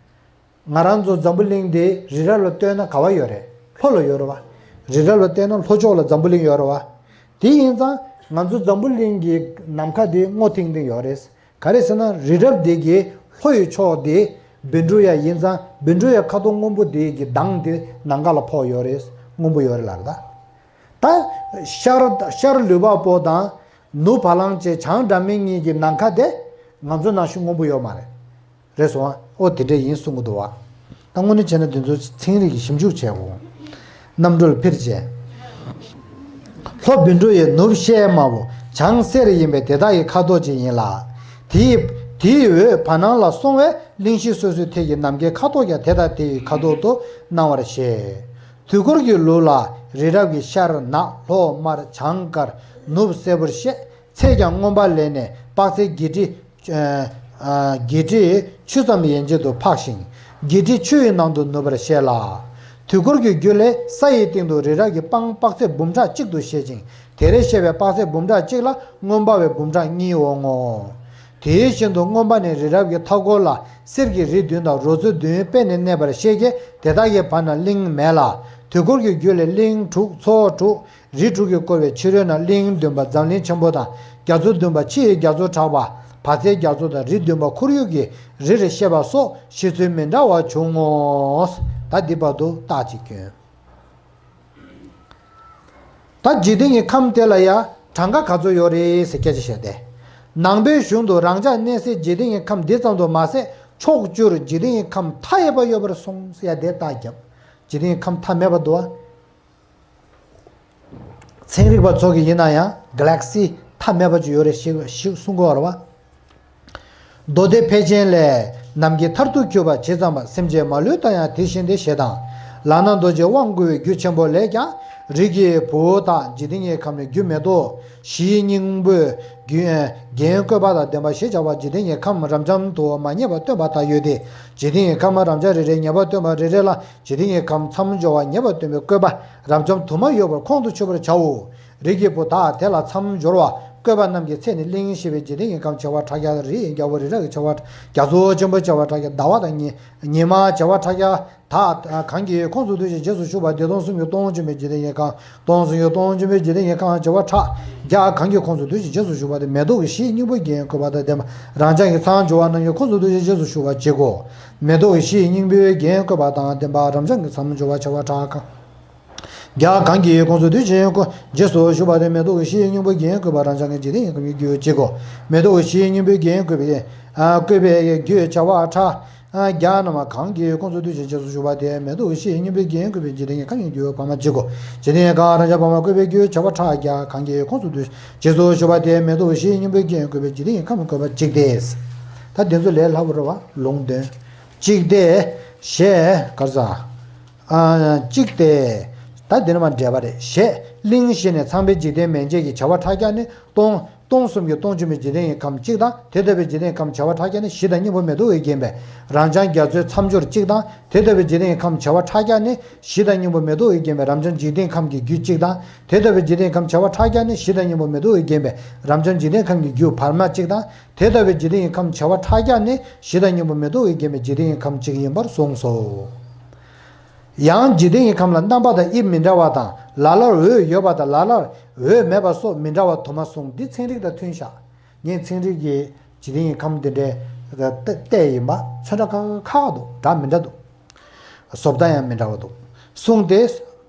བ། ང་རང་ཚོ་འཛམ་བུ་གླིང་འདི་རི་རབ་ལ་ལྟོས་ན་ག་བ་ཡོད་རེད། ལྷོ་ལ་ཡོད་རེད་བ། རི་རབ་ལ་ལྟོས་ན་ལྷོ་ཕྱོགས་ལ་འཛམ་བུ་གླིང་ཡོད་རེད་བ། དེ་ཡིན་ཙང་ང་ཚོ་འཛམ་བུ་གླིང་གི་ནམ་མཁའ་འདི་སྔོ་ཐིང་ཐིང་ཡོད་རེད། ག་རེ་ཟེར་ན་རི་རབ་འདི་གི་ལྷོ་ཡི་ཕྱོགས་འདི་བཻ་ཌཱུརྱ་ཡིན་ཙང་བཻ་ཌཱུརྱ་ཁ་དོག་སྔོན་པོ་འདི་གི་མདངས་འདི་ནམ་མཁའ་ལ་ཕོག་ཡོད་རེད། སྔོན་པོ་ཡོད་རེད་ལབ་རེད་ད། ད་ཤར་ཤར་ལུས་འཕགས་པོ་དང་ནུབ་བ་ལང་བཅས་བྱང་སྒྲ་མི་སྙན་གྱི་ནམ་མཁའ་དེ་ང་ཚོ་ནང་བཞིན་སྔོན་པོ་ཡོད་མ་རེད། རེད་སོང་ཨ། ཨོ་དེ་འདྲ་ཡིན་གསུང་གི་འདུག་བ། ད་དངོས་གནས་བྱས་ན་དེ་ཚོ་ཚན་རིག་གི་ཞིབ་འཇུག་བྱས་འོང་། གནམ་གྲུ་ལ་ཕིར་བྱས། ལྷོ་བཻ་ཌཱུརྱ་ནུབ་ཤེལ་དམར་པོ་བྱང་གསེར་ཡིན་པས་དེ་དག་གི་ཁ་དོག་ཅན་ཡིན་ལ། དེའི་དེའི་འོད་བར་སྣང་ལ་སོང་བས་གླིང་བཞི་སོ་སོའི་ཐད་ཀྱི་ནམ་མཁའི་ཁ་དོག་ཀྱང་དེ་དང་དེ་ཡི་ཁ་དོག་ཏུ་སྣང་བར་བཤད། དུས་འཁོར་གྱི་ལུགས་ལ་རི་རབ་ཀྱི་ཤར་ནག་ལྷོ་དམར་བྱང་དཀར་ནུབ་སེར་པོར་བཤད། ཚད་ཀྱང་མངོན་པ་ལས་ནས་དཔག་ཚད་བརྒྱད་ཁྲི། ཨ་ཨ་བརྒྱད་ཁྲི་ཆུ་ཙམ་ཡན་ཆད་དུ་འཕགས་ཤིང་། བརྒྱད་ཁྲི་ཆུ་ཡི་ནང་དུ་ནུབ་པར་བཤད་ལ། དུས་འཁོར་གྱི་རྒྱུད་ལས་ས་ཡི་སྟེང་དུ་རི་རབ་ཀྱི་སྤང་དཔག་ཚད་འབུམ་ཕྲག་གཅིག་ཏུ་བཤད་ཅིང་། དེར་བཤད་པའི་དཔག་ཚད་འབུམ་ཕྲག་གཅིག་ལ་མངོན་པ་བའི་འབུམ་ཕྲག་གཉིས་འོང་ངོ་། དེ་བཞིན་དུ་མངོན་པ་ནི་རི་རབ་ཀྱི་མཐའ་སྐོར་ལ་གསེར་གྱི་རི་བདུན་དང་རོ་ཚོ་བདུན་སྤེལ་ནས་གནས་པར་བཤད་ཀྱི། དེ་དག་གི་བར་ན་གླིང་མེད་ལ། དུས་འཁོར་གྱི་རྒྱུད་ལས་གླིང་དྲུག་ཚོགས་དྲུག་རི་དྲུག་གིས་བསྐོར་བའི་ཕྱི་རོལ་ན་གླིང་བདུན་པ་འཛམ་གླིང་ཆེན་པོ་དང་རྒྱ་མཚོ་བདུན་པ་ཕྱི་ཡི་རྒྱ་མཚོ་གྲགས་པ། བ་ཚྭའི་རྒྱ་མཚོ་དང་རི་བདུན་པ་ཁོར་ཡུག་གི་རི་རེ་ཤེས་པ་སོགས་ཤེས་ཚུལ་མི་འདྲ་བ་བྱུང་ངོ་། ད་འདི་བར་དུ་རྟགས་ཅིག་སྐྱོན། ད་འཇིག་རྟེན་གྱི་ཁམས་དེ་ལ་ཡང་གྲངས་ཀ་ག་ཚོད་ཡོད་རེད་ཟེར་སྐད་ཆ་བཤད་དེ། ནང་པའི་གཞུང་དུ་རང་ཅག་གནས་སའི་འཇིག་རྟེན་གྱི་ཁམས་འདི་ཙམ་དུ་མ་ཟད་ཕྱོགས་བཅུར་འཇིག་རྟེན་གྱི་ཁམས་མཐའ་ཡས་པ་ཡོད་པར་གསུངས་ཟེར་ཡ་དེ་རྟགས་བརྒྱབ། འཇིག་རྟེན་གྱི་ཁམས་མཐའ་མེད་པ་འདུག་བ། ཚན་རིག་པ་ཚོ་གིས་ཡིན་ན་ཡང་གྷ་ལེག་སི་མཐའ་མེད་པ་ཅིག་ཡོད་རེད་ཞེས་ཞེས་གསུང་གི་ཡོད་རེད་བ། མདོ་སྡེ་ཕལ་ཆེན་ལས། ནམ་མཁའི་མཐར་ཐུག་གྱུར་པ་ཇི་ཙམ་པ། སེམས་ཅན་མ་ལུས་མཐའ་ཡང་དེ་བཞིན་ཏེ། ཞེས་དང་། ལག་ན་རྡོ་རྗེ་དབང་བསྐུར་བའི་རྒྱུད་ཆེན་པོ་ལས་ཀྱང་། རིགས་ཀྱི་བུ་དག་འཇིག་རྟེན་གྱི་ཁམས་ནི་རྒྱུ་མེ་ཏོག་བཞིའི་སྙིང་པོའི་རྒྱན་བཀོད་པ་དང་ལྡན་པ་ཞེས་བྱ་བ་འཇིག་རྟེན་གྱི་ཁམས་རབ་འབྱམས་དུ་མ་ངེས་པ་སྟོན་པ་དག་ཡོད་དེ། འཇིག་རྟེན་གྱི་ཁམས་རབ་འབྱམས་རེ་རེ་ངེས་པ་སྟོན་པ་རེ་རེ་ལ་འཇིག་རྟེན་གྱི་ཁམས་མཚམས་སྦྱོར་བ་ངེས་པ་སྟོན་པའི་བཀོད་པ་རབ་འབྱམས་དུ་མ་ཡོད་པར་ཁོང་དུ་ཆུད་པར་བྱའོ། རིགས་ཀྱི་བུ་དག་དེ་ལ་མཚམས་སྦྱོར་བ་བཀོད་པ་རྣམས་ཀྱི་ཚེ་ནི་གླིང་ཞེས་པའི་འཇིག་རྟེན་གྱི་ཁམས་བྱེ་བ་ཕྲག་བརྒྱ་དང་རིའི་རྒྱལ་པོ་རི་རབ་ཀྱི་བྱེ་བ་རྒྱ་མཚོ་ཆེན་པོའི་བྱེ་བ་ཕྲག་བརྒྱ། ཟླ་བ་དང་ཉི་ཉི་མ་བྱེ་བ་ཕྲག་བརྒྱ་དག་གང་གི་ཁོངས་སུ་འདུ་ཞིང་རྗེས་སུ་ཞུགས་པ་དེ་སྟོང་གསུམ་གྱི་སྟོང་འབྱོན་པའི་འཇིག་རྟེན་གྱི་ཁམས། སྟོང་གསུམ་གྱི་སྟོང་འབྱོན་པའི་འཇིག་རྟེན་གྱི་ཁམས་བྱེ་བ་ཕྲག་བརྒྱ་གང་གི་ཁོངས་སུ་འདུ་ཞིང་རྗེས་སུ་ཞུགས་པ་དེ་མེ་ཏོག་གི་བཞིའི་སྙིང་པོའི་རྒྱན་བཀོད་པ་དང་ལྡན་པ་རབ་འབྱམས་ཀྱི་མཚམས་སྦྱོར་བ་རྣམས་ཀྱི་ཁོངས་སུ་འདུ་ཞིང་རྗེས་སུ་ཞུགས་པར་བྱེད་དགོས། མེ་ཏོག་གི་བཞིའི་སྙིང་པོའི་རྒྱན་བཀོད་པ་དང་ལྡན་པ་རབ་འབྱམས་ཀྱི་མཚམས་སྦྱོར་བ་བྱེ་བ་ཕྲག་བརྒྱ་གང་གི་ཁོངས་སུ་འདུ་ཞིང་རྗེས་སུ་ཞུགས་པ་དེ་མེ་ཏོག་གི་བཞིའི་སྙིང་པོའི་རྒྱན་བཀོད་པ་རབ་འབྱམས་ཀྱི་འཇིག་རྟེན་གྱི་ཁམས་ཀྱི་རྒྱུར་བྱེད་དགོས། མེ་ཏོག་གི་བཞིའི་སྙིང་པོའི་རྒྱན་བཀོད་པའི་ཨ་བཀོད་པའི་རྒྱུ་བྱེ་བ་ཕྲག་བརྒྱ་རྣམས་གང་གི་ཁོངས་སུ་འདུ་ཞིང་རྗེས་སུ་ཞུགས་པ་དེ་མེ་ཏོག་གི་བཞིའི་སྙིང་པོའི་རྒྱན་བཀོད་པའི་འཇིག་རྟེན་གྱི་ཁམས་ཀྱི་རྒྱུར་བར་མ་བྱེད་དགོས། འཇིག་རྟེན་གྱི་ཁམས་རབ་འབྱམས་བར་མ་བཀོད་པའི་རྒྱུ་བྱེ་བ་ཕྲག་བརྒྱ་གང་གི་ཁོངས་སུ་འདུ་ཞིང་རྗེས་སུ་ཞུགས་པ་དེ་མེ་ཏོག་གི་བཞིའི་སྙིང་པོའི་རྒྱན་བཀོད་པའི་འཇིག་རྟེན་གྱི་ཁམས་བཀོད་པ་གཅིག་སྟེ། ད་དེ་ཚོ་ལས་སླ་པོ་རེད་བ། ལུང་དོན་གཅིག་སྟེ། ཞེས་གར་ས། ཨ་གཅིག་སྟེ། ད་འདི་ནི་མ་འགྲེལ་པ་རེད། ཞེས་གླིང་ཞེས་ནས་ཚངས་པའི་འཇིག་རྟེན་མན་ཆད་ཀྱི་བྱེ་བ་ཕྲག་བརྒྱ་ནི་སྟོང་སྟོང་གསུམ་གྱི་སྟོང་འབྱོན་པའི་འཇིག་རྟེན་གྱི་ཁམས་གཅིག་དང་། དེ་ལྟ་བུའི་འཇིག་རྟེན་ཁམས་བྱེ་བ་ཕྲག་བརྒྱ་ནི་གཞི་དང་སྙིང་པོ་མེ་ཏོག་གིས་བརྒྱན་པའི་རབ་འབྱམས་རྒྱ་མཚོའི་མཚམས་སྦྱོར་གཅིག་དང་། དེ་ལྟ་བུའི་འཇིག་རྟེན་ཁམས་བྱེ་བ་ཕྲག་བརྒྱ་ནི་གཞི་དང་སྙིང་པོ་མེ་ཏོག་གིས་བརྒྱན་པའི་རབ་འབྱམས་འཇིག་རྟེན་ཁམས་ཀྱི་རྒྱུད་གཅིག་དང་། དེ་ལྟ་བུའི་འཇིག་རྟེན་ཁམས་བྱེ་བ་ཕྲག་བརྒྱ་ནི་གཞི་དང་སྙིང་པོ་མེ་ཏོག་གིས་བརྒྱན་པའི་རབ་འབྱམས་འཇིག་རྟེན་ཁམས་ཀྱི་རྒྱུད་བར་མ་གཅིག་དང་། དེ་ལྟ་བུའི་འཇིག་རྟེན་ཁམས་བྱེ་བ་ཕྲག་བརྒྱ་ནི་གཞི་དང་སྙིང་པོ་མེ་ཏོག་གིས་བརྒྱན་པའི་འཇིག་རྟེན་ཁམས་གཅིག་ཡིན་པར་གསུངས་སོ། ཡང་འཇིག་རྟེན་གྱི་ཁམས་ལ་རྣམ་པ་དང་དབྱིབས་མི་འདྲ་བ་དང་། ལ་ལར་འོད་ཡོད་པ་དང་ལ་ལར་འོད་མེད་པ་སོགས་མི་འདྲ་བ་དུ་མ་གསུངས། འདི་ཚན་རིག་དང་མཐུན་བཞག་ངས་ཚན་རིག་གི་འཇིག་རྟེན་གྱི་ཁམས་འདི་འདྲའི་ལྟ་ཡིན་པ་ཚོན་ཁྲ་ཁག་ཁག་འདུག་འདྲ་མི་འདྲ་འདུག་བཟོ་ལྟ་ཡང་མི་འདྲ་བ་འདུག་གསུངས་ཏེ།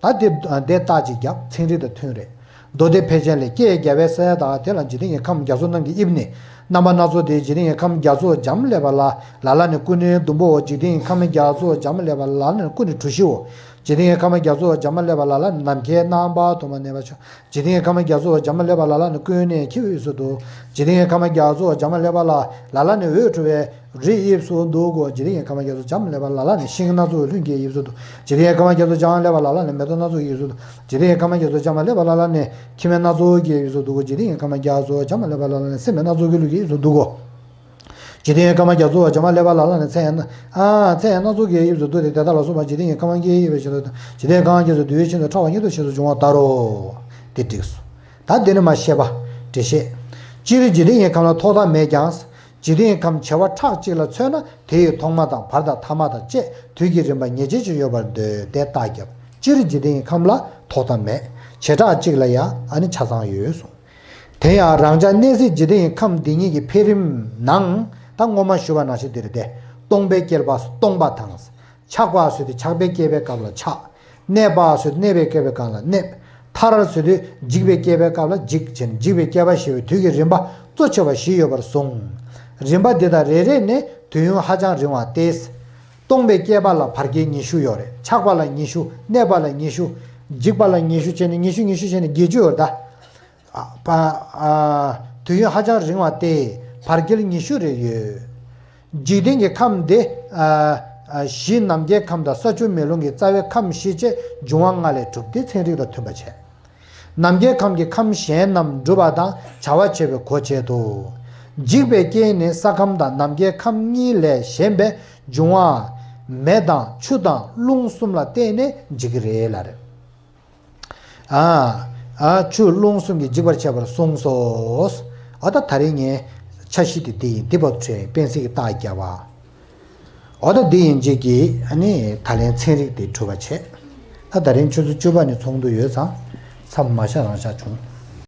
ད་དེ་དེ་རྟགས་ཅིག་བརྒྱབ། ཚན་རིག་དང་མཐུན་རེད། མདོ་སྡེ་ཕལ་ཆེན་ལས། སྐྱེ་རྒྱལ་བའི་ས་ཡ་དག་དེ་ལ་འཇིག་རྟེན་གྱི་ཁམས་རྒྱ་མཚོ་རྣམས་ཀྱི་དབྱིབས་ནི། རྣམ་པ་སྣ་ཚོགས་ཏེ། འཇིག་རྟེན་གྱི་ཁམས་རྒྱ་མཚོ་འཇམ་ཀླས་པ་ལ་ལ་ལ་ནི་སྐུ་ནི་ཟླུམ་པོའོ། འཇིག་རྟེན་གྱི་ཁམས་རྒྱ་མཚོ་འཇམ་ཀླས་པ་ལ་ལ་ནི་སྐུ་ནི་གྲུ་བཞིའོ། འཇིག་རྟེན་གྱི་ཁམས་རྒྱ་མཚོ་འཇམ་ཀླས་པ་ལ་ལ་ནི་ནམ་མཁའི་རྣམ་པ་དུ་མ་གནས་པ་ཆོ། འཇིག་རྟེན་གྱི་ཁམས་རྒྱ་མཚོ་འཇམ་ཀླས་པ་ལ་ལ་ནི་ཀུན་ནས་འཁྱིལ་བའི་དབྱིབས་སུ་འདུག་འཇིག་རྟེན་གྱི་ཁམས་རྒྱ་མཚོ་འཇམ་ཀླས་པ་ལ་ལ་ལ་ནི་འོད་འཕྲོ་བའི་རིའི་དབྱིབས་སུ་འདུག་གོ། འཇིག་རྟེན་གྱི་ཁམས་རྒྱ་མཚོ་འཇམ་ཀླས་པ་ལ་ལ་ནི་ཤིང་སྣ་ཚོགས་ཀྱི་ལྷུན་གྱིས་དབྱིབས་སུ་འདུག་འཇིག་རྟེན་གྱི་ཁམས་རྒྱ་མཚོ་འཇམ་ཀླས་པ་ལ་ལ་ནི་མེ་ཏོག་སྣ་ཚོགས་ཀྱི་དབྱིབས་སུ་འདུག་འཇིག་རྟེན་གྱི་ཁམས་རྒྱ་མཚོ་འཇམ་ཀླས་པ་ལ་ལ་ནི་ཁྱི་སྨན་སྣ་ཚོགས་ཀྱི་དབྱིབས་སུ་འདུག་གོ། འཇིག་རྟེན་གྱི་ཁམས་རྒྱ་མཚོ་འཇམ་ཀླས་པ་ལ་ལ་ནི་སེན་མོ་སྣ་ཚོགས་ཀྱི་ལྷུན་གྱིས་དབྱིབས་སུ་འདུག་གོ། འཇིག་རྟེན་གྱི་ཁམས་རྒྱ་མཚོ་འཇམ་ཀླས་པ་ལ་ལ་ནི་ཚད་ཡང་ན་ཨ་ཚད་ཡང་སྣ་ཚོགས་ཀྱི་དབྱིབས་སུ་འདུག་སྟེ། དེ་དག་ལ་སོགས་པ་འཇིག་རྟེན་གྱི་ཁམས་ཀྱི་དབྱིབས་ཀྱི་ཕྱིར་དུ་དང་། འཇིག་རྟེན་གང་ཞིག་ཏུ་འདུས་པའི་ཕྱིར་དུ་ཕྲ་བ་ཉིད་དུ་ཞེས་སུ་འབྱུང་བ་ལྟར་རོ། དེ་འགྲིགས་སོ། ད་འདི་ནི་མ་བཤད་པ། འགྲེལ་བཤད། སྤྱིར་འཇིག་རྟེན་གྱི་ཁམས་ལ་ཐོག་མཐའ་མེད་ཀྱང་། འཇིག་རྟེན་གྱི་ཁམས་བྱེ་བ་ཕྲག་གཅིག་ལ་མཚོན་ན། དེ་ཡི་ཐོག་མ་དང་བར་དང་ཐ་མ་དང་བཅས་དུས་ཀྱི་རིམ་པ་ངེས་ཅན་ཅིག་ཡོད་པར་འདོད་དེ་རྟགས་བརྒྱབ། སྤྱིར་འཇིག་རྟེན་གྱི་ཁམས་ལ་ཐོག་མཐའ་མེད། བྱེ་བྲག་གཅིག་ལ་ཡང་ཨ་ནི་ཆ་ཚང་ཡོད་གསུངས། དེ་ཡང་རང་ཅག་གནས་སའི་འཇིག་རྟེན་གྱི་ཁམས་འདི་ཉིད་ཀྱི་འཕེལ་རིམ་ནང་། ད་སྔོན་མ་ཞུས་པ་ནང་བཞིན་འདི་རེད་དེ། སྟོང་པའི་བསྐལ་པ་སྟོང་པ་དང་། ཆགས་པ་ཟེར་དུས་ཆགས་པའི་བསྐལ་པའི་སྐབས་ལ་ཆགས། གནས་པ་ཟེར་དུས་གནས་པའི་བསྐལ་པའི་སྐབས་ལ་གནས། མཐར་ཟེར་དུས་འཇིག་པའི་བསྐལ་པའི་སྐབས་ལ་འཇིག་བྱས་ནས་འཇིག་པའི་བསྐལ་པ་ཞེས་པའི་དུས་ཀྱི་རིམ་པ་གཙོ་ཆེ་བ་བཞི་ཡོད་པར་གསུངས། རིམ་པ་འདི་དག་རེ་རེ་ནས་དུས་ཡུན་ཧ་ཅང་རིང་བ་སྟེ། སྟོང་པའི་བསྐལ་པ་ལ་བར་བསྐལ་ཉི་ཤུ་ཡོད་རེད། ཆགས་པ་ལ་ཉི་ཤུ། གནས་པ་ལ་ཉི་ཤུ། འཇིག་པ་ལ་ཉི་ཤུ་བྱས་ནས་ཉི་ཤུ་ཉི་ཤུ་བྱས་ནས་བརྒྱད་ཅུ་ཡོད་རེད་ད། ཨ་པ་ཨ་དུས་ཡུན་ཧ་ཅང་རིང་བ་སྟེ། བར་བསྐལ་ཉི་ཤུ་རེ་ཡོད། འཇིག་རྟེན་གྱི་ཁམས་འདི་ཨ་ཨ་གཞི་ནམ་མཁའི་ཁམས་དང་ས་ཆུ་མེ་རླུང་གི་རྩ་བའི་ཁམས་བཞི་བཅས་འབྱུང་བ་ལྔ་ལས་གྲུབ་སྟེ་ཚན་རིག་དང་མཐུན་པ་བྱས། ནམ་མཁའི་ཁམས་ཀྱི་ཁམས་གཞན་རྣམས་འགྲུབ་པ་དང་བྱ་བ་བྱེད་པའི་སྒོ་འབྱེད་དོ། འཇིག་པའི་རྐྱེན་ནི་ས་ཁམས་དང་ནམ་མཁའི་ཁམས་གཉིས་ལས་གཞན་པའི་འབྱུང་བ་མེ་དང་ཆུ་དང་རླུང་གསུམ་ལ་བརྟེན་ནས་འཇིག་གི་རེད་ལབ་རེད། ཨ། ཨ་ཆུ་རླུང་གསུམ་གྱིས་འཇིག་པར་བྱེད་པར་གསུངས་སོ། ཨ་ད་ད་རིང་ངས་འཆར་གཞི་དེ་འདི་ཡིན། འདི་བར་དུ་ཕྲད་པན་སི་གི་རྟགས་བརྒྱབ་པ། ཨ་ད་འདི་ཡིན་གཅིག་གིས་ཨ་ནི་ད་ལན་ཚན་རིག་དེ་གྲུབ་པ་བྱས། ད་ད་རིང་ཆུ་ཚོད་བཅུ་པ་ནས་ཚོགས་འདུ་ཡོད་ཙང་མཚམས་མ་བཞག་རང་བཞག་བྱུང་།